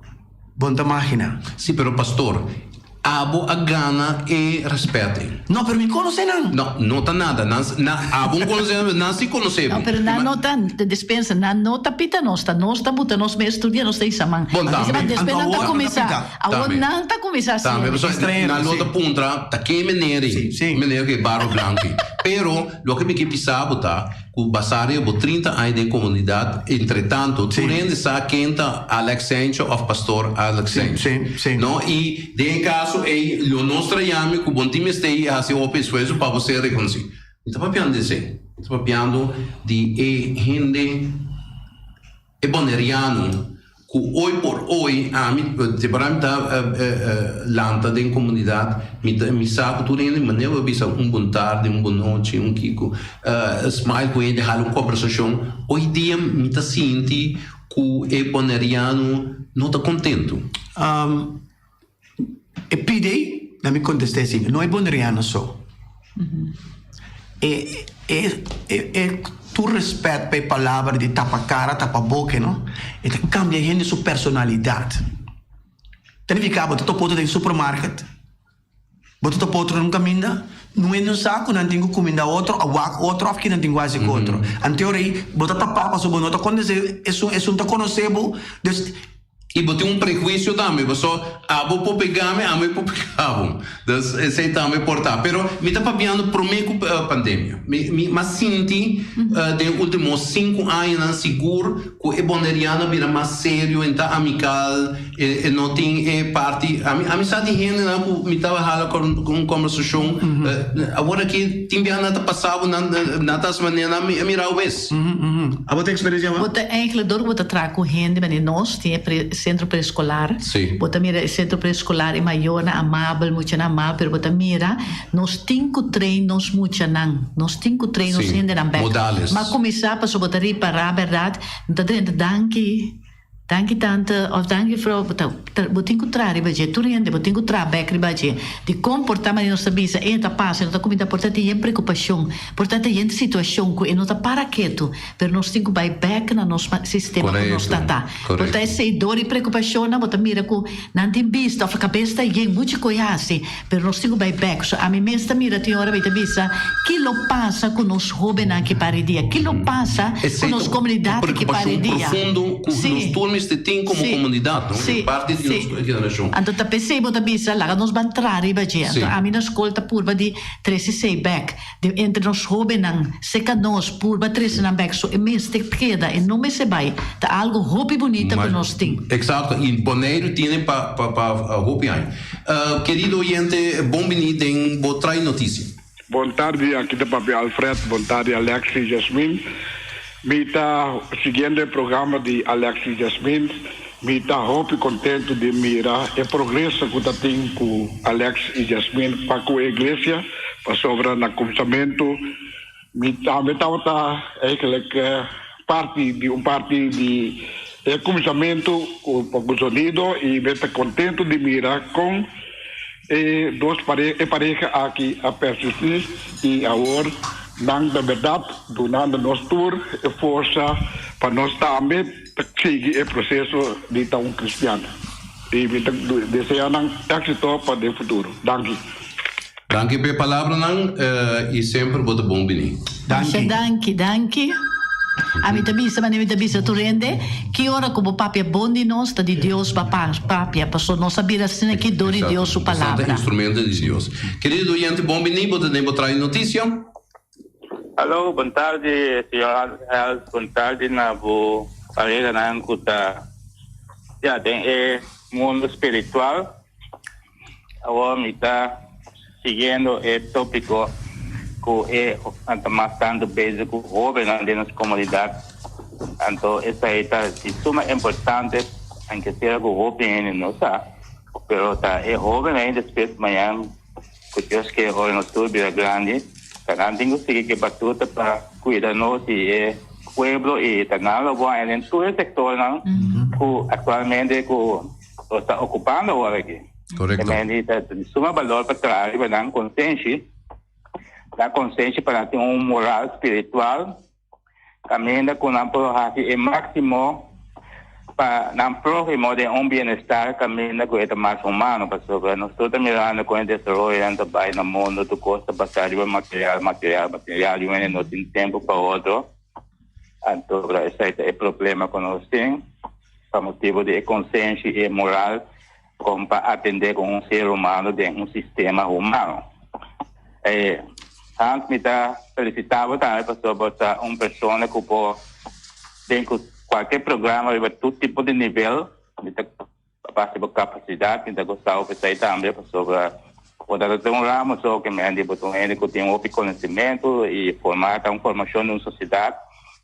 bo no ta magina. Sí, pero pastor, Abo a gana e respet ei. No, pero mi conoce nan. No, no ta nada. Nan, nan, abo no conoce nan, nan si conoce bo. No, pero nan no ta, despensa, nan no ta pita nos, ta nos ta buta nos mes tur dia nos ta hisa man. Bon, tambe. Despues nan ta cuminsa, awor nan ta cuminsa haci. Tambe, pasobra nan lo ta puntra, ta ke meneer ei? Si, si. Meneer ku e barba blanco ei. Pero, loke mi ke bisa bo ta, Ku basá riba bo trinta aña den komunidat, entretanto tur hende sa ken ta Alex Sancho òf Pastor Alex Sancho. No? I den e kaso ei lo nos traia mi ku bon tin mester i hasi hopi esfuerso pa bo ser rekonosí. Mi ta papiando di esei. Mi ta papiando di e hende. E boneriano ku oi por oi ami temporada mi ta lanta den komunidat mi ta mi sa ku tur hende manera bo bisa un bon tardi un bon nochi un kiko smile ku hende hala un kombersashon oi dia mi ta sinti ku e boneriano no ta kontentu. E pidi na mi kontest'é asina, no e boneriano so. E e e e tur rèspèt pa e palabra di tapa kara, tapa boke no, e ta kambia hende su personalidat. Ta nifiká bo ta topa otro den supermarket, bo ta topa otro den un kaminda, no hende no sa ku nan tin ku kuminda otro, a wak otro òf kinan tin ku hasi ku otro. Anto ora ei bo ta tapá pasobra bo no ta konosé esun, esun ta konosé bo, dus. I bo tin un prehuisio tambe, paso abo por pega mi, ami por pega bo. Dus esei tambe por ta. Pero mi ta papiando prome ku pandemia. Mi mi a sinti den ultimo sinku añanan sigur ku e boneriano a bira mas serio, e ta amikal, e no tin e parti. Ami ami sa di hendenan ku mi taba hala ku un kombersashon, awor aki tin biaha nan ta pasa bo, nan nan ta hasi manera nan mi a mira awes. Abo ta experiencia ma? Bo ta eigenlijk door bo ta traha cu hende manera nos tin e pre centro preescolar. Sí. Bo ta mira e centro preescolar e mayornan amabel, muchanan amabel, pero bo ta mira nos tin cu train nos muchanan, nos tin cu train nos Sí. hendenan bek. Modales. Ma cuminsa pasobra bo ta ripara berdad, no ta drenta danki. Danki tante of danki juffrouw, bo ta bo tin ku traha riba dje, tur hende bo tin ku traha bek riba dje. Dikon por ta manera nos ta bisa e ta pasa e no ta kuminda por ta tin yen preokupashon, por ta tin yen situashon ku e no ta para ketu, pero nos tin ku bai bek na nos sistema ku nos ta ta. Por ta esei dor di preokupashonnan bo ta mira ku nan tin bista of kabes ta yen muchu ku e hasi, pero nos tin ku bai bek. So ami mes ta mira tin ora mi ta bisa ki lo pasa ku nos hobennan ki pari dia, ki lo pasa ku nos komunidat ki pari dia. Profundo ku nos tur mester tin komo komunidat, no? E parti di nos generashon. Anto ta p'esei bo ta bisa laga nos ban traha riba dje. Anto ami na skol ta purba di trese esei bek. Di entre nos hobennan, seka nos, purba trese nan bek. So e mester keda, e no mester bai. Ta algo hopi bunita ku nos tin. Eksakto, i Boneiru tine pa pa hopi aña. Kerido oyente, bon bini den bo Trae Noticia. Bon tardi, aki ta papia Alfred. Bon tardi Alex y Jasmine. Mi ta siguiendo e programa di Alex y Jasmine. Mi ta hopi contento di mira e progreso cu ta tin cu Alex y Jasmine pa cu e iglesia, pasobra na cuminsamento mi tambe tabata eigenlijk parti di un parti di e cuminsamento cu pa cu zonido y mi ta contento di mira con E dos pare e pareha aki a persistí i awor nan ta bèrdat dunando nos tur e forsa pa nos tambe ta sigui e proseso di ta un kristian. I mi ta desea nan éksito pa den futuro. Danki. Danki p'e palabranan i semper bo ta bon bini. Masha danki, danki. Ami ta bisa manera mi ta bisa tur hende, ki ora ku bo papia bon di nos, ta di Dios bo a papia, pasobra nos a bira asina aki dor di Dios su palabra. Nos ta instrumento di Dios. Kerido oyente, bon bini, bo ta den bo trae noticia. Alo, bon tardi señor Hans, bon tardi na bo parehanan ku ta ya den e mundo spiritual. Awor mi ta siguiendo e tópiko ku e ta mas tantu bezig ku hóbennan den nos komunidat. Anto esei ta di suma importante, anke sera ku hopi hende no sa, pero ta e hóbennan ei despues mañan ku Dios ke ora nos tur bira grandi, ta nan tin ku sigui ku e batuta pa kuida nos i e pueblo i ta nan lo bo haña den tur e sektornan ku aktualmente ku Nos ta okupando awor aki. Korekto. Tremendo ta di suma balor pa traha riba nan konsenshi, nan konsenshi pa nan tin un moral spiritual kaminda ku nan por hasi e máksimo pa nan próhimo den un bienestar kaminda ku e ta mas humano pasobra nos tur ta mirando kon e desaroyonan ta bai na mundo tur kos ta basá riba material, material, material i wende no tin tempu pa otro anto esei ta e problema ku nos tin. Pa motibu di e konsenshi i e moral kon pa atendé ku un ser humano den un sistema humano. E Hans mi ta felisitá bo tambe pasobra bo ta un persona ku por den ku kualke programa riba tur tipo di nivel. Mi ta base bo kapasidat mi ta gusta bo p'esei tambe pasobra bo ta ta un ramo so ke mende bo ta un hende ku tin hopi konosimentu i forma ta un formashon di un sosiedat.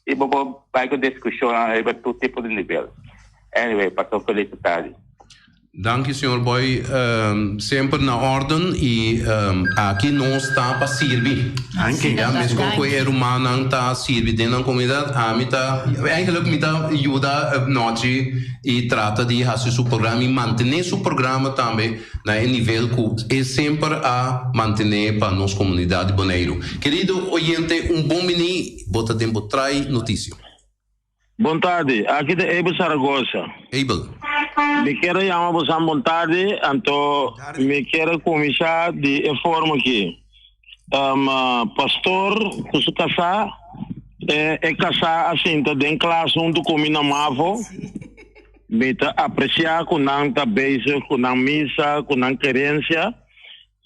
I bo por bai ku diskushonnan riba tur tipo di nivel. Anyway, pasó felis tardi. Danki señor Boy, semper na orden y aki nos ta pa sirbi. Danki. Ya mescos cu e rumannan ta sirbi den nan comunidad, ami ta, eigenlijk mi ta yuda Nochi y trata di haci su programa y mantene su programa tambe na e nivel cu e semper a mantene pa nos comunidad di Boneiru. Kerido oyente, un bon bini. Bo ta den bo trai noticia. Bon tardi, aki ta Abel Zaragoza. Abel. Mi kier a yama bosan bon tardi, anto mi kier a kuminsá di e forma aki. Pastor ku su kasá, e kasá a sinta den klas huntu ku mi na Mavo. Mi ta apresiá ku nan ta bezig ku nan misa, ku nan kerensia.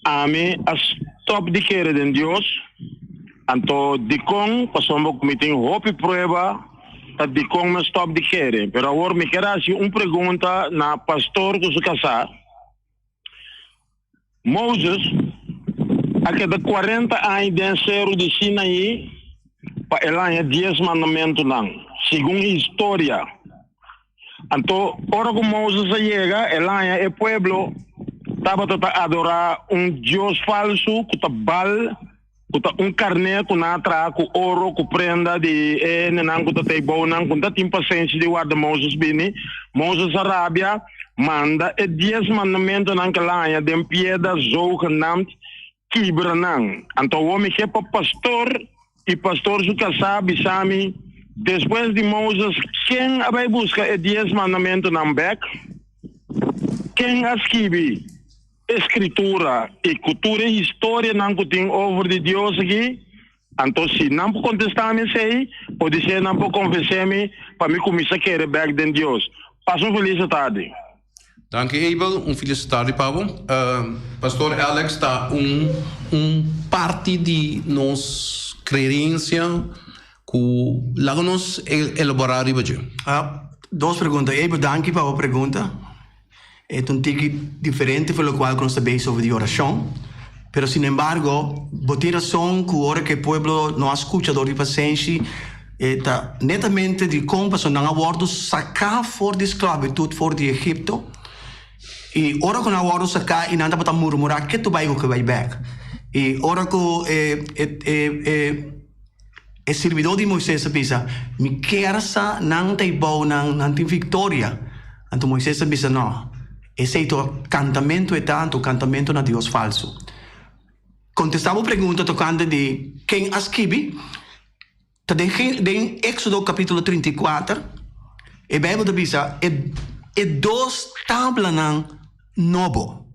Ami a stop di kere den Dios. Anto dikon? Pasobra ku mi tin hopi prueba ta dikon mi a stop di kere. Pero awor mi kier hasi un pregunta na pastor ku su kasá. Moses a keda kuarenta aña den seru di Sinaí pa el haña dies mandamentunan, segun historia. Anto, ora ku Moses a yega, el a haña e pueblo tabata ta adorá un dios falsu ku ta Baal. Ku ta un karné ku nan a traha ku oro, ku prenda di e hendenan ku ta tei bou nan, ku no ta tin pasenshi di warda Moses bini. Moses a rabia, manda e dies mandamentunan ku el a haña den piedra zogenaamd kibra nan. Anto awor mi ke pa pastor i pastor su kasá bisa mi, despues di Moses, ken a bai buska e dies mandamentunan bèk? Ken a skibi e Skritura i ku tur e historianan ku tin over di Dios aki? Anto si nan por kontestá mi esei, podisé nan por konvensé mi pa mi kuminsá kere bèk den Dios. Pasa un felis tardi. Danki Abel, un felis tardi pa bo. Pastor Alex ta un un parti di nos krerensia ku laga nos elaborá riba dje. Dos pregunta. Abel, danki pa bo pregunta. E ta un tiki diferente for lokual ku nos ta bezig over di orashon. Pero sinembargo, bo tin rason ku ora ku e pueblo no a skucha dor di pasenshi, e ta netamente dikon pasobra nan a wòrdu saká for di sklabitut for di Egipto. I ora ku nan a wòrdu saká i nan tabata murmurá ke tu bai ku ke bai bèk. I ora ku e e e sirbidó di Moises a bisa, Mi kier sa nan ta e bou nan, nan tin viktoria. Anto Moises a bisa, No, esei ta kantamentu e ta, anto kantamentu na dios falsu. Kontestá bo pregunta tokante di ken a skibi, ta den den Éksodo kapítulo 34, e Beibel ta bisa e e dos tablanan nobo.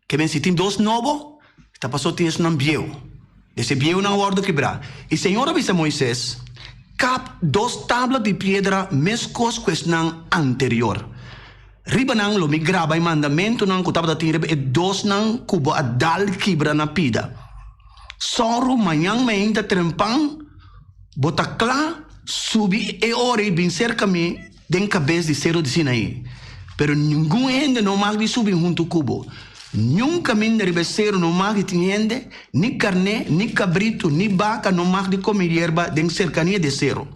Ke men si tin dos nobo, ta paso tin esunnan bieu. Des e bieunan a wòrdu kibrá. I Señor a bisa Moises, Kap dos tabla di piedra meskos ku esnan anterior. Riba nan lo mi graba e mandamentunan ku tabata tin riba e dosnan ku bo a dal kibra na pida. Sòru mañan meinta trempan bo ta kla, subi e ora i bin serka mi den kabes di seru di Sinaí. Pero ningun hende no mag di subi huntu ku bo. Niun kaminda riba e seru no mag di tin hende, ni karné, ni kabritu, ni baka no mag di kome yerba den serkania di e seru.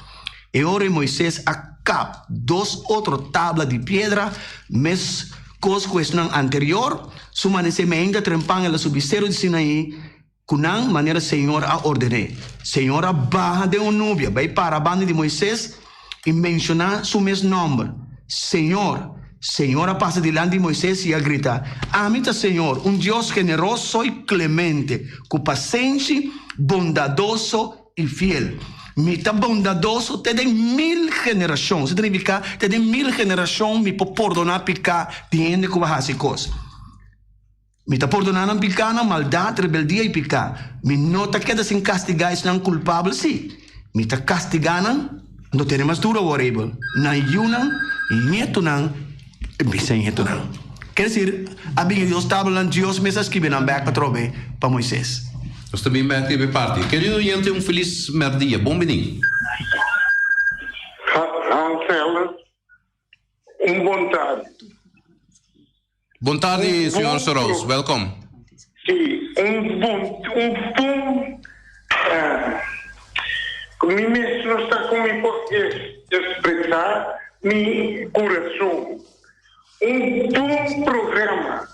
E ora ei Moises a kap dos otro tabla di piedra, meskos ku esnan anterior. Su manesé meinta trempan el a subi seru di Sinaí ku nan, manera Señor a ordené. Señor a baha den un nubia, bai para banda di Moises i menshoná su mes nòmber, Señor. Señor a pasa dilanti di Moises i a grita, Ami ta Señor, un Dios generoso i klemente, ku pasenshi, bondadoso i fiel. Mi ta bondadoso te den mil generashon. Esei ta nifiká te den mil generashon mi por pordoná piká di hende ku a hasi kos. Mi ta pordoná nan pikánan, maldat, rebeldia i piká. Mi no ta keda sin kastigá esnan kulpabel, sí, mi ta kastigá nan, no tene mas duru awor, Abel, nan yunan, ñetunan i bisañetunan. Ker desir, a bini Dios tablanan, Dios mes a skibi nan bèk atrobe pa Moises. Nos ta bin bèk riba e parti. Kerido oyente, un felis mèrdia. Bon biní. Hans Ellis, un bon tardi. Bon tardi, señor Soros. Welkom. Sí, un bon, un bon, mi mes no sa con mi por expresa mi curason. Un bon programa,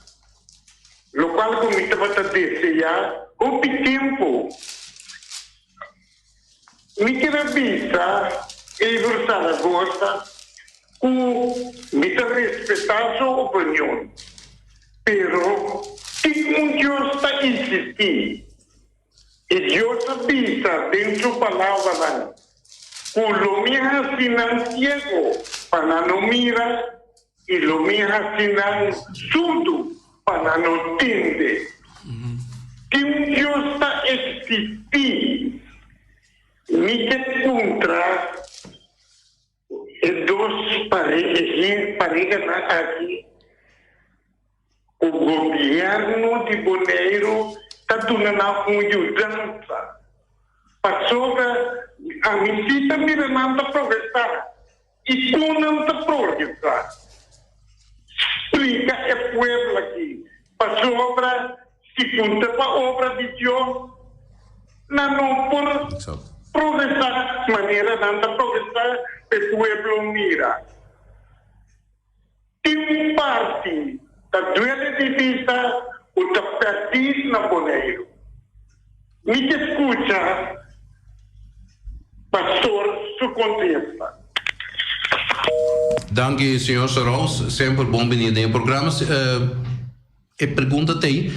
locual cu mi tabata desea hopi tempo. Mi keda bisa Ever Zaragoza ku mi ta respetá su opinion, pero tin un Dios ta insistí, i Dios a bisa den su palabranan ku lo mi hasi nan siego pa nan no mira i lo mi hasi nan surdu pa nan no tende. Tin un Dios ta eksistí. Mi ke puntra e dos parehanan aki ku gobièrnu di Boneiru ta duna nan un yudansa. Pasobra ami si ta mira nan ta progresá. I kon nan ta progresá? Splika e pueblo aki, pasobra si punta pa obra di Dios, nan no por progresá manera nan ta progresá pa e pueblo mira. Tin un parti ta duele di bisa ku ta pèrdí na Boneiru. Mi ke skucha pastor su kontesta. Danki señor Saraus, semper bon bini den e programa. E pregunta ta ei,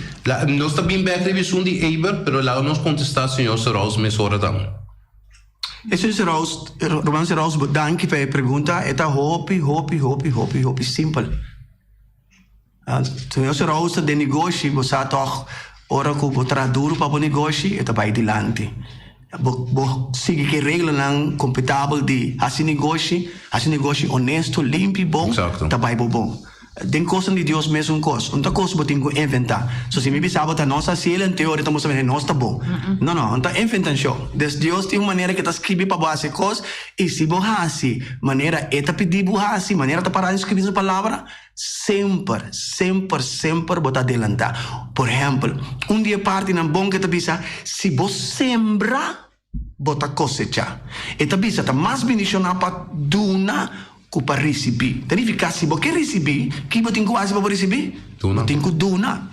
nos ta bin bek riba esun di Eber, pero laga nos kontestá señor Saraus mesora tambe. E señor Saraus, ruman Saraus, bo danki pa e pregunta. E ta hopi, hopi, hopi, hopi, hopi simpel. Señor Saraus ta den negoshi, bo sa tòg ora ku bo traha duru pa bo negoshi, e ta bai dilanti. Bo bo sigui ku e reglanan kompetabel di hasi negoshi, hasi negoshi honesto, limpi, bon, ta bai bo bon. Den kosnan di Dios mesun kos. Un ta kos bo tin ku inventá. So si mi bisa bo ta nos hasi el en teoria ta mustra mi nos ta bon. No no, un ta inventanshon. Des Dios tin un manera ke ta skribi pa bo hasi kos i si bo hasi manera e ta pidi bo hasi, manera ta pará skribi den su palabra, Semper, semper, semper bo ta adelantá. Por ehèmpel, un di e partinan bon ke ta bisa, Si bo sembra, bo ta kosechá. E ta bisa ta mas bendishoná pa duna ku pa risibí. Ta nifiká si bo ke risibí, ki bo tin ku hasi pa bo risibí? Bo tin ku duna.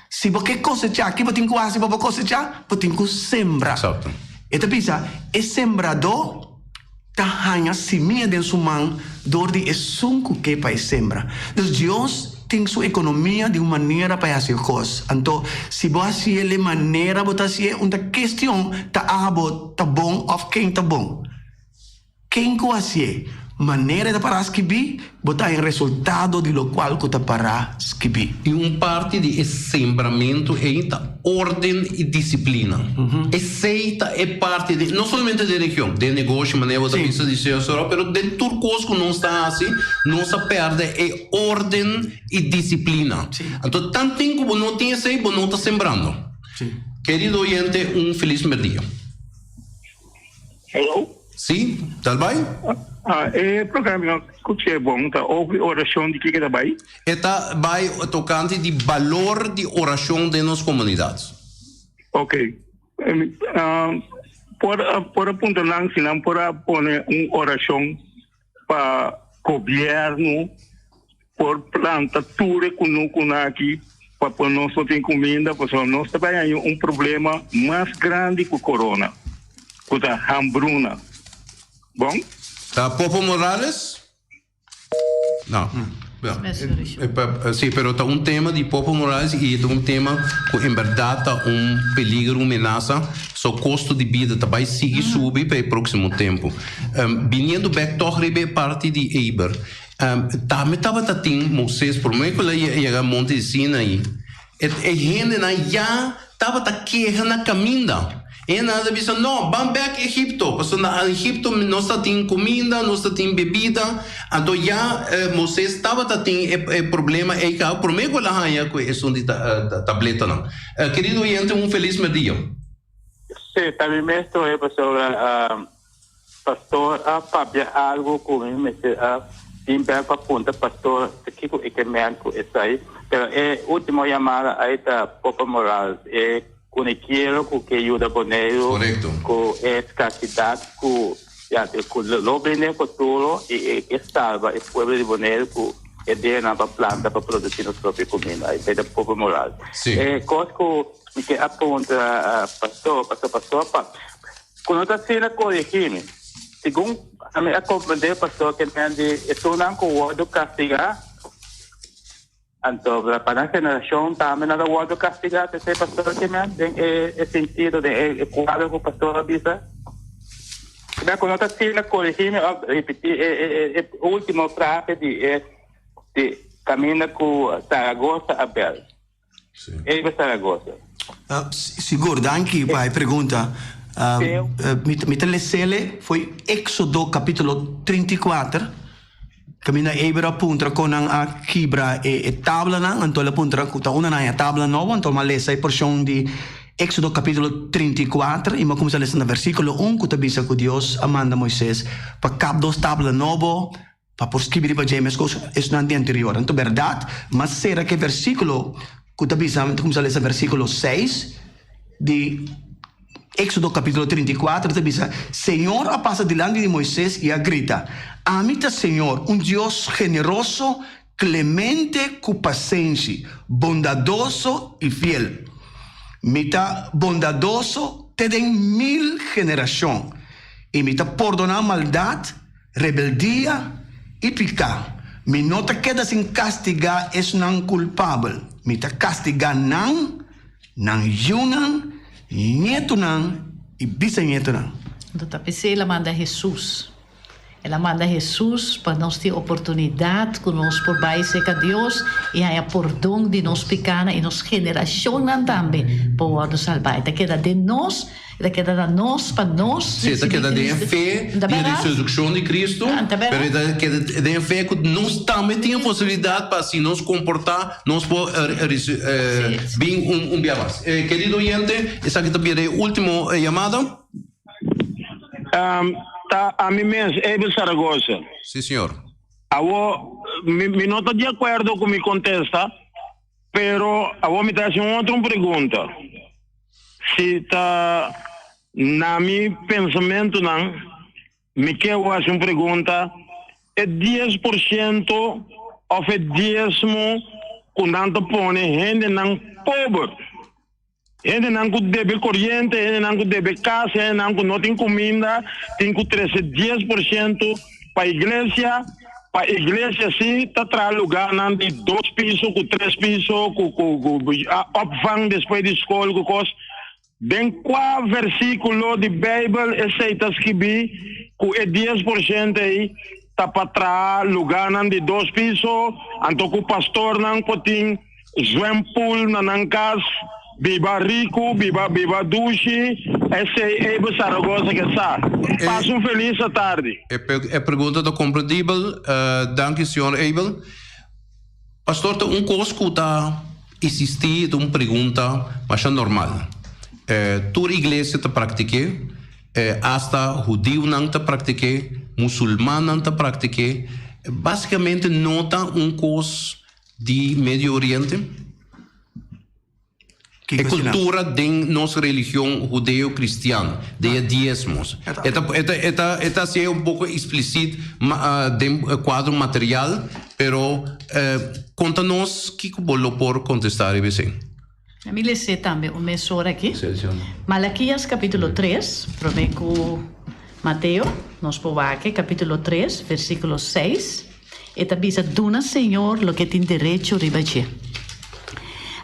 Si bo ke kosechá, ki bo tin ku hasi pa bo kosechá? Bo tin ku sembra. E ta bisa, E sembradó. Ta haña simia den su man dor di esun ku ke pa e sembra. Dus Dios tin su ekonomia di un manera pa e hasi e kos. Anto, si bo hasié le manera bo ta hasié, un ta kestion ta abo ta bon òf ken ta bon. Ken ku hasié manera e ta pará skibí, Bo ta haña resultado di lokual ku ta pará skibí. I un parti di e sembramentu ei ta órden i disiplina. Esei ta e parti di, no solamente den religion, den negoshi manera bo ta bisa di señor Soro, pero den tur kos ku nos ta hasi, nos a pèrdè e órden i disiplina. Anto tanten ku bo no tin esei, bo no ta sembrando. Kerido oyente, un felis merdia. Hello. Sí, tal bai? Ah, e programa no escuché bon, ta over oracion di kiko ta bai? E ta bai tocante di balor di oracion den nos comunidad. Ok. Por por a puntra nan si nan por a pone un oracion pa gobierno por planta tur e kunukunan aki pa por nos no tin kuminda pasobra nos ta bai haña un problema mas grandi ku corona ku ta hambruna. Bon. Ta Popo Morales? No. Sí, pero ta un tema di Popo Morales y ta un tema cu en berdad ta un peligro, un menasa. So costo di bida ta bay sigui subi pa e proximo tempo. Biniendo bek toch riba e parti di Eber, Tambe tabata tin Moisés promé ku el a yega monte di Sinaí. E hendenan ya tabata keha na kaminda. E hendenan ta bisa, No, ban bèk Egipto, pasobra na Egipto nos ta tin kuminda, nos ta tin bebida. Anto ya Moisés tabata tin e problema ei kaba promé ku el a haña ku esun di tabletanan. Kerido oyente, un felis mèrdia. Sí, ta mi mes tohe pasobra Pastor a papia algo cu mi mester a bin bek pa punta pastor ta kico e ke men cu esai. Pero e ultimo yamada ai ta Popa Morales, e cunikiero cu ke yuda Boneiru cu e scarsidad cu ya cu lo bini den futuro y e ke salba e pueblo di Boneiru cu e deanan pa planta pa produci nos propio cuminda. Esai ta Popa Morales. E cos cu mi ke a puntra pastor, pastor, pastor pa. Ku no ta asina korigí mi. Segun ami a komprendé, pastor, ke men di esunnan ku wòrdu kastigá, anto pa nan generashon tambe nan ta wòrdu kastigá, p'esei pastor ke men den e sentido, den e kuadro ku pastor a bisa. Ke men ku no ta asina korigí mi òf ripití e último frase di e di kaminda ku Saragoza a bèl. Eva Saragoza. Sigur, danki pa e pregunta. Mi ta lesele foi Éxodo capítulo 34, caminda Eber a puntra con nan a kibra e tablanan, anto el a puntra cu ta unda nan haña tabla nobo, anto mi a lesa e porcion di Éxodo capítulo 34 y mi a cuminsa lesa na versículo un cu ta bisa cu Dios a manda Moisés pa kap dos tabla nobo, Pa por skibi riba dje meskos esnan di anterior. Anto bèrdat, mas sera ku e versíkulo ku ta bisa, mi ta kuminsá lesa versíkulo seis di Éksodo kapítulo 34, ta bisa, Señor a pasa dilanti di Moisés i a grita, Ami ta Señor, un Dios generoso, klemente ku pasenshi, bondadoso i fiel. Mi ta bondadoso te den mil generashon, i mi ta pordoná maldat, rebeldia i piká. Mi no ta keda sin kastigá esnan kulpabel. Mi ta kastigá nan, nan yunan, nietunan i bisañetunan. Anto ta p'esei el a manda Hesus. El a manda Hesus pa nos tin oportunidat ku nos por bai serka Dios i haña pordon di nos pikánan i nos generashonnan tambe por wòrdu salbá. E ta keda den nos, e ta keda na nos pa nos Sí, e ta risibí keda den e Kristu. fe Ta di e bèrdat? resurekshon di Kristu, Ta pero bèrdat? e ta keda den e fe ku nos tambe tin e posibilidat pa si nos komportá nos por bin un bia mas. Kerido oyente, esaki ta bira e último yamada. Um, ta ami mes, Abel Zaragoza. Sí, señor. Awo, mi, mi no ta di acuerdo cu mi contesta, pero awo mi ta haci un otro pregunta. Si ta na mi pensamentonan, mi ke haci un pregunta, e 10% of e diesmo cu nan ta pone hendenan pober, Hendenan ku debe koriente, hendenan ku debe kas, hendenan ku no tin kuminda, tin ku trese 10% pa iglesia. Pa iglesia si ta traha lugánan di dos piso ku tres piso ku ku ku opvang despues di skol ku kos. Den kua versíkulo di Beibel esei ta skibí ku e 10% ei ta pa traha lugánan di dos piso anto ku pastornan por tin Zwempool na nan kas, biba riku, biba biba dushi, esei Abel Zaragoza ke sa. Pasa un felis atardi. E pregunta ta komprendibel, danki señor Abel. Pastor ta un kos ku ta existi ta un pregunta masha normal. Tur iglesia ta praktik'é, hasta hudiunan ta praktik'é, musulmannan ta praktik'é. Basikamente no ta un kos Di Medio Oriente? E cultura den nos religion hudeo-cristian, den e diezmos. E ta, e ta, e ta, e ta hacié un poco explicit den cuadro material, pero conta nos kico bo lo por contesta riba esey. Mi les'é tambe un mes ora aki. Malakias capítulo 3, promé cu Mateo, nos por wak e capítulo 3, versículo 6. E ta bisa, Duna Señor loke e tin derecho riba dje.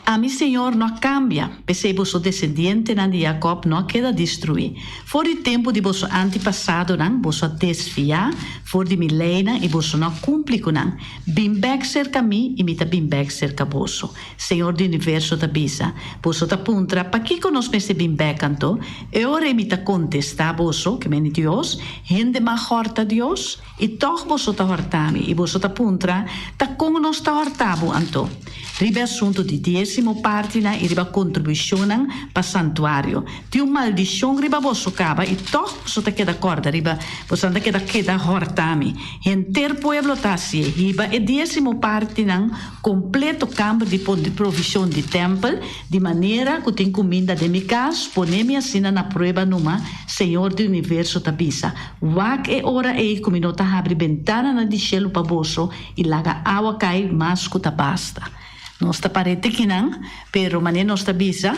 Ami, Señor, no a cambia, p'esei boso desendientenan di Jacob no a keda destruí. For di tempu di boso antipasadonan boso a desviá for di mi leinan i boso no a cumpli cu nan. Bin bek cerca mi i mi ta bin bek cerca boso. Señor di universo ta bisa. Boso ta puntra, Pakico nos mester bin bek anto? E ora ei mi ta contestá boso, ke meni Dios, Hende mag horta Dios? I tòg boso ta hòrta mi, i boso ta puntra, Ta kon nos ta hòrta bo anto? Riba e asuntu di diésimo partinan i riba kontribushonnan pa santuario, tin un maldishon riba boso kaba, i tòg boso ta keda kòrda riba, boso ta keda keda hòrta mi. Henter pueblo ta hasié, hiba e diésimo partinan kompleto kamber di provishon di tèmpel, di manera ku tin kuminda den mi kas, pone mi asina na prueba numa, Señor di universo ta bisa. Wak e ora ei ku mi no ta habri bentananan di shelu pa boso i laga awa kai mas ku ta basta. Nos ta parete kinan, pero manera nos ta bisa,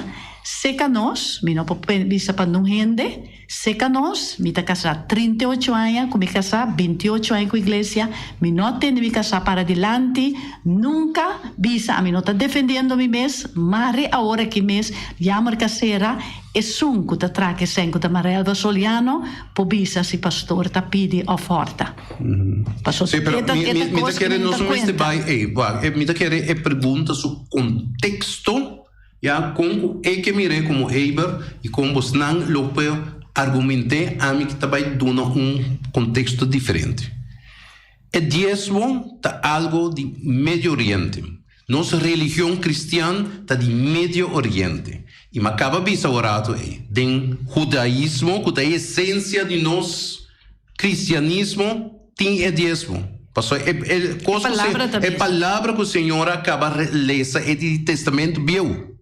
Seka nos, mi no por bisa pa nun hende, seka nos, mi ta kasá 38 aña ku mi kasá, 28 aña ku iglesia, mi no a tende mi kasá para dilanti, nunka bisa, ami no ta defendiendo mi mes, mare awor aki mes, jammer kasera, Esun ku ta traka esei ku ta Marelva Soliano por bisa si pastor ta pidi òf hòrta. Paso Sí, pero e ta mi, e mi, ta mi ta kos ku kere mi no ta solamente kuenta. bai ei, wak, e, mi ta kere e pregunta su konteksto, ya, kon ku e ke mir'é komo Eber i kon bosnan lo por argument'é, ami ta bai duna un konteksto diferente. E diesmo ta algo di Medio Oriente. Nos religion cristian ta di Medio Oriente. I m'a caba bisa un rato ei, den hudaismo, cu ta e esencia di nos cristianismo, tin e diesmo. Pasobra e, e cos E cu palabra ta e bisa. palabra cu Señor a caba lesa e di Testamento Bieu.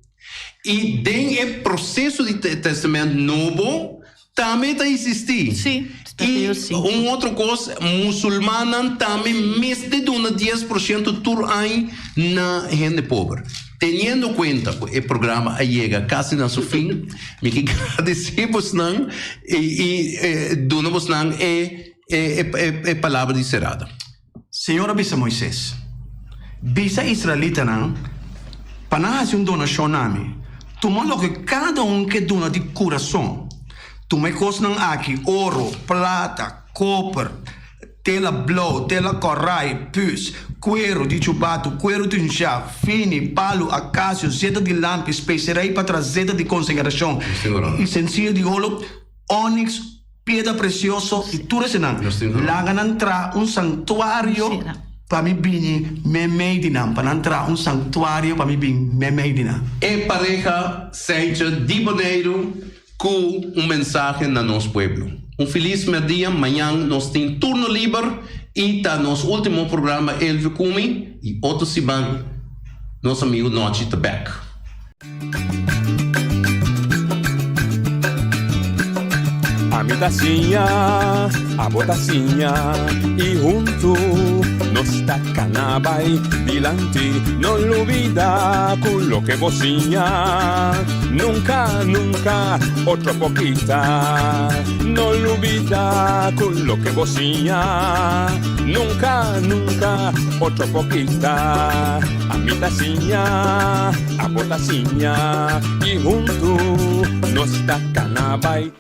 I den e proceso di Testament Nobo tambe ta existi. Sí, I un otro cos, musulmannan tambe mester duna 10% tur aña na hende pober. Teniendo kuenta ku e programa a yega kasi na su fin, mi ke gradisí bosnan i i duna bosnan e e e palabra di serada. Señor a bisa Moises, Bisa e israelitanan pa nan hasi un donashon na mi. Tuma loke kada un ke duna di kurason. Tuma e kosnan aki, oro, plata, koper, tela blou, tela kòrai, püs, kueru di chubatu, kueru tunshá, fini, palu, akasio, zeta di lampi, speserei pa traha zeta di konsagrashon, isensia di olo, òniks, piedra presioso i tur esenan. Laga nan traha un sanktuario pa mi bini meimei di nan, pa nan traha un sanktuario pa mi bini meimei di nan. E pareha Seintje di Boneiru Ku un mensahe na nos pueblo. Un felis merdia, mañan nos tin turno liber i ta nos ultimo programa Elvio ku mi i otro siman nos amigo Nochi ta bek. Ami ta siña, abo ta siña i huntu nos ta kana bai dilanti. No lubida ku loke bo siña. Nunca, nunca, otro poquita. No lubida cu loke bo siña. Nunca, nunca, otro poquita. Ami ta siña, abo ta siña. Y hunto nos ta cana bay.